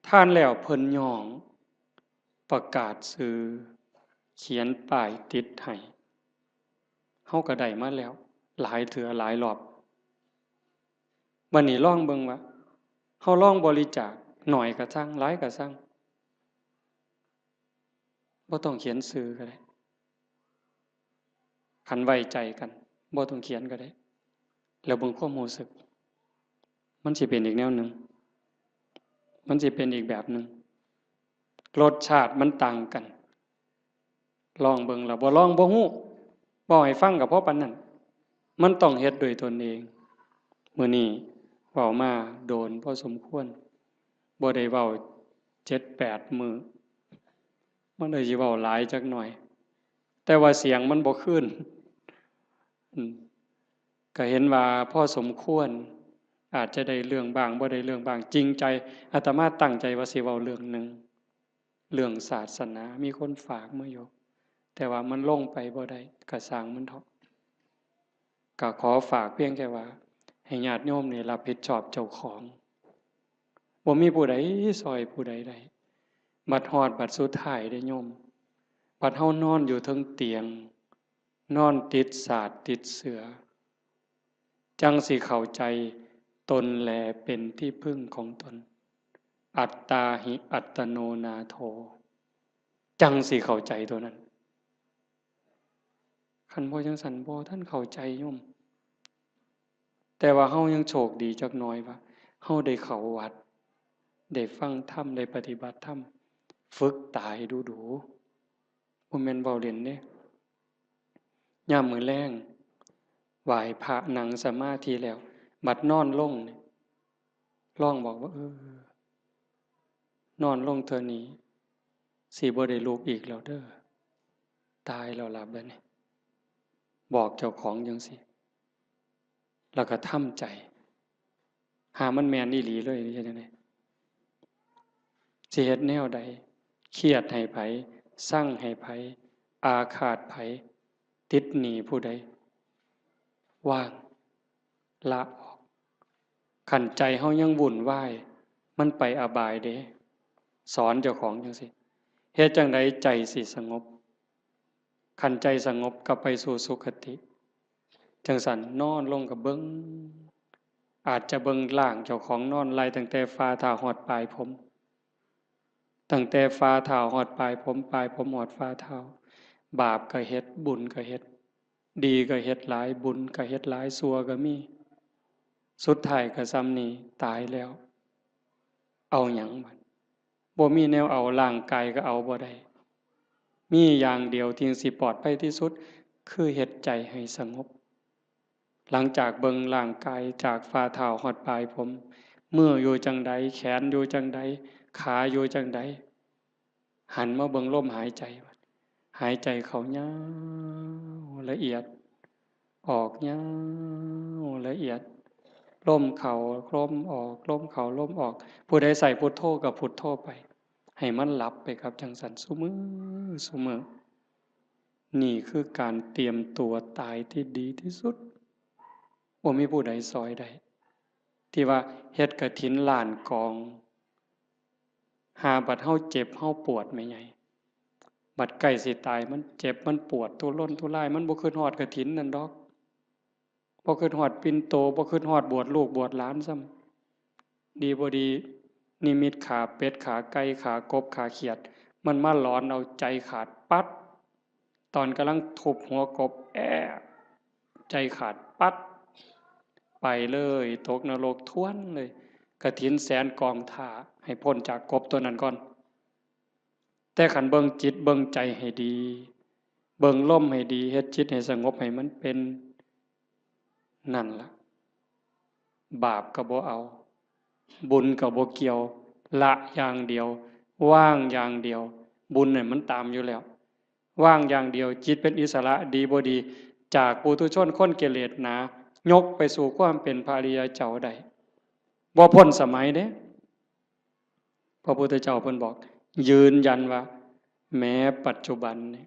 ทานแล้วเพิ่นย้อง ประกาศชื่อ เขียนป้ายติดให้ เฮาก็ได้มาแล้ว หลายเทื่อหลายรอบ บัดนี้ลองเบิ่งว่า เฮาลองบริจาค น้อยก็ซัง หลายก็ซัง บ่ต้องเขียนชื่อก็ได้ คันไว้ใจกัน บ่ต้องเขียนก็ได้ แล้วเบิ่งความรู้สึก มันสิเป็นอีกแนวหนึ่ง มันสิเป็นอีกแบบหนึ่ง รสชาติมันต่างกัน ลองเบิ่ง แล้วบ่ลองบ่ฮู้ เว้าให้ฟังก็พอปานนั้น มันต้องเฮ็ดด้วยตนเอง มื้อนี้เว้ามาโดนพอสมควร บ่ได้เว้าเจ็ดแปดมื้อ มันเลยสิเว้าหลายจักหน่อย แต่ว่าเสียงมันบ่คืน อืม ก็เห็นว่าพอสมควร อาจจะได้เรื่องบ้าง บ่ได้เรื่องบ้าง จริงใจ อาตมาตั้งใจว่าสิเว้าเรื่องหนึ่ง เรื่องศาสนา มีคนฝากมาอยู่ แต่ว่ามันลงไปบ่ได้ ก็ซ่างมันเถาะ ก็ขอฝากเพียงแค่ว่า ให้ญาติโยมนี่รับผิดชอบเจ้าของ บ่มีผู้ใดซ่อยผู้ใดได้ บัดฮอดบัดสุดท้ายเด้โยม บัดเฮานอนอยู่เทิงเตียง นอนติดสาดติดเสื่อ จั่งสิเข้าใจตนแลเป็นที่พึ่งของตน อัตตาหิอัตโนนาโถ จั่งสิเข้าใจตัวนั้น คันบ่จั่งซั้นบ่ทันเข้าใจโยม แต่ว่าเฮายังโชคดีจักหน่อยว่า เฮาได้เข้าวัด ได้ฟังธรรม ได้ปฏิบัติธรรม ฝึกตาให้ดูๆ บ่แม่นเว้าเล่นเด้ ยามมื้อแลง ไหว้พระนั่งสมาธิแล้ว บัดนอนลงนี่ ลองบอกว่า เออ นอนลงเทื่อนี้ สิบ่ได้ลุกอีกแล้วเด้อ ตายแล้วล่ะบัดนี้ บอกเจ้าของจั่งซี้ แล้วก็ทำใจ หามันแม่นอีหลีเลย เฮ็ดจั่งใด สิเฮ็ดแนวใด เครียดให้ไผ ซังให้ไผ อาฆาตไผ ติดหนี้ผู้ใด วาง ละออก คันใจเฮายังวุ่นวาย มันไปอบายเด้ สอนเจ้าของจั่งซี้ เฮ็ดจั่งใดใจสิสงบ คันใจสงบก็ไปสู่สุคติ จั่งซั้นนอนลงก็เบิ่ง อาจจะเบิ่งร่างเจ้าของนอนไล่ตั้งแต่ฝ่าเท้าฮอดปลายผม ตั้งแต่ฝ่าเท้าฮอดปลายผม ปลายผมฮอดฝ่าเท้า บาปก็เฮ็ด บุญก็เฮ็ด ดีก็เฮ็ดหลาย บุญก็เฮ็ดหลาย ชั่วก็มี สุดท้ายก็ส่ำนี้ ตายแล้ว เอาหยังบัด บ่มีแนวเอา ร่างกายก็เอาบ่ได้ มีอย่างเดียวที่สิปลอดภัยที่สุด คือเฮ็ดใจให้สงบ หลังจากเบิ่งร่างกายจากฝ่าเท้าฮอดปลายผม มืออยู่จั่งใด แขนอยู่จั่งใด ขาอยู่จั่งใด หันมาเบิ่งลมหายใจ หายใจเข้ายาวละเอียด ออกยาวละเอียด ลมเข้าลมออก ลมเข้าลมออก ผู้ใดใส่พุทโธก็พุทโธไป ให้มันหลับไปครับจั่งซั้น ซุมื้อ ซุมื้อ นี่คือการเตรียมตัวตายที่ดีที่สุด บ่มีผู้ใดซอยได้ ที่ว่าเฮ็ดกฐินล้านกอง หาบัดเฮาเจ็บเฮาปวดแม่ใหญ่ บัดใกล้สิตาย มันเจ็บมันปวดทุรนทุราย มันบ่คิดฮอดกฐินนั่นดอก บ่คิดฮอดปิ่นโต บ่คิดฮอดบวชลูกบวชหลานซ้ำ ดีบ่ดี นิมิตขาเป็ด ขาไก่ ขากบ ขาเขียด มันมาหลอนเอาใจขาดปั๊ด ตอนกำลังทุบหัวกบ แอะ ใจขาดปั๊ด ไปเลย ตกนรกถ้วนเลย กฐินแสนกองถ่า ให้พ้นจากกบตัวนั้นก่อน แต่คันเบิ่งจิตเบิ่งใจให้ดี เบิ่งลมให้ดี เฮ็ดจิตให้สงบให้มันเป็น นั่นล่ะ บาปก็บ่เอา บุญก็บ่เกี่ยว ละอย่างเดียว วางอย่างเดียว บุญเนี่ยมันตามอยู่แล้ว วางอย่างเดียว จิตเป็นอิสระ ดีบ่ดี จากปุถุชนคนกิเลสหนา ยกไปสู่ความเป็นพระอริยเจ้าได้ บ่พ้นสมัยเด้ พระพุทธเจ้าเพิ่นบอก ยืนยันว่า แม้ปัจจุบันเนี่ย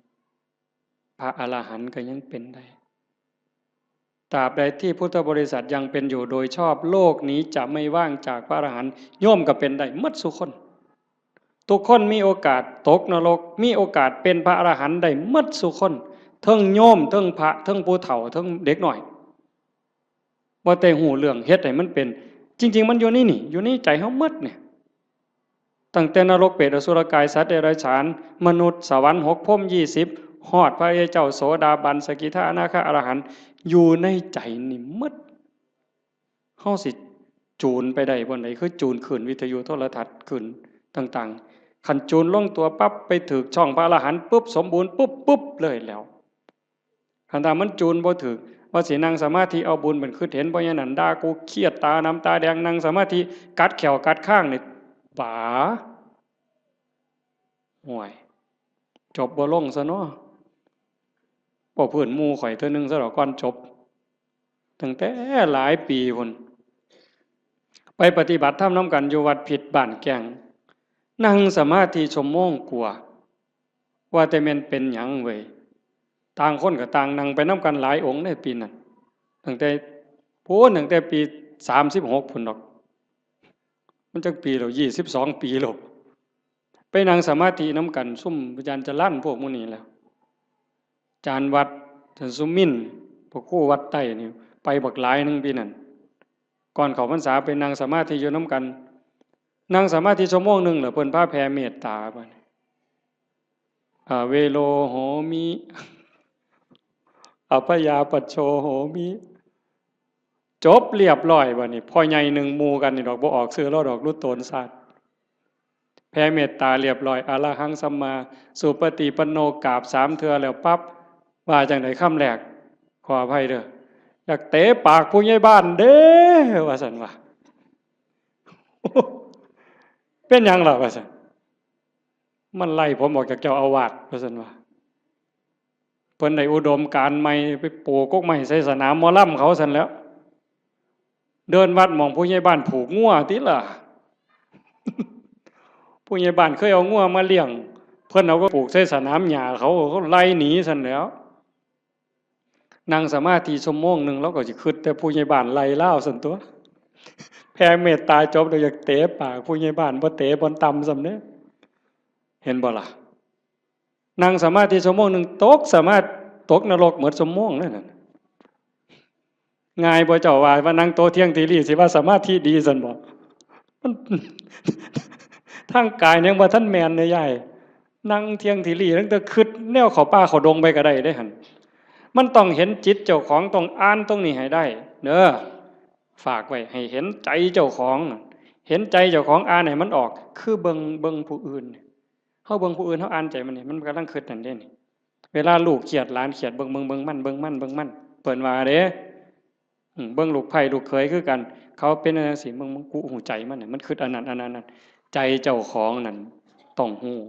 พระอรหันต์ก็ยังเป็นได้ ตราบใดที่พุทธบริษัทยังเป็นอยู่โดยชอบ โลกนี้จะไม่ว่างจากพระอรหันต์ โยมก็เป็นได้หมดซุคน ทุกคนมีโอกาสตกนรก มีโอกาสเป็นพระอรหันต์ได้หมดซุคน เทิงโยม เทิงพระ เทิงผู้เฒ่า เทิงเด็กน้อย บ่แต่ฮู้เรื่องเฮ็ดให้มันเป็น จริงๆ มันอยู่ในนี่ อยู่ในใจเฮาหมดเนี่ย ตั้งแต่นรก เปรต อสุรกาย สัตว์เดรัจฉาน มนุษย์ สวรรค์ หก พรหม ยี่สิบ ฮอดพระอริยเจ้า โสดาบัน สกิทา อนาคา อรหันต์ อยู่ในใจนี่หมด เฮาสิจูนไปได้บ่อนใด คือจูนคลื่นวิทยุโทรทัศน์คลื่นต่างๆ คันจูนลงตัวปั๊บ ไปถืกช่องพระอรหันต์ปุ๊บ สมบูรณ์ปุ๊บ ปุ๊บเลยแล้ว คันถ้ามันจูนบ่ถืก ว่าสินั่งสมาธิเอาบุญเป็นคิดเห็น บ่อย่างนั้นด่ากูเครียด ตาดำตาแดง นั่งสมาธิกัดแข้วกัดคางนี่ ป๋า ห่วย จบบ่ลงซะเนาะ บ่พื้นหมู่ข่อยเทื่อนึงซะดอกก่อนจบ ตั้งแต่หลายปีพุ้น ไปปฏิบัติธรรมนำกันอยู่วัดพิษบ้านแก้ง นั่งสมาธิชั่วโมงกว่า ว่าแต่แม่นเป็นหยังเว้ย ต่างคนก็ต่างนั่งไปนำกันหลายองค์ในปีนั้น ตั้งแต่ พู้น ตั้งแต่ปีสามสิบหกพุ้นดอก มันจักปีแล้ว ยี่สิบสองปีแล้ว ไปนั่งสมาธินำกัน ซุมอาจารย์จรัญพวกหมู่นี้แหล้ว อาจารย์วัด อาจารย์สุมินทร์ พระครูวัดใต้นี่ ไปบักหลายหนึ่งปีนั้น ก่อนเข้าพรรษาไปนั่งสมาธิอยู่นำกัน นั่งสมาธิชั่วโมงหนึ่งแล้วเพิ่นพาแผ่เมตตาบัดนี้ อเวโรโหมิ อัพพยาปัชโชโหมิ จบเรียบร้อยบัดนี้ พ่อใหญ่หนึ่งหมู่กันนี่ดอก บ่ออกชื่อลาวดอก หลุดโตนชาติ แผ่เมตตาเรียบร้อย อะระหังสัมมาสุปฏิปันโน กราบสามเทื่อแล้วปั๊บ ว่าจั่งใดคำแรก ขออภัยเด้อ อยากเตะปากผู้ใหญ่บ้านเด้ ว่าซั่นว่า เป็นหยังล่ะ ว่าซั่น มันไล่ผมออกจากเจ้าอาวาส ว่าซั่นว่า เพิ่นได้อุดมการณ์ใหม่ ไปปลูกกกไม้ใส่สนามหมอลำเขาซั่นแหล้ว เดินวัดหม่องผู้ใหญ่บ้านผูกงัวติล่ะ ผู้ใหญ่บ้านเคยเอางัวมาเลี้ยง เพิ่นเอาไปผูกใส่สนามหญ้าเขา เขาไล่หนีซั่นแหล้ว นั่งสมาธิชั่วโมงหนึ่ง ลาวก็สิคิดแต่ผู้ใหญ่บ้านไล่ลาวซั่นตั๊ว แผ่เมตตาจบแล้วอยากเตะปากผู้ใหญ่บ้าน บ่เตะบ่อนต่ำซ้ำเด้ เห็นบ่ล่ะ นั่งสมาธิชั่วโมงหนึ่ง ตกสมาธิ ตกนรกหมดชั่วโมงนั่นน่ะ ง่ายบ่เจ้าว่า ว่านั่งโตเที่ยงทีรีสิว่าสมาธิดีซั่นบ่ มัน ทางกายยังบ่ทันแม่นเด้ยาย นั่งเที่ยงทีรีตั้งแต่คิดแนวเข้าป่าเข้าดงไปก็ได้เด้หั่น มันต้องเห็นจิตเจ้าของ ต้องอ่านตรงนี้ให้ได้เด้อ ฝากไว้ให้เห็นใจเจ้าของ เห็นใจเจ้าของ อ่านให้มันออก คือเบิ่ง เบิ่งผู้อื่น เฮาเบิ่งผู้อื่น เฮาอ่านใจมันนี่ มันกำลังคิดนั่นเด้นี่ เวลาลูกเครียด หลานเครียด เบิ่ง เบิ่ง เบิ่งมัน เบิ่งมัน เบิ่งมัน เพิ่นว่าเด้ อืม เบิ่งลูกไพร่ลูกเขยคือกัน เขาเป็นจั่งซี้ เบิ่ง เบิ่ง กูฮู้ใจมันน่ะ มันคิดอันนั้น อันนั้น อันนั้น ใจเจ้าของนั่นต้องฮู้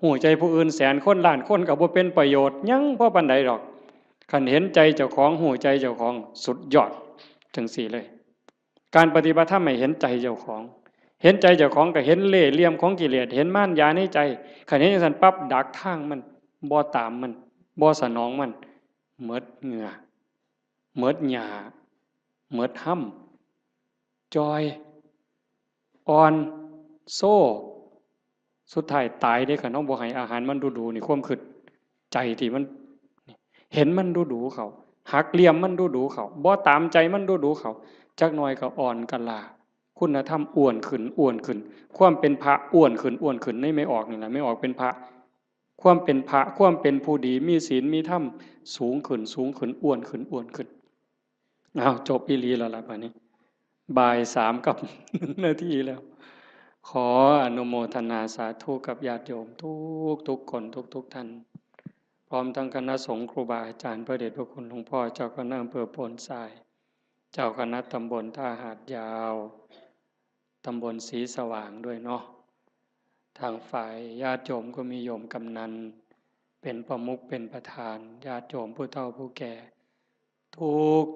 ฮู้ใจผู้อื่นแสนคนล้านคนก็บ่เป็นประโยชน์หยังพอปานใดดอก คันเห็นใจเจ้าของ ฮู้ใจเจ้าของ สุดยอด จั่งซี้เลย การปฏิบัติธรรมให้เห็นใจเจ้าของ เห็นใจเจ้าของก็เห็นเล่ห์เหลี่ยมของกิเลส เห็นมารยาในใจ คันเห็นจั่งซั้นปั๊บ ดักทางมัน บ่ตามมัน บ่สนองมัน หมดเหงื่อ หมดหญ้า หมดฮ่ำ จ่อย อ่อน โซ สุดท้ายตายเด้ คันเฮาบ่ให้อาหารมันดูๆ นี่ ความคิด ใจที่มัน เห็นมันดูๆ เข้า หักเหลี่ยมมันดูๆ เข้า บ่ตามใจมันดูๆ เข้า จักหน่อยก็อ่อนกะลา คุณธรรมอ้วนขึ้น อ้วนขึ้น ความเป็นพระอ้วนขึ้น อ้วนขึ้น ในแม่ออกนี่แหละ แม่ออกเป็นพระ ความเป็นพระ ความเป็นผู้ดี มีศีล มีธรรม สูงขึ้น สูงขึ้น อ้วนขึ้น อ้วนขึ้น อ้าว จบอีหลีแล้วล่ะบัดนี้ บ่ายสามกับหนึ่งนาทีแล้ว ขออนุโมทนาสาธุกับญาติโยมทุกๆ คน ทุกๆ ท่าน พร้อมทั้งคณะสงฆ์ครูบาอาจารย์ พระเดชพระคุณหลวงพ่อเจ้าคณะอำเภอโพนทราย เจ้าคณะตำบลท่าหาดยาว ตำบลศรีสว่างด้วยเนาะ ทางฝ่ายญาติโยมก็มีโยมกำนัน เป็นประมุขเป็นประธาน ญาติโยมผู้เฒ่าผู้แก่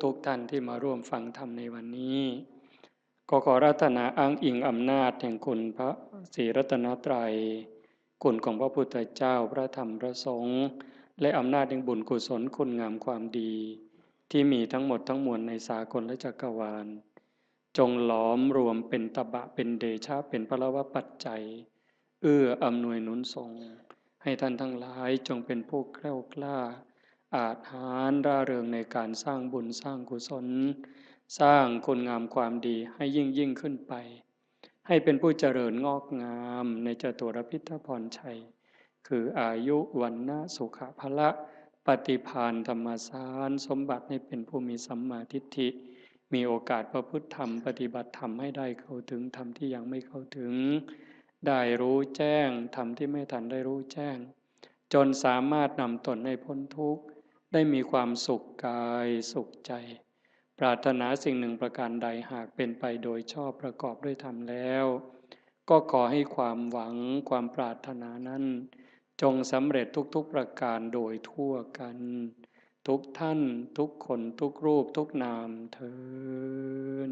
ทุกๆ ท่านที่มาร่วมฟังธรรมในวันนี้ ก็ขออาราธนาอ้างอิงอำนาจแห่งคุณพระศรีรัตนตรัย คุณของพระพุทธเจ้า พระธรรม พระสงฆ์ และอำนาจแห่งบุญกุศลคุณงามความดี ที่มีทั้งหมดทั้งมวลในสากลและจักรวาล จงหลอมรวมเป็นตบะ เป็นเดชะ เป็นพลวปัจจัย เอื้ออำนวยหนุนส่ง ให้ท่านทั้งหลายจงเป็นผู้แกล้วกล้า อาจหาญร่าเริงในการสร้างบุญสร้างกุศล สร้างคุณงามความดีให้ยิ่งยิ่งขึ้นไป ให้เป็นผู้เจริญงอกงามในจตุรพิธพรชัย คืออายุ วรรณะ สุขะ พละ ปฏิภาณ ธรรมสารสมบัติ ให้เป็นผู้มีสัมมาทิฏฐิ มีโอกาสประพฤติธรรม ปฏิบัติธรรมให้ได้เข้าถึงธรรมที่ยังไม่เข้าถึง ได้รู้แจ้งธรรมที่ไม่ทันได้รู้แจ้ง จนสามารถนำตนให้พ้นทุกข์ ได้มีความสุขกายสุขใจ ปรารถนาสิ่งหนึ่งประการใด หากเป็นไปโดยชอบประกอบด้วยธรรมแล้ว ก็ขอให้ความหวังความปรารถนานั้น จงสำเร็จทุกๆ ประการโดยทั่วกัน ทุกท่าน ทุกคน ทุกรูป ทุกนามเทอญ